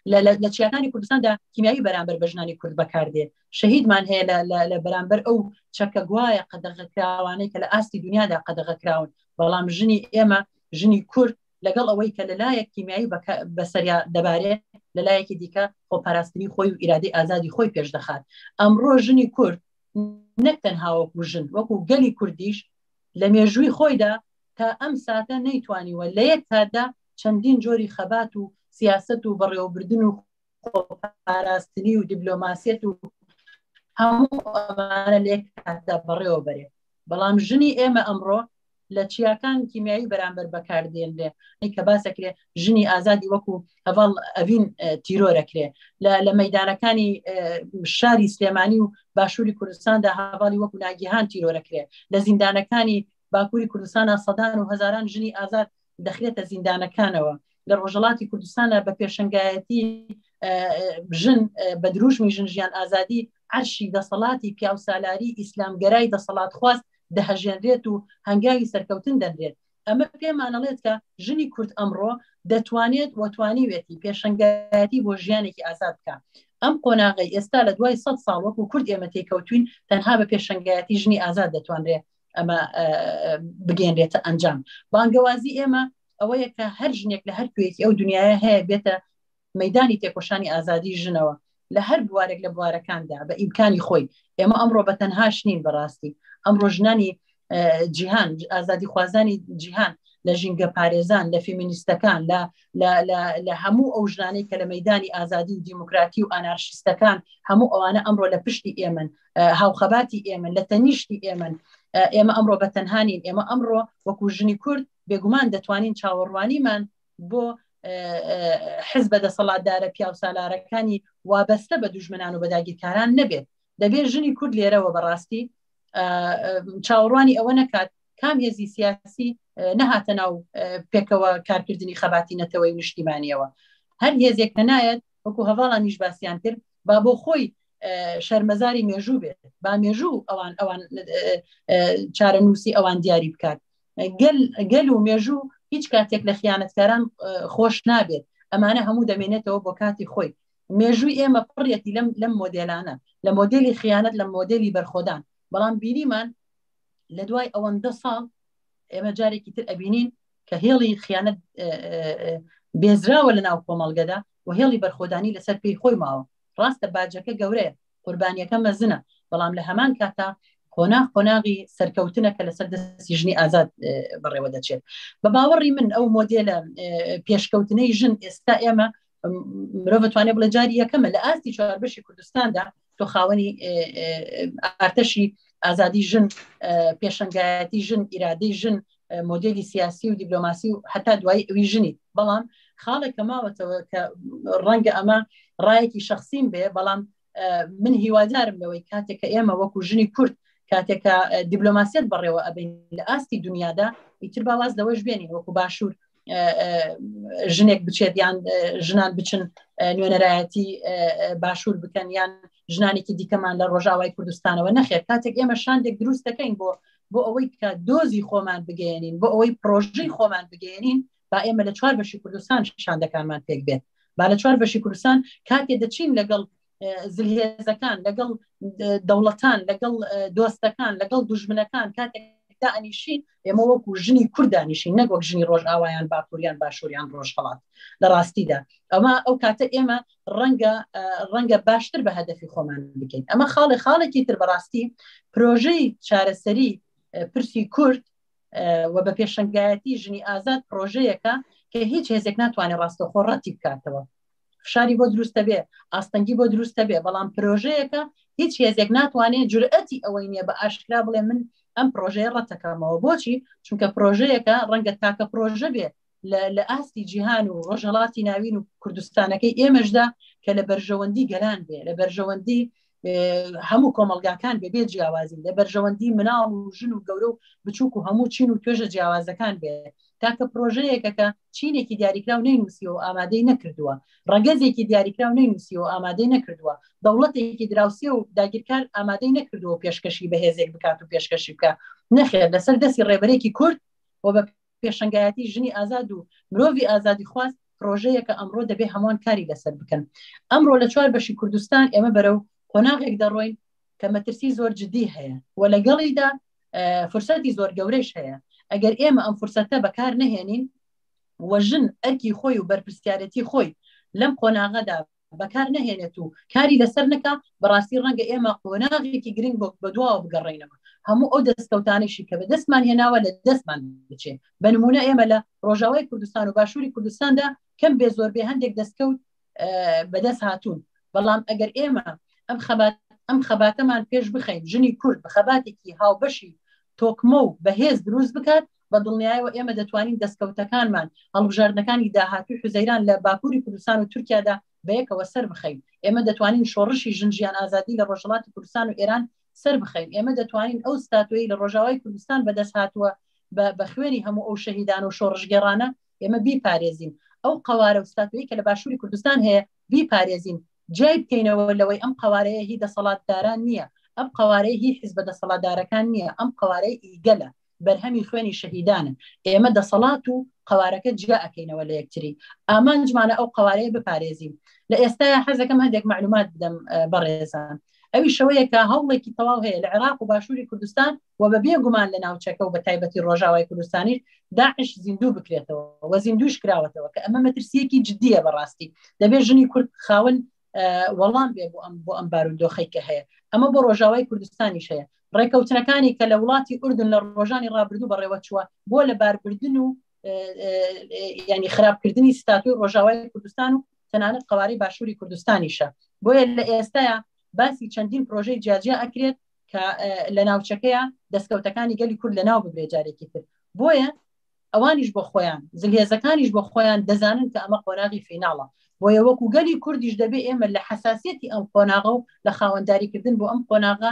لە چیاکانی کوردستاندا کیمیاوی بەرامبەر بە ژنانی کورد بەکاردێ. شەهیدمان هەیە لە بەرامبەر ئەو چەکە گوایە قەدەغەکراوانەی کە لە ئاستی دنیادا قەدەغەکراون، بەڵام ژنی ئێمە ژنی کورد لەگەڵ ئەوەی کە لە لایەک کیمیایی بەسەریا دەبارێ، لە لایەکی دیکە خۆپاراستنی خۆی و ئیرادەی ئازادی خۆی پێش دەخات. ئەمڕۆ ژنی کورد نەک تەنها وەکو ژن، وەکو گەلی کوردیش لە مێژووی خۆیدا تا ئەم ساتە نەیتوانیوە لە یەک کاتدا چەندین جۆری خەبات و سیاسەت و بەڕێوەبردن و خۆپاراستنی و دیبلۆماسیەت و هەموو ئەمانە لە یەک کاتدا بەڕێوە بەرێ. بەڵام ژنی ئێمە ئەمڕۆ لە چیاکان کیمیایی بەرامبەر بەکاردێنرێ، کە باسەکرێ ژنی ئازادی وەکو هەڤاڵ ئەڤین تیرۆرەکرێ، لە مەدانەکانی شاری سلێمانی و باشووری کوردستاندا هەڤاڵی وەکو ناگیهان تیرۆرەکرێ، لە زیندانەکانی باکووری کوردستانە سەدان و هەزاران ژنی ئازاد دەخرێتە زیندانەکانەوە، لە ڕۆژهەڵاتی کوردستانە بە پێشەنگایەتی ژن، بە دروژمی ژن ژیان ئازادی، عەرشی دەسەڵاتی پیاوسالاری ئیسلامگەرای دەسەڵاتخواز دەهەژێنرێت و هەنگاوی سەرکەوتن دەنرێت. ئەمە پێمانەڵێت کە ژنی کورد ئەمڕۆ دەتوانێت و توانیوێتی پێشەنگایەتی بۆ ژیانێکی ئازاد بکە. ئەم قۆناغی ئێستا لە دوای سەد ساڵ وەکو کورد ئێمە تێکەوتوین تەنها بە پێشەنگایەتی ژنی ئازاد دەتوانرێت ئەمە بگەێنرێتە ئەنجام. بانگەوازی ئێمە ئەوەیە کە هەر ژنێک لە هەر کوێیەکی ئەو دنیاە هەیە بێتە مەدانی تێکۆشانی ئازادی ژنەوە لە هەر بوارێک لە بوارەکاندا بە ئیمکانی خۆی. ئێمە ئەمڕۆ بە تەنهاش نین بەڕاستی. ئەمڕۆ ژنانی جیهان، ئازادی خوازانی جیهان لە ژینگە پارێزان، لە فیمینیستەکان، لە لە لە لە هەموو ئەو ژنانەی کە لە مەدانی ئازادی و دیموکراتی و ئانارشیستەکان، هەموو ئەوانە ئەمڕۆ لە پشتی ئێمن، هاوخەباتی ئێمن، لە تەنیشتی ئێمن. ئێمە ئەمڕۆ بە تەنها نین. ئێمە ئەمڕۆ وەکو ژنی کورد بێگومان دەتوانین چاوەڕوانیمان بۆ حزبە دەسەڵاتدارە پیاوسالارەکانی وابەستە بە دوژمنان و بە داگیرکاران نەبێت. دەبێت ژنی کورد لێرەوە بەڕاستی چاوەڕوانی ئەوە نەکات کام هێزی سیاسی نەهاتە ناو پێکەوە کارکردنی خەباتی نەتەوەی نیشتیمانیەوە. هەر هێزێک کە نایەت، وەکو هەڤاڵانیش باسیان کرد، با بۆ خۆی شەرمەزاری مێژوو بێت، با مێژوو ئەوان ئەوان چارەنووسی ئەوان دیاری بکات. گەل گەل و مێژوو هیچ کاتێک لە خیانەتکاران خۆش نابێت. ئەمانە هەموو دەمێنێتەوە بۆ کاتی خۆی. مێژووی ئێمە پڕیەتی لەم لەم مۆدێلانە، لە مۆدێلی خیانەت، لە مۆدێلی بەرخۆدان. بەڵام بینیمان لە دوای ئەوەندە ساڵ ئێمە جارێکی تر ئەبینین کە هێڵی خیانەت بێزراوە لە ناو کۆمەڵگەدا و هێڵی بەرخۆدانی لەسەر پێی خۆی ماوە. ڕاستە باجەکە گەورەیە، قوربانیەکە مەزنە، بەڵام لە هەمان کاتا قۆناغ قۆناغی سەرکەوتنە کە لەسەر دەستی ژنی ئازاد بەڕێوە دەچێت. بە باوەڕی من ئەو مۆدێلە پێشکەوتنەی ژن ئێستا ئێمە مرۆڤ توانێ بڵێ جاری یەکەمە لە ئاستی چوار بەشی کوردستاندا تۆ خاوەنی ئارتەشی ئازادی ژن، پێشەنگایەتی ژن، ئیرادەی ژن، مۆدێلی سیاسی و دیبلۆماسی و هەتا دوایی ئەوی ژنی. بەڵام خاڵێک کە ماوەتەوە کە ڕەنگە ئەمە ڕایەکی شەخسیم بێ، بەڵام من هیوادارم لەوەی کاتێک کە ئێمە وەکو ژنی کورد کاتێکە دیبلۆماسیەت بەڕێوە ئەبین لە ئاستی دنیادا، ئیتر باواز لەوەش بێنین وەکو باشوور ژنێک بچێت یان ژنان بچن نوێنەرایەتی باشوور بکەن، یان ژنانێکی دیکەمان لە ڕۆژاوای کوردستانەوە. نەخێر، کاتێک ئێمە شاندێک دروست دەکەین بۆ بۆ ئەوەی کە دۆزی خۆمان بگەێنین، بۆ ئەوەی پرۆژەی خۆمان بگەێنین، با ئێمە لە چوار بەشی کوردستان شاندەکانمان پێک بێت. با لە چوار بەشی کوردستان کاتێ دەچین لەگەڵ زلهێزەکان، لەگەڵ دەوڵەتان، لەگەڵ دۆستەکان، لەگەڵ دوژمنەکان کاتێک دائەنیشین، ئێمە وەکو ژنی کورد دانیشین، نەک وەک ژنی ڕۆژئاوایان باکووریان باشووریان ڕۆژهەڵات. لە ڕاستیدا ئەمە ئەو کاتە ئێمە ڕەنگە ڕەنگە باشتر بە هەدەفی خۆمان بکەین. ئەمە خاڵێ خاڵێکی تر بەڕاستی پرۆژەی چارەسەری پرسی کورد و بە پێشەنگایەتی ژنی ئازاد پرۆژەیەکە کە هیچ هێزێک ناتوانێت ڕاستەوخۆ ڕەتی بکاتەوە. فشاری بۆ دروستە بێ، ئاستەنگی بۆ دروستە بێ، بەڵام پرۆژەیەکە هیچ هێزێک ناتوانێت جورئەتی ئەوەی نییە بە ئاشکرا بڵێ من ئەم پرۆژەیە ڕەتەکەمەوە. بۆچی؟ چونکە پرۆژەیەکە ڕەنگە تاکە پرۆژە بێ لە لە ئاستی جیهان و ڕۆژهەڵاتی ناوین و کوردستانەکەی ئێمەشدا کە لە بەرژەوەندی گەلان بێ، لە بەرژەوەندی هەموو کۆمەلگاکان بێ بێ جیاوازی، لە بەرژەوەندی مناڵ و ژن و گەورە و بچووک و هەموو چین و توێژە جیاوازەکان بێ. تاکە پرۆژەیەکە کە چینێکی دیاریکراو نەینووسیوە و ئامادەی نەکردووە، ڕەگەزێکی دیاریکراو نەینووسیوە و ئامادەی نەکردووە، دەوڵەتێکی دراوسێ و داگیرکار ئامادەی نەکردووە و پێشکەشی بە هێزێک بکات و پێشکەشی بکات. نەخێر، لەسەر دەستی ڕێبەرێکی کورد و بە پێشەنگایەتی ژنی ئازاد و مرۆڤی ئازادی خواز پرۆژەیەکە ئەمڕۆ دەبێ هەمووان کاری لەسەر بکەن. ئەمڕۆ لە چوار بەشی کوردستان ئێمە بەرەو قۆناغێک دەڕۆین کە مەترسی زۆر جدی هەیە و لەگەڵیدا فرسەتی زۆر گەورەش هەیە. ئەگەر ئێمە ئەم فرسەتە بەکار نەهێنین و ژن ئەرکی خۆی و بەرپرسیارەتی خۆی لەم قۆناغەدا بەکار نەهێنێت و کاری لەسەر نەکا، بەڕاستی ڕەنگە ئێمە قۆناغێکی گرنگ بۆ بەدواوە بگەڕێینەوە. هەموو ئەو دەستکەوتانەشی کە بەدەستمان هێناوە لە دەستمان بچێ. بە نمونە ئێمە لە ڕۆژاوای کوردستان و باشووری کوردستاندا کەم بێ زۆر بێ هەندێک دەستکەوت بەدەست هاتوون. بەڵام ئەگەر ئێمە ئەم خەبات ئەم خەباتەمان پێش بخەین، ژنی کورد بە خەباتێکی هاوبەشی تۆکمە و بەهێز دروست بکات، بە دڵنیایەوە ئێمە دەتوانین دەستکەوتەکانمان، هەڵبژاردنەکانی داهاتووی حوزەیران لە باکووری کوردستان و تورکیادا بەیەکەوە سەر بخەین. ئێمە دەتوانین شۆڕشی ژن ژیان ئازادی لە ڕۆژهەڵاتی کوردستان و ئێران سەر بخەین. ئێمە دەتوانین ئەو ستاتۆیەی لە ڕۆژاوای کوردستان بەدەست هاتووە بە خوێنی هەموو ئەو شەهیدان و شۆڕشگێڕانە ئێمە بیپارێزین. ئەو قەوارە و ستاتۆیی کە لە باشووری کوردستان هەیە بیپارێزین، جیای بکەینەوە لەوەی ئەم قەوارەیە هی دەسەڵاتداران نییە، ئەم قەوارەیە هی حیزبە دەسەڵاتدارەکان نییە، ئەم قەوارەیە ئیگەلە، بەرهەمی خوێنی شەهیدانە. ئێمە دەسەڵات و قەوارەکە جیا ئەکەینەوە لە یەکتری. ئامانجمانە ئەو قەوارەیە بپارێزین. لە ئێستایا حەزەکەم هەندێک معلومات بدەم بە ڕێزان. ئەوی شەوەیە کە هەوڵێکی تەواو هەیە لە عێراق و باشووری کوردستان و بە بێگومان لە ناوچەکە و بە تایبەتی ڕۆژاوای کوردستانیش داعش زیندوو بکرێتەوە و زیندووش کراوەتەوە، کە ئەمە مەترسیەکی جددیە بەڕاستی. دەبێت ژنی کورد خاون وەڵام بێ بۆ ئەم بۆ ئەم بارودۆخەی کە هەیە. ئەمە بۆ ڕۆژاوای کوردستانیش هەیە. ڕێکەوتنەکانی کە لە وڵاتی ئوردن لە ڕۆژانی ڕابردوو بەڕێوە چووە بۆ لە باربردن و ینی خراپکردنی ستاتوی ڕۆژاوای کوردستان و تەنانەت قەوارەی باشووری کوردستانیشە. بۆیە لە ئێستایا باسی چەندین پرۆژەی جیاجیا ئەکرێت کە لە ناوچەکەیە دەستکەوتەکانی گەلی کورد لە ناو ببرێ جارێکی تر. بۆیە ئەوانیش بۆ خۆیان، زلهێزەکانیش بۆ خۆیان دەزانن کە ئەمە قۆناغی فیناڵە. بۆیە وەکو گەلی کوردیش دەبێ ئێمە لە حەساسیەتی ئەم قۆناغە و لە خاوەنداریکردن بۆ ئەم قۆناغە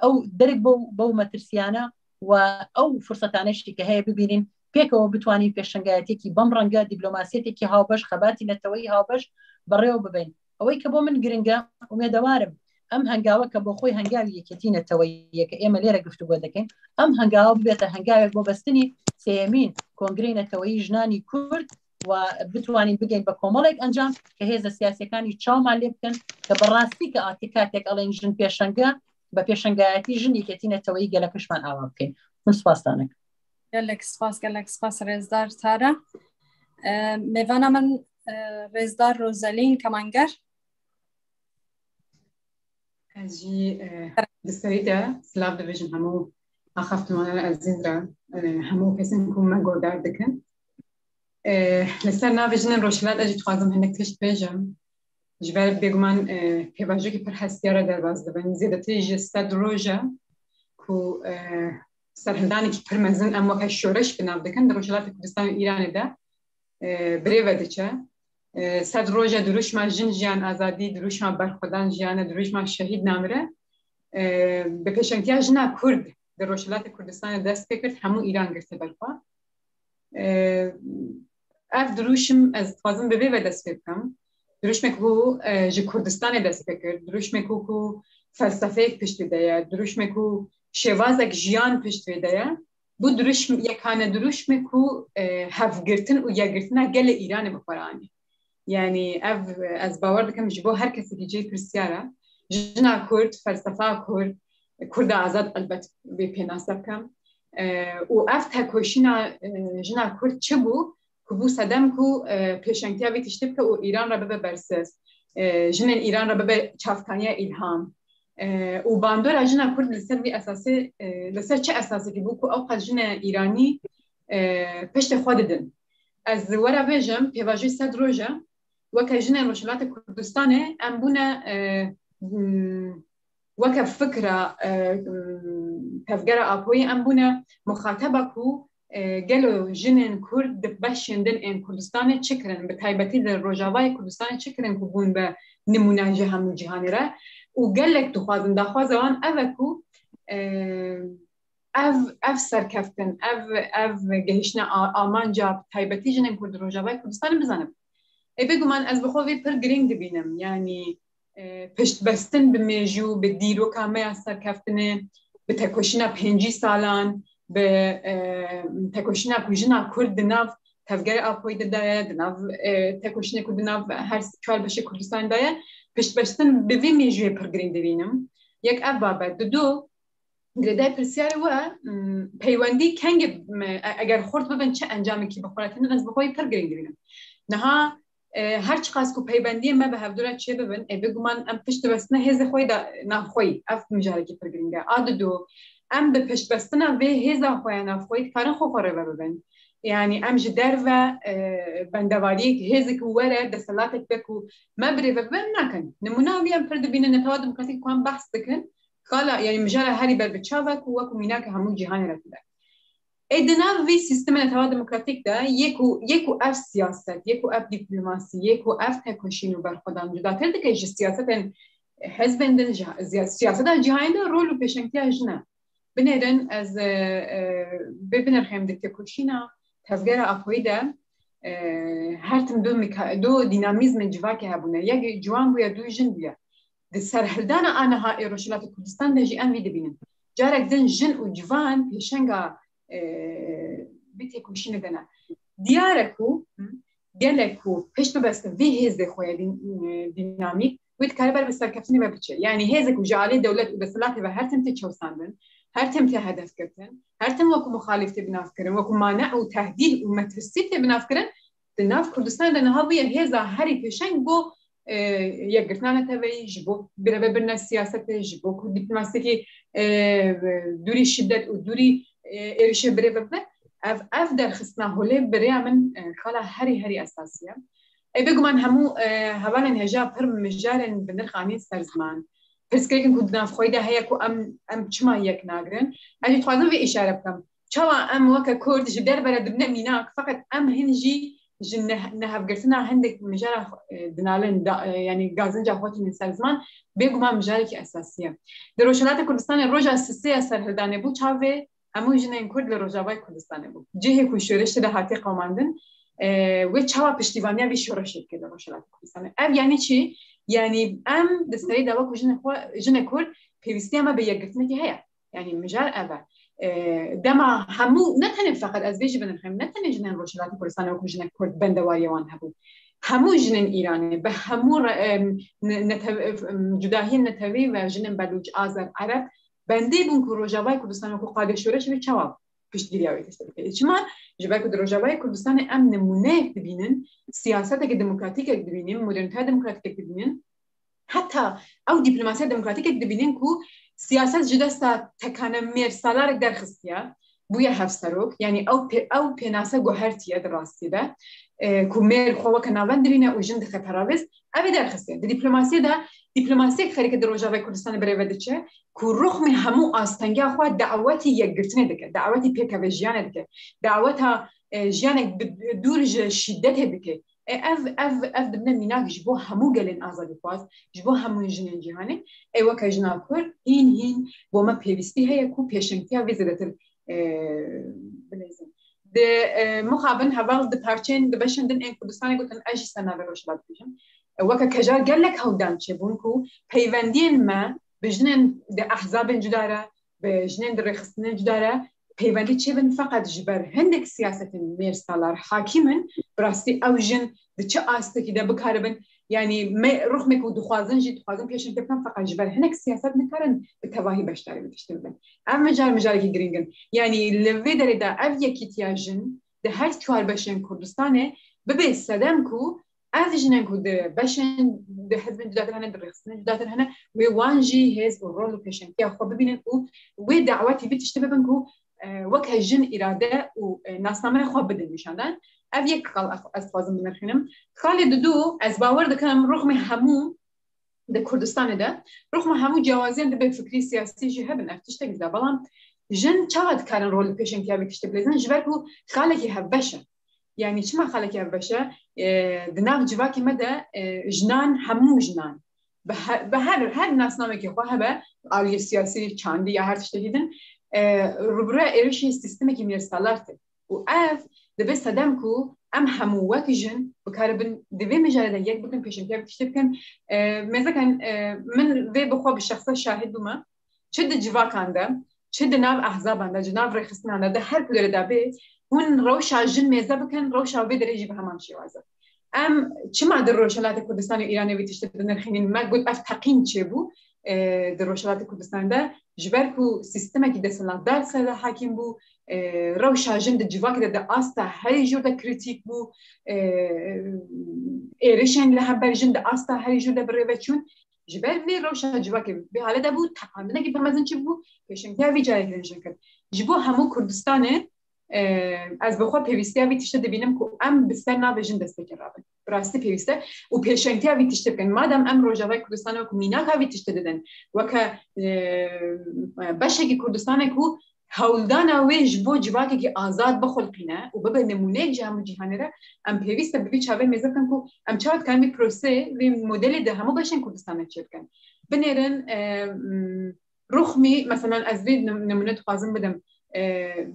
ئەو دەرک بەو بەو مەترسیانە و ئەو فرسەتانەشی کە هەیە ببینین، پێکەوە بتوانین پێشەنگایەتێکی بەم ڕەنگە، دیبلۆماسیەتێکی هاوبەش، خەباتی نەتەوەیی هاوبەش بەڕێوە ببەین. ئەوەی کە بۆ من گرنگە، ئومێدەوارم ئەم هەنگاوە کە بۆ خۆی هەنگاوی یەکێتی نەتەوەییە کە ئێمە لێرە گفتوگۆ دەکەین، ئەم هەنگاوە ببێتە هەنگاوێک بۆ بەستنی سێیەمین کۆنگرەی نەتەوەیی ژنانی کورد و بتوانین بگەین بە کۆمەڵێک ئەنجام کە هێزە سیاسیەکانی چاومان لێ بکەن کە بەڕاستی کە ئاتی کاتێک ئەڵێن ژن پێشەنگە، بە پێشەنگایەتی ژن یەکێتی نەتەوەیی گەلەکەشمان ئاوا بکەین. من سپاستانەک. Gelek spas, gelek spas Rêzdar Tara. Mêvana min Rêzdar Rozelîn Kemanger. Ez jî di serî de silav dibêjim hemû axaftinwana ezîz re, hemû kesên ku me guhdar dikin. Li ser navê jinên Rojhilat ez jî dixwazim hinek tişt bêjim. Ji ber bêguman pêvajoyekî pir hestiyar e derbas dibin. Zêdetirî ji sed roj e ku serhildanekî pir mezin em weke şoreş bi nav dikin di Rojhilatê Kurdistan û Îranê de birêve diçe. Sed roj e dirûşma jin, jiyan, azadî, dirûşma berxwedan jiyane, dirûşma şehîd namire bi pêşengtiya jina Kurd di Rojhilatê Kurdistanê dest pê kir, hemû Îran girte ber xwe. Ev dirûşim ez dixwazim bi vê ve dest pê bikim. Dirûşmek ku ji Kurdistanê dest pê kir, dirûşmek ku ku felsefeyek pişt vê de ye, dirûşmek ku şêwazek jiyan pişt vê de ye. Bû dirûşm yekane dirûşmê ku hevgirtin û yekgirtina gelê Îranê bi xwe re anî. Yanî ev ez bawer dikim ji bo her kesekî cihê pirsiyar e. Jina Kurd, felsefa Kurd, Kurda azad elbet vê pênase bikim. Û ev tekoşîna jina Kurd çi bû ku bû sedem ku pêşengtiya vê tiştê bike û Îran re bibe bersiv. Jinên Îran re bibe çavkaniya îlham. Û bandora jina Kurd li ser vî esasê, li ser çi esasekî bû ku ew qas jinê Îranî piştê xwe didin? Ez were bêjim, pêvajoyê sed roj e, weke jinên Rojhilatê Kurdistanê em bûne weke fikra Tevgera Apoyî, em bûne muxateba ku gelo jinên Kurd di beşên din ên Kurdistanê çi kirin, bi taybetî di Rojavayê Kurdistanê çi kirin ku bûn be nimûne ji hemû cîhanê re û gelek dixwazin, daxwaza wan ev e ku ev ev serkeftin, ev ev gehiştine amanca bi taybetî jinên Kurd di Rojavayê Kurdistanê bizane. Ê bêguman ez bi xwe vê pir girîng dibînim. Yanî piştbestin bi mêjû, bi dîroka me ya serkeftinê, bi tekoşîna pêncî salan, bi tekoşîna ku jina Kurd di nav Tevgerê Apoyî de daye, di nav tekoşînê ku di nav her çar beşê Kurdistanê daye, piştbestin bi vî mêjûyê pir girîng dibînim. Yek ev babet. Didu, Girêdayî pirsyarê we, peywendî kengê, eger xurt bibin çi encamekî bi xwe re tînin, ez bi xwe pir girîng dibînim. Niha her çiqas ku peywendiyên me bi hevdû re çêbibin, ê bêguman em pişt dibestine hêzê xwe yê de navxweyî. Ev mijarekî pir girîng e. A didu, em bi piştbestina vê hêza xwe ya navxweyî dikarin xwe xwe rêve bibin. Yanî em ji derve bendewariyek, hêzek ku were, desthilatek be ku me bi rêve bibe, nakin. Nimûna wî em pir dibînin, Netewa Demokratîk ku em behs dikin, xala, yanî mijara herî ber bi çav e ku wekû mînake hemû cîhanê re tune. Ê di nav vî sîstemê Netewa Demokratîk de yê ku, yê ku ev siyaset, yê ku ev dîplomasî, yê ku ev tekoşîn û berxwedan cudatir dike ji siyasetên hizbên din, ji siyaseta cîhanê de rol û pêşengtiya jin e. Binêrin ez bê binirxêm di tekoşîna tevgera Apoyî de her tim du, du dînamîzmên civakê hebûne. Yek ciwan bûye, du jin bûye. Di serhildana aniha ê Rojhilatê Kurdistan de jî em vî dibînin. Carek din jin û ciwan pêşenga vî têkoşînê de ne. Diyar e ku gelek ku pişt bibestin vî hêzê xwe ya dînamîk, wê dikare ber bi serkeftinê ve biçe. Yanî hêzê ku ji alî dewlet û desthilatê ve her tim tê çewsandin, her tim tê hedef girtin, her tim wekû muxalîf tê binavkirin, wekû mane û tehdîd û metirsî tê binavkirin, di nav Kurdistanê de niha bûye hêza herî pêşeng bo yekgirtina neteweyî, ji bo birevebirina siyasetê, ji bo ku dîplomasiyekî dûrî şiddet û dûrî êrişê birêve bibe. Ev, ev derxistina holê bi rêya min xala herî, herî esasî ye. Ê bêguman hemû hevalên hêja pir mijarên bi nirx anîn ser ziman. Pirsgirêkên ku di nav xwe de heye ku em, em çima yek nagrin? Ez jî dixwazim vê îşare bikim. Çawa em weke Kurd ji derve re dibine mînak, feqet em hin jî ji nehevgirtina hindek mijara dinalin, yanî gazinca xwe tînin ser ziman, bêguman mijarekî esasî ye. Di Rojhilatê Kurdistanê roja sisê ya serhildanê bû, çavê hemû jinên Kurd li Rojavayê Kurdistanê bû. Cihê ku şoreş tê de hatiye qewimandin, wê çawa piştîvaniya vî şoreşê bike li Rojhilatê Kurdistanê? Ev yanî çi? Yanî em di serî de wekû jinê xwe, jinê Kurd pêwîstiya me bi yekgirtinekî heye. Yanî mijar ev e. Dema hemû, ne tenê feqet ez vê jî binirxêm, ne tenê jinên Rojhilatê Kurdistanê wekû jinek Kurd bendewariya wan hebû. Hemû jinên Îranê, bi hemû cudahiyên netewî ve jinên Belûç, Azer, Ereb, bendê bûn ku Rojavayê Kurdistanê wekû qadê şoreş bê çawa piştgiriya wê tiştê bike. Çima? Ji ber ku di Rojavayê Kurdistanê em nimûneyek dibînin, siyaseteke demokratîkek dibînin, modernîteya demokratîkek dibînin. Heta ew dîplomasiya demokratîkek dibînin ku siyaset ji desta tekane mêr salarek derxistiye, bûye hevserok, yanî ew pê-, ew pênase guhertiye di rastî de, e, ku mêr xwe weke navend dibîne û jin dixe peravêz, ev ê derxistiye. Di dîplomasiyê de, dîplomasiyek xerîke di Rojavayê Kurdistanê birêve diçe, ku ruxmê hemû astengiya xwe dawetî yekgirtinê dike, dawetî pêkeve jiyanê dike, daweta, e, jiyanek bi, dûr ji şîdetê dike. E, ev, ev, ev dibine mînak ji bo hemû gelên azadîxwaz, ji bo hemû jinên cîhanê. E, weke jina Kurd, hîn, hîn bo me pêwîstî heye ku pêşengtiya vê zêdetir, e, bilezin. Di, e, mixabin heval di parçeyên, di beşên din ên Kurdistanê gotin, ez jî ser navê Rojhilat dibêjim. E, weke kejar gelek hewldan çêbûn ku peywendiyên me bi jinên di ehzabên cuda re, bi jinên di rêxistinên cuda re peywendî çêbin, feqet ji ber hindek siyasetên mêr salar hakîm in, bi rastî ew jin di çi astekî de bikaribin, yanî me, ruxmê ku dixwazin jî, dixwazin pêşengtir bikin, feqet ji ber hinek siyaset nikarin bi tevahî beşdarî vê tiştê bibin. Ev mijar, mijarekî girîng in. Yanî li vê derê de ev yekîtiya jin di her çar beşên Kurdistanê bibe sedem ku ev jinên ku di beşên, di hizbên cudatir hene, di rêxistinên cudatir hene, wê wan jî hêz û rol û pêşengtiya xwe bibînin û wê dawetî vî tiştî bibin ku, e, weke jin îrade û, e, nasnameya xwe bidin nîşandan. Ev yek xal ez, ez dixwazim binirxînim. Xalê didu, ez bawer dikim ruxmê hemû di Kurdistanê de, ruxma hemû ciyawaziyên dibe fikrî, siyasî jî hebin, ev tiştek dide. Belam jin çawa dikarin rol û pêşengtiya vê tiştê bilezin? Ji ber ku xalekî hevbeş e. Yanî çima xalekî hevbeş e? E, di nav civakê me de, e, jinan, hemû jinan, bi he-, bi her, her nasnamekî xwe hebe, aliyê siyasî, çandî ya her tiştekî din, e, rûbirûya êrişî sîstemekî mêrsalar tê. Û ev dibe sedem ku em hemû wek jin bikaribin di vê mijarê de yek bikin, pêşengtiya vê tiştê bikin. E, mêzekan, e, min vê bi xwe bi şexse şahid bûme. Çi di civakan de, çi di nav ehzaban de, di nav rêxistinan de, di her ku derê de bê, hûn rewşa jin mêze bikin, rewşa vê derê jî bi heman şêwaz e. Em çima di Rojhilatê Kurdistanê û Îranê vê tiştê dinirxînin? Me got ev teqîn çêbû. e, di Rojhilatê Kurdistanê de, ji ber ku sîstemekî desthilatdar ser de hakîm bû, e, rewşa jin di civakê de di asta herî jor de krîtîk bû, e, êrişên li hember jin di asta herî jor de bi rê ve çûn. Ji ber vê rewşa civakê vê hale de bû, teqandinekî pir mezin çêbû, pêşengtiya vî carê kirin jin kir. Ji bo hemû Kurdistanê, e, ez bi xwe pêwîstiya vî tiştê dibînim ku em bi ser navê jin dest pê kir rabin. Bi rastî pêwîst e û pêşengtiya vî tiştê bikin. Madem em Rojavayê Kurdistanê wekû mînaka vî tiştê didin, weke, e, beşekî Kurdistanê ku hewldana wê ji bo civakekî azad bixulqîne û bibe nimûneyek ji hemû cîhanê re, em pêwîst e bi vî çavê mêze bikin ku em çawa dikarin vî proseyê, vî modelê di hemû beşên Kurdistanê çêbikin. Binêrin, e, m, Ruxmî, meselan, ez vê nim-, nimûne dixwazim bidim. E,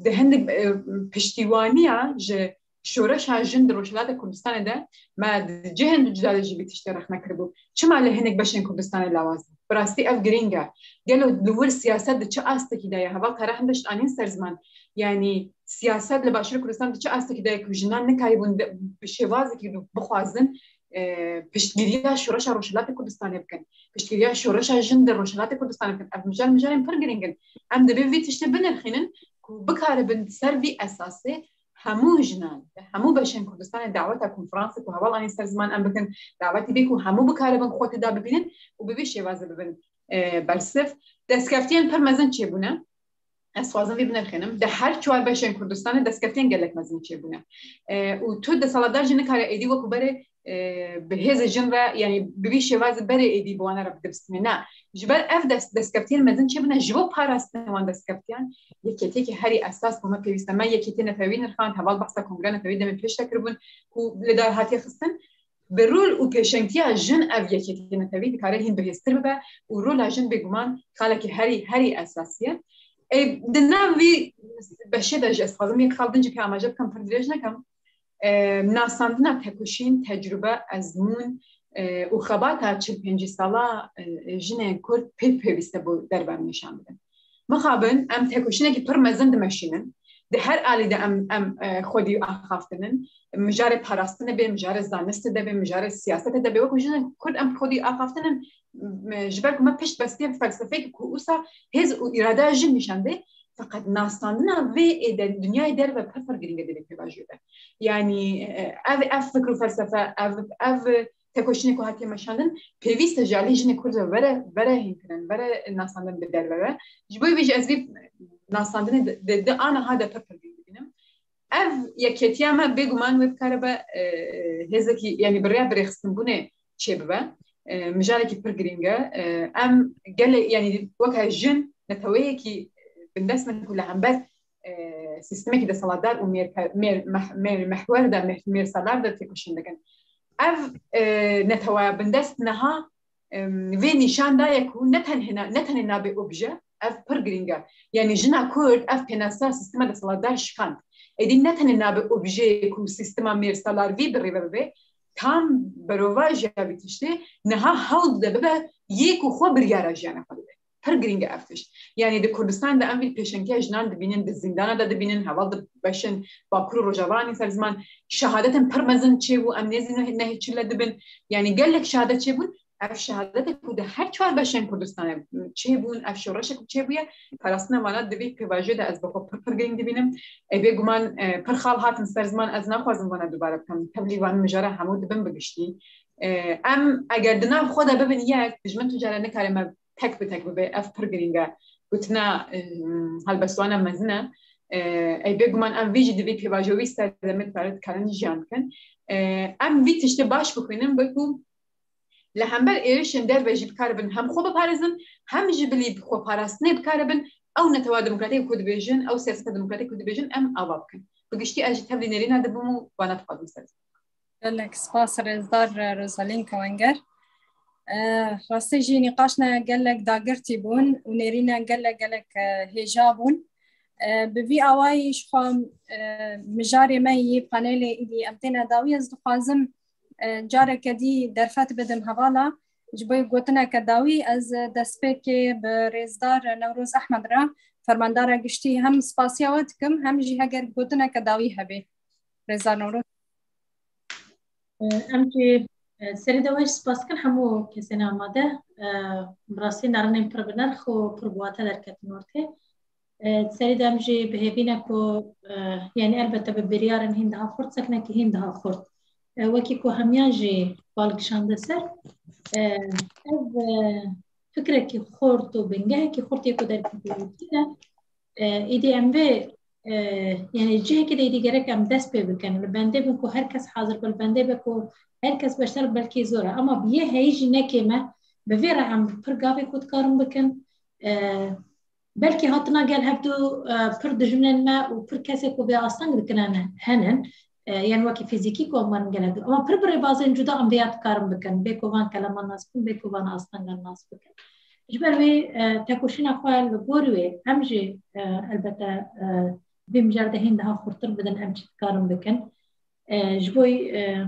di hindik, e, piştîwaniya ji şoreşa jin di Rojhilata Kurdistanê de me di cihên cuda de jî vî tiştê rexne kiribû. Çima li hinek beşên Kurdistanê lawaz bû? Bi rastî ev girîng e. Gelo li wir siyaset di çi astekî de ye? Heval kare hindişt anîn ser ziman. Yanî siyaset li Başûrê Kurdistan di çi astekî de ye ku jinan nikarîbûn de, bi şêwazekî bixwazin, e, piştgiriya şoreşa Rojhilatê Kurdistanê bikin. Piştgiriya şoreşa jin di Rojhilatê Kurdistanê bikin. Ev mijal mijarên pir girîng in. Em divê vî tiştê binirxînin ku bikaribin ser vî esasê hemû jinan, hemû beşên Kurdistanê daweta konferansê ku heval anî ser ziman em bikin, dawetî bê ku hemû bikaribin xwe tê de bibînin û bi vî şêwazê bibin, e, bersiv. Destkeftiyên pir mezin çêbûne. Ez dixwazim vî binirxînim. Di her çar beşên Kurdistanê destkeftiyên gelek mezin çêbûne. E, û tu desthilatdar jî nikare êdî wekû berê, e, bi hêzê jin re, yanî bi vî şêwazê berê êdî bi wan re bidibistîne. Na, ji ber ev dest, destkeftiyên mezin çêbûne, ji bo parastinê wan destkeftiyan, yekêtiyekî herî esas bo me pêwîst e. Me yekêtiyê netewî nirxand, heval behsa kongreya netewî demê pêş de kiribûn ku li dar hatiye xistin. Bi rol û pêşengtiya jin ev yekêtiyê netewî dikare hîn bihêztir bibe û rola jin bêguman xalekî herî, herî esasî ye. E, di nav vî beşê de jî ez dixwazim yek xal din jî pê amaje bikim, pir dirêj nekim. E, nasandina tekoşîn, tecrube, ezmûn, e, û xebata çil pêncî sala, e, jinên Kurd pê pêwîst e bo derve em nîşan bidin. Mixabin em tekoşînekî pir mezin dimeşînin. Di her alî de em, em, e, xwedî axaftinin. Mijarê parastinê bê, mijarê zanistê de bê, mijarê siyasetê de bê. Wekû jinên Kurd em xwedî axaftinin, m-, ji ber ku me pişt bestiye felsefeyekî ku wisa hêz û îradeya jin nîşan dê. Feqet nasandina vê ê de, dinyayê derve pir pir girîng e di vê pêvajoyê de. Yanî, e, ev, ev fikr û felsefe, ev, ev tekoşînê ku hatiye meşandin, pêwîst e ji alî jinê Kurd ve vere, vere hînkirin, vere nasandin bi derve ve. Ji bo vê jî ez vî nasandinê di, di, di aniha de pir pir girîng dibînim. Ev yekêtiya me bêguman wê bikaribe, e, hêzekî, yanî bi rêya birêxistinbûnê çêbibe. E, mijarekî pir girîng e. E, em gelê, yanî weke jin neteweyekî bindest in ku li hember, e, sîstemekî desthilatdar û mêrpe-, mêr-, meh-, mêr-, mehwer de, mêr-, mêrsalar de têkoşîn dikin. Ev, e, neteweya bindest niha, em, vê nîşan daye ku ne tenhê na-, ne tenê nabe obje, ev pir girîng e. Yanî jina Kurd ev pênasa sîstema desthilatdar şikand. Êdî ne tenê nabe objeyê ku sîstema mêrsalar vî bi rê ve bibe, tam berovajiya vî tiştê niha hewl dide bibe yê ku xwe biryara jiyana xwe dide. Pir girîng e ev tişt. Yanî di Kurdistanê de em vî pêşengtiya jinan dibînin, di zîndana de dibînin, heval di beşên Bakur û Rojava anî ser ziman, şehadetên pir mezin çêbû, em nêzî nehê, nehê çil e dibin. Yanî gelek şehadet çêbûn, ev şehadetê ku di her çar beşên Kurdistanê çêbûn, ev şoreşê ku çêbûye, parastina vana di vî pêvajoyê de ez bi xwe pir pir girîng dibînim. Ê bêguman, e, pir xal hatin ser ziman, ez naxwazim vana dubare bikim. Tevlî van mijara hemû dibin bi giştî. E, em eger di nav xwe de bibin yek, dijmin tu care nikare me tek bi tek bibe, ev pir girîng e. Gotina, e, helbestwana mezin e. E, ey bêguman em vî jî di vî pêvajoyê wî serdemê dikarin, dikarin jiyan bikin. E, em vî tiştê baş bixwînin, wekû li hember êrişên derve jî bikaribin hem xwe biparêzin, hem jî bilî bi xwe parastinê bikaribin, ew netewa demokratîk ku dibêjin, ew siyaseta demokratîk ku dibêjin, em ava bikin. Bi giştî ez jî tevlî nêrîna dibim û vana dixwazim ser. Gelek spas rêzdar Rozalîn Kewenger. E, rastî jî nîqaşna gelek dagirtî bûn û nêrîna gelek, gelek, e, hêja bûn. E, bi vî awayî ji xwe, e, mijarê me yî panelê îdî em têne dawî, ez dixwazim, e, careke dî derfet bidim hevala. Ji bo gotineke dawî ez destpêkê bi rêzdar Newroz Ehmed re, fermandara giştî, hem spasiya we dikim, hem jî heger gotineke dawî hebe. Rêzdar Newroz. Em jî E, serî de we jî spas dikin hemû kesên amade. E, bi rastî narinên pir bi nerx û pir bi wate derketin ortê. E, serî de em jî bi hêvî ne ku, e, yanî elbette bi biryarên hîn daha xurt, seknekî hîn daha xurt. E, wekî ku hemiyan jî bal kişande ser, e, ev, e, fikrekî xurt û bingehekî xurt yê ku derketiye, e, îdî em vê, e, yanî cihekî de îdî gerek em dest pê bikin. Li bendê bin ku her kes hazir be, li bendê be ku her kes beşdar, belkî zor e. Ama bi yê heyî jî nekê me, bi vê re em pir gavê ku dikarin bikin. E, belkî hatina gel hevdu, e, pir dijminên me û pir kesê ku vê asteng dikine ne, henin. E, yan wekî fîzîkî ku em werin gel hevdu. Ama pir bi rêbazên cuda em vêya dikarin bikin. Bê ku van keleman nas bikin, bê ku van astengan nas bikin. Ji ber wê, e, tekoşîna xwe li gor wê, em jî, e, elbette, e, vê mijarê de hîn daha xurtir bidin, em çi dikarin bikin. E, ji bo, e,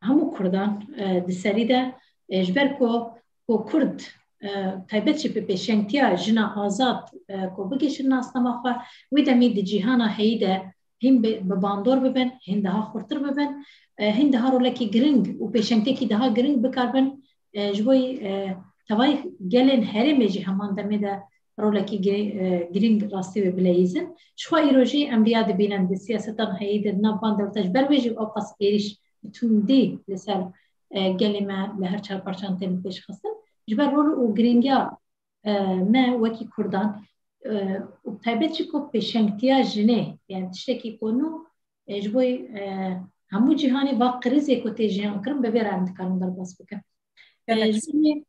hemû Kurdan, e, di serî de, e, ji ber ku, ku Kurd, e, taybet jî bi pêşengtiya jina azad, e, ku bigihîjin nasnama xwe, wî demî di cîhana heyî de hîn bi, bi bandor bibin, hîn daha xurtir bibin, e, hîn daha rolekî giring û pêşengtiyekî daha giring bikaribin, e, ji bo, e, tevayî gelên herêmê jî heman demê de rolekî gi-, e, girîng rastî wê bileyîzin. Ji xwe îro jî em viya dibînin di siyasetan heyî de di nav van dewleta, ji ber wê jî ewqas êrîş bi tundî li ser, e, gelê me li her çar parçan tên pêşxistin. Ji ber rol û girîngiya, e, me wekî Kurdan, e, û taybet jî ku pêşengtiya jinê, yani tiştekî ku nû, e, ji bo, e, hemû cîhanê va krîzê ku tê jiyan kirin, bi vê re em dikarin derbas bikin. E, Gelek ji bo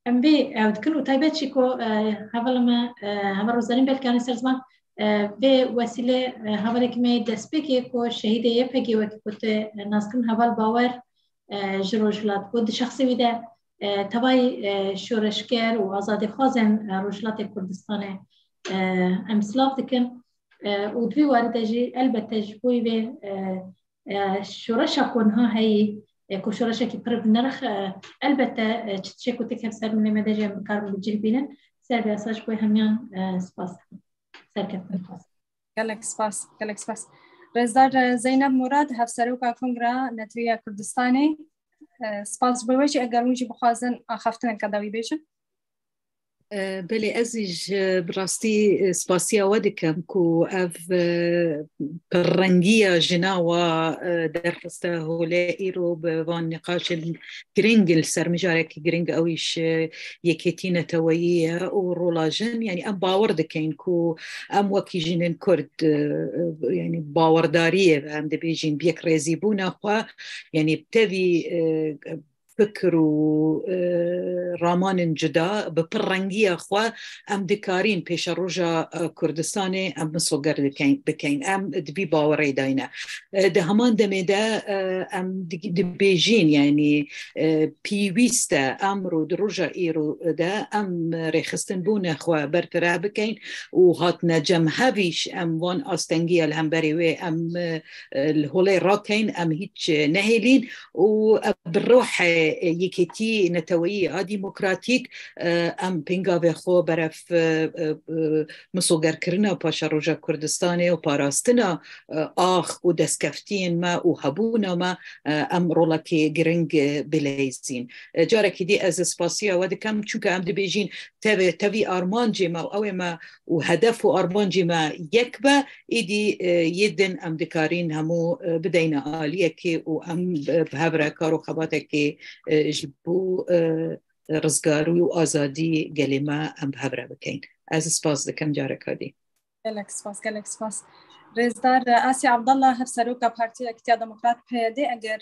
em vê ew dikin û taybet jî ku, e, hevala me, e, heval Rozanîn belkî anî ser ziman, e, vê wesîlê, e, hevalekî me yê destpêkê ku şehîdê Y P G wekî ku tê, e, naskirin heval Bawer, e, ji Rojhilat ku di şexsê wî de, e, tevayî, e, şoreşger û azadîxwazên, e, Rojhilatê Kurdistanê, e, em silav dikin. E, û di vî warî de jî elbette ji bo vê, e, e, şoreşa ku niha heyî, e, ku şoreşekî pir bi nirx, e, elbette, e, çi tiştê ku têkeve ser milê me de jî em bikarin bi cih bînin. Ser vê esas ji bo hemiyan, e, spas dikim. Serkeftin xwest. Gelek spas, gelek spas. Rêzdar, e, Zeynep Murad, Hevseroka Kongra Netewî ya Kurdistanê, e, spas ji bo we jî, eger hûn jî bixwazin axaftineke dawî bêjin. E, belê, ez jî ji, bi rastî, e, spasiya we dikim ku ev, e, pirrengiya jina wa, e, derxiste holê îro bi van nîqaşên giring li ser mijarekî giring, ew îş, e, yekêtî neteweyî ye û rola jin, yanî em bawer dikeyin ku em wekî jinên Kurd, e, e, yanî bawerdariyê ve em dibêjin bi yekrêzîbûna xwe, yanî bi tevî, e, fikir û, e, ramanên cuda bi pirrengiya xwe em dikarîn pêşeroja, e, Kurdistanê em misoger dikeyn-, bikeyn. Em di vî bawerê de ne. E, di heman demê de, e, em di-, dibêjin, yanî, e, pêwîst e emro di roja îro de em rêxistinbûna xwe berfireh bikeyn û hatine cem hevîş em van astengiya li hemberê wê em, e, li holê rakeyn, em hîç nehêlîn û bi rohê yekêtî neteweyî a demokratîk, e, em pêngavê xwe berev, e, e, e, misogerkirina paşeroja Kurdistanê û parastina, e, ax û destkeftiyên me û hebûna me, e, em rolekê giring, e, bileyzîn. E, carekî dî ez spasiya we dikim, çunke em dibêjin tevê, tevî armancê me û ew ê me û hedef û armancê me yek be, êdî, e, yê din em dikarin hemû, e, bideyne aliyekê û em, e, bi hev re kar û xebatekê, e, ji bo, e, rizgarî û azadî gelê me em bi hev re bikeyn. Ez spas dikim careka dî. Gelek spas, gelek spas. Rêzdar, e, Asya Abdallah, Hevseroka Partiya Yekîtiya Demokrat P Y D, eger,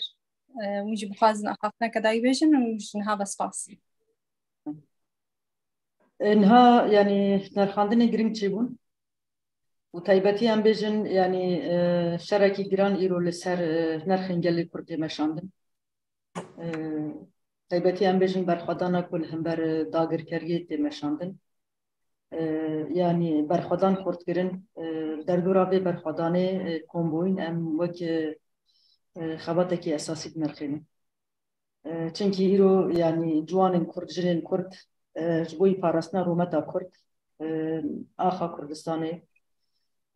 e, hûn jî bixwazin axaftineke dayî bêjin, hûn ji niha ve spas. E, niha, yanî, nerxandinê giring çêbûn. Û taybetî em bêjin, yanî, e, şerekî giran îro li ser, e, nerxên gelê Kurd tê meşandin. E, taybetî em bêjin berxwedana ku li hember, e, dagirkeriyê tê meşandin. E, yanî berxwedan xurtkirin, e, derdora vê berxwedanê, e, kombûyîn em wek, e, e, xebatekî esasî dinirxînin. E, çimkî îro, yanî, ciwanên Kurd, jinên Kurd, e, ji bo yî parastina rûmeta Kurd, e, axa Kurdistanê,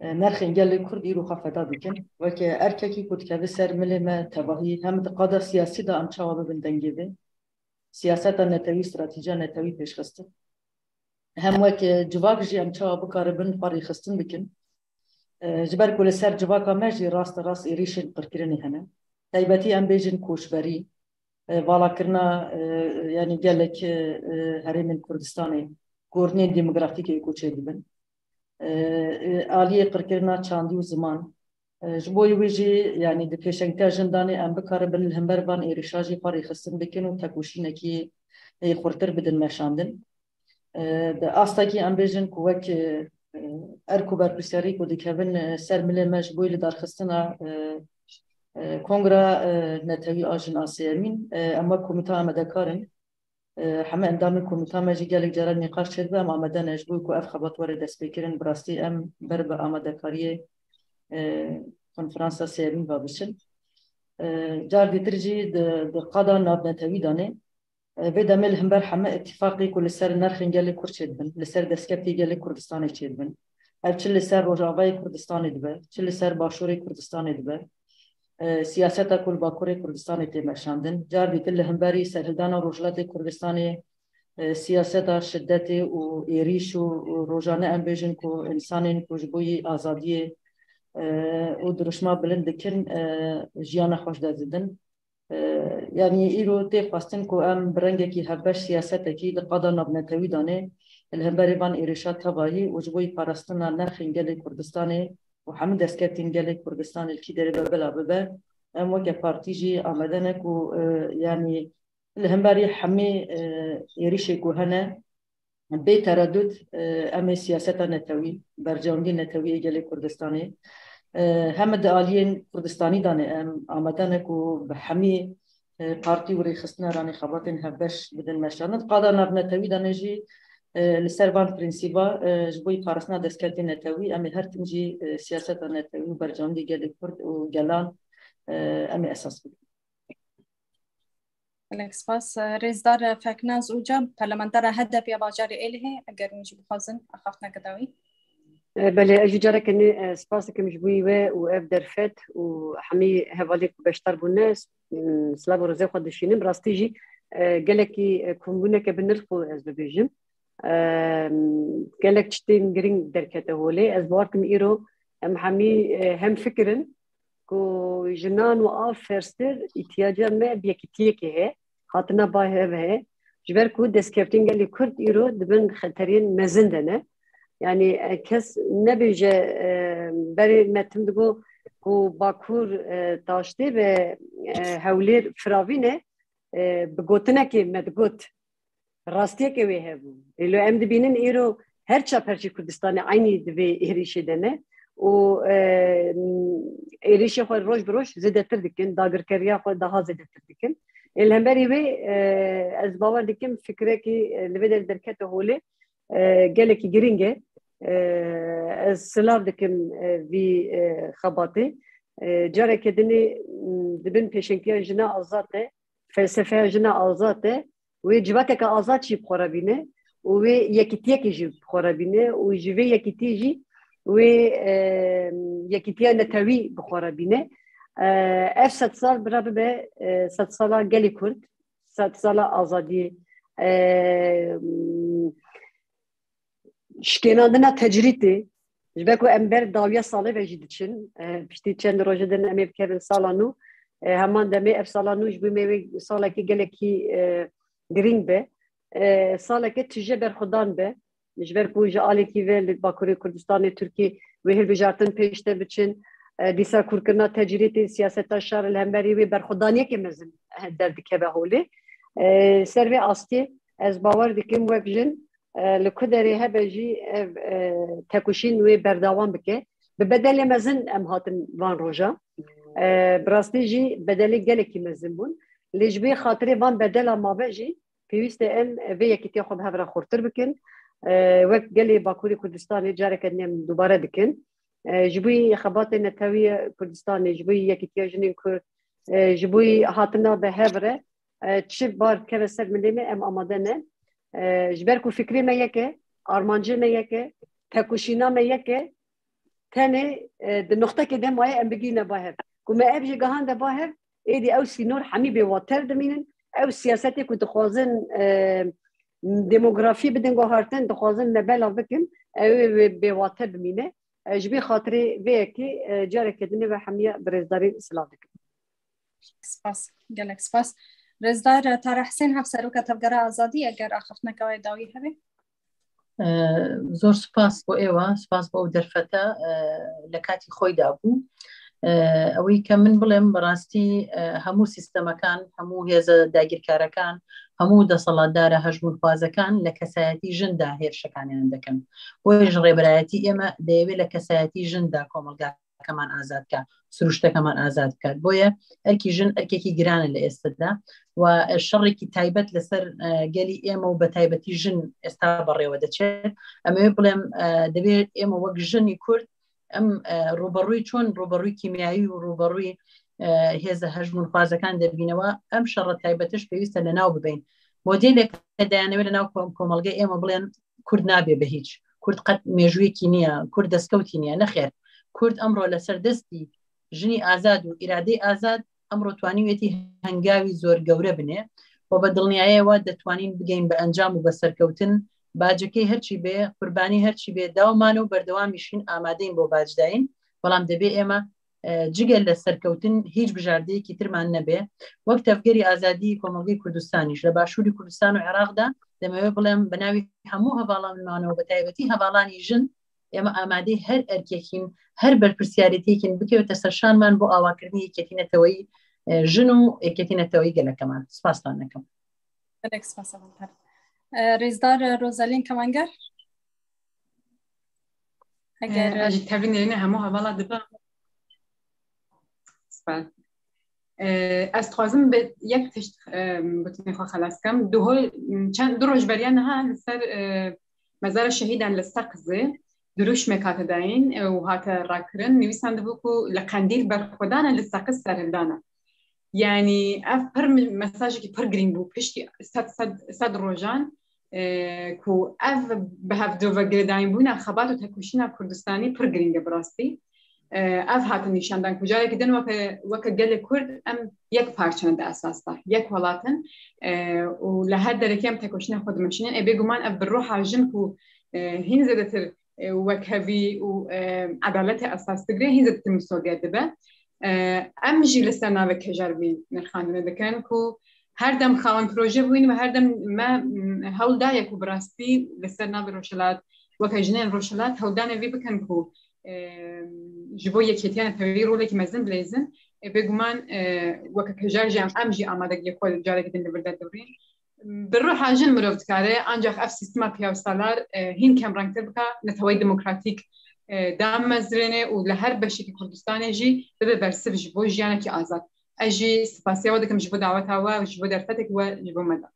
E, nerxên gelê Kurd îro xwe feda dikin. Weke erkekî ku dikeve ser milê me tevahî, hem di qada siyasî de em çawa bibin dengê vê, siyaseta netewî, stratejiya netewî pêşxistin. Hem weke civak jî em çawa bikaribin xwe rêxistin bikin. E, ji ber ku li ser civaka me jî raste rast êrîşên qirkirinê hene. Taybetî em bêjin koçberî, e, valakirina, e, yanî gelek, e, herêmên Kurdistanê, gorinên demografîk ê ku çêdibin. E, e, aliyê qirkirina çandî û ziman. E, ji bo wê jî, yanî di pêşengtiya jin danê em bikaribin li hember van êrîşa jî xwe rêxistin bikin û tekoşînekî, e, xurtir bidin meşandin. E, di astekî em bêjin ku wek, e, e, erk û berpirsiyarî ku dikevin, e, ser milê me ji bo lidarxistina, e, e, Kongra, e, Netewî a Jin a Sêyemîn, e, em wek komîta amadekar in. E, heme endamên komîta me jî gelek caran nîqaş çêdibe, em amade ne ji bo ku ev xebat were destpêkirin. Bi rastî em ber bi amadekariyê, e, konferansa sêyemîn ve biçin. E, car dîtir jî di, di qada navnetewî danê. E, vê demê li hember heme îtîfaqê ku li ser nerxên gelê Kurd çêdibin, li ser destkeftî gelê Kurdistanê çêdibin. Ev çi li ser Rojavayê Kurdistanê dibe, çi li ser Başûrê Kurdistanê dibe. E, siyaseta ku li Bakurê Kurdistanê tê meşandin. Car dîtir li hemberî serhildana Rojhilatê Kurdistanê, e, siyaseta şidetê û êrîş û, û rojane em bêjin ku însanên ku ji bo yî azadiyê, e, û dirûşma bilind dikin, e, jiyana xwe ji dest didin. E, yanî îro tê xwestin ku em bi rengekî hevbeş siyasetekî di qada navnetewî danê li hemberî van êrişa tevayî û ji bo yî parastina nerxên gelê Kurdistanê û hemû destkeftên gelê Kurdistanê li kî derê be bila bibe, em weke partî jî amade ne ku, e, yanî li hemberî hemî, e, êrişê ku hene, bê teredût, e, em ê siyaseta netewî, berjewendî netewî ê gelê Kurdistanê, e, heme di aliyên Kurdistanî danê em amade ne ku bi hemî, e, partî û rêxistina ranê xebatên hevbeş bidin meşandin. Qada navnetewî danê jî, e, li ser van prensîba, e, ji bo yî parastina destkeftê netewî, em ê her tim jî, e, siyaseta netewî û berjewendî gelê Kurd û gelan, e, em ê esas bidin. Gelek spas. Rêzdar Feknaz Uca, parlamentera H D P ya bajarê Êlihê, eger hûn jî bixwazin axaftineke dawî. E, belê, ez jî careke nê, e, spas dikim ji bo wî we û ev derfet û hemî hevalên ku beşdar bûne, s-, m, silav û rêzê xwe dişînim. Rastî jî, e, gelekî, e, kombûneke bi nirx bû, ez bibêjim. E, gelek tiştên girîng derkete holê. Ez bawer dikim îro em hemî, e, hemfikir in ku jinan û av ferstir îhtiyaca me bi yekîtiyekê heye, hatina ba hev heye. Ji ber ku destkeftên gelê Kurd îro di bin xeteriyên mezin de ne. Yanî, e, kes nebêje, e, berê me tim digot ku Bakur, e, taştê ve, e, Hewlêr firavî ne, e, bi gotinekê me digot. Rastiyeke wê hebû. Êlo em dibînin îro her çar perçê Kurdistanê eynî di vê êrîşê de ne û, e, êrîşê xwe roj bi roj zêdetir dikin, dagirkeriya xwe daha zêdetir dikin. Ê li hemberî wê, e, ez bawer dikim fikrekî, e, li vê derê derkete holê, e, gelekî girîng e. E, ez silav dikim, e, vî, e, xebatê. E, careke dinê, m, di bin pêşengtiya jina azad e, felsefeya jina azad e, wê civakeke azad jî bi xwe re bîne û wê yekîtiyekê jî bi xwe re bîne û ji vê yekîtiyê jî wê, e, yekîtiya netewî bi xwe re bîne. E, ev sedsal bira bibe, e, sedsala gelê Kurd, sedsala azadiyê. E, şikênandina tecrîtê, ji ber ku em ber dawiya salê ve jî diçin, e, piştî çend rojê din em ê bikevin sala nû, e, heman demê ev sala nû ji bo me wê salekî gelekî, e, girîng be. E, saleke tije berxwedan be. Ji ber ku ji alekî ve li Bakurê Kurdistanê Tirkî wê hilbijartin pêş de biçin, e, dîsa kûrkirina tecrîtê siyaseta şer li hemberî wê berxwedaniyeke mezin, e, derdikeve holê. E, ser vê astê ez bawer dikim wek jin, e, li ku derê hebe jî ev, e, tekoşîn wê berdewam bike. Bi bedelê mezin em hatin van roja. E, bi rastî jî bedelê gelekî mezin bûn. Lê ji vê xatirê van bedela mave jî pêwîst e em vê yekîtiya xwe bi hev re xurtir bikin. E, wek gelê Bakurê Kurdistanê careke din em dubare dikin. E, ji bo xebatê netewî ya Kurdistanê, ji bo yekîtiya jinên Kurd, e, ji bo hatina bi hev re, e, çi bar dikeve ser milê me, em amade ne. E, ji ber ku fikrê me yek e, armancê me yek e, tekoşîna me yek e, tenê, e, di noxtekê de maye em bigihîne ba hev. Ku me ev jî gihande ba hev, êdî ew sînor hemî bêwater dimînin. Ew siyasetê ku dixwazin, e, demografî bidin guhartin, dixwazin nebela bikin, ew ê bê-, bêwater bimîne. E, ji vê xatirê vê yekê, e, careke din ê ve hemiya bi rêzdarî silav dikim. Spas, gelek spas. Rêzdar Tara Hisên, Hevseroka Tevgera Azadî, eger axiftineke we dawî hebe. E, zor spas bo êwa, spas bo ew derfete, e, le katî xwe de bû. E, ewî ke min bilim, bi rastî, e, hemû sîstemekan, hemû hêze dagirkarekan, hemû deselatdara hejmûrxwazekên le kesayetî jin de hêrişekaniyan dikin. Bo ji rêberayetî ême dê yê le kesayetî jin de komelga keman azad ka, sirûştekeman azad bikat. Boye erkî jin erkekî giran e li êste de. Ve şerrekî taybet li ser, e, gelî ême û bi taybetî jin êsta berêwe diçe. Em ê bilim, e, divê ême wek jinî Kurd em, e, rûberûyî çon rûberûyî kîmyayî û rûberûyî, e, hêze hejmûrxwazekan debînewe, em şerre taybetiş pêwîste li nav bibeyn. Modelek dayanewê li nav kom-, komelgê ême bilên Kurd nabe bi hîç. Kurd qet mêjûyekî niye, Kurd destkewtî niye. Nexêr, Kurd emro li ser destî jinî azad û îradeyê azad emro twanîwêtî hengavî zor gewre bine. Û bi dilniyayê we detwanîn bigeyîn bi encam û bi serkewtin. Bacekê her çî bê, qurbanî her çî bê, daw mane û berdewamî şîn amadeyin bo bacdayîn. Belam dibê ême, e, cigel li serkewtin hîç bijardeyekî tirman nebe. Wek tevgerî azadî Komelgê Kurdistanî ji li Başûrî Kurdistan û Iraq de, demewê bilim bi navî hemû hevalan mane û bi taybetî hevalanî jin, ême amadeyî her erkekîn, her berpirsiyarîtiyekîn bikewte ser şanman bo awakirinî yekîtî neteweyî, e, jin û yekîtî neteweyî gelekeman. Spastan dikim. Gelek spas, Avantar. E, Rêzdar Rozelîn Kemanger. Eger, e, ez jî tevî nêrînê hemû hevala dibim. Spas. E, ez dixwazim bi yek tişt, e, gotinê xwe xelas kim. Duho, çend, du roj beriya niha li ser, e, mezara şehîdan li Seqizê dirûşmek hate dayîn, e, û hate rakirin. Nivîsandibû ku li Qendîl berxwedan e, li Seqiz serhildan e. Yanî ev pir mi-, mesajekî pir girîng bû. Piştî sed, sed, sed rojan, e, ku ev bi hevdu ve girêdayînbûna xebat û tekoşîna Kurdistanî pir girîng e bi rastî. E, ev hatin nîşandan ku carekî din weke, weke gelê Kurd em yek parçe ne di esas de, yek welat in, e, û li her derekê em tekoşîna xwe dimeşînin. Ê bêguman ev bi ruha jin ku, e, hîn zêdetir, e, wekhevî û, e, edaletê esas digire, hîn zêdetir misoger dibe. E, em jî li ser navê Kejar vî nirxandinê dikin ku her dem xawen proje bûyîn ve her dem me, m, hewl daye ku bi rastî li ser navê Rojhilat, weke jinên Rojhilat hewldanê vî bikin ku, e, ji bo yekêtiya neteweyî rolekî mezin bileyzin. E, bêguman, e, weke Kejar jî em, em jî amadegiyê xwe carekî din li vir derdewrîn. Bi ruha jin mirov dikare, ancak ev sîstema piyaw salar, e, hîn kemrengtir bika, neteweyî demokratîk, e, damezrêne û li her beşekî Kurdistanê jî bibe bersiv ji bo jiyanekî azad. Ez jî spasiya we dikim ji bo daweta we, ji bo derfetek we ji bo me da.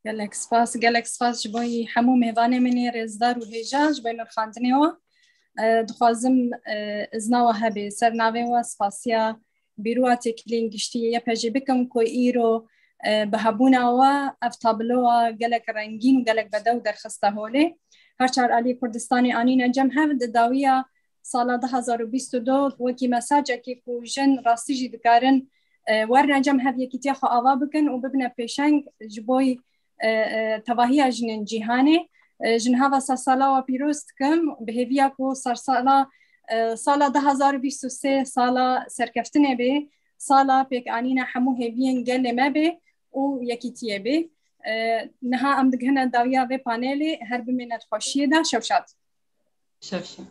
Gelek spas, gelek spas ji bo hemû mêvanê min ê rêzdar û hêja ji bo nirxandinê we. E, dixwazim, e, izna we hebe ser navê we spasiya Bîroya Têkiliyên Giştî yê Y P G bikim ku îro, e, bi hebûna we ev tabloya gelek rengîn û gelek bedew derxiste holê. Her çar aliyê Kurdistanê anîne cem hev di dawiya sala du hazar û bîst û du wekî mesajekê ku jin rastî jî dikarin, e, werine cem hev yekîtiya xwe ava bikin û bibine pêşeng ji bo, e, e, tevahiya jinên cîhanê. E, ji niha ve sersala we pîroz dikim, bi hêviya ku sersala, e, sala du hazar û bîst û sê sala serkeftinê bê, sala pêkanîna hemû hêviyên gelê me bê û yekîtiyê bê. E, niha em digihine dawiya vê panelê, her bimîne di xweşiyê de, şev şad. Şev şad.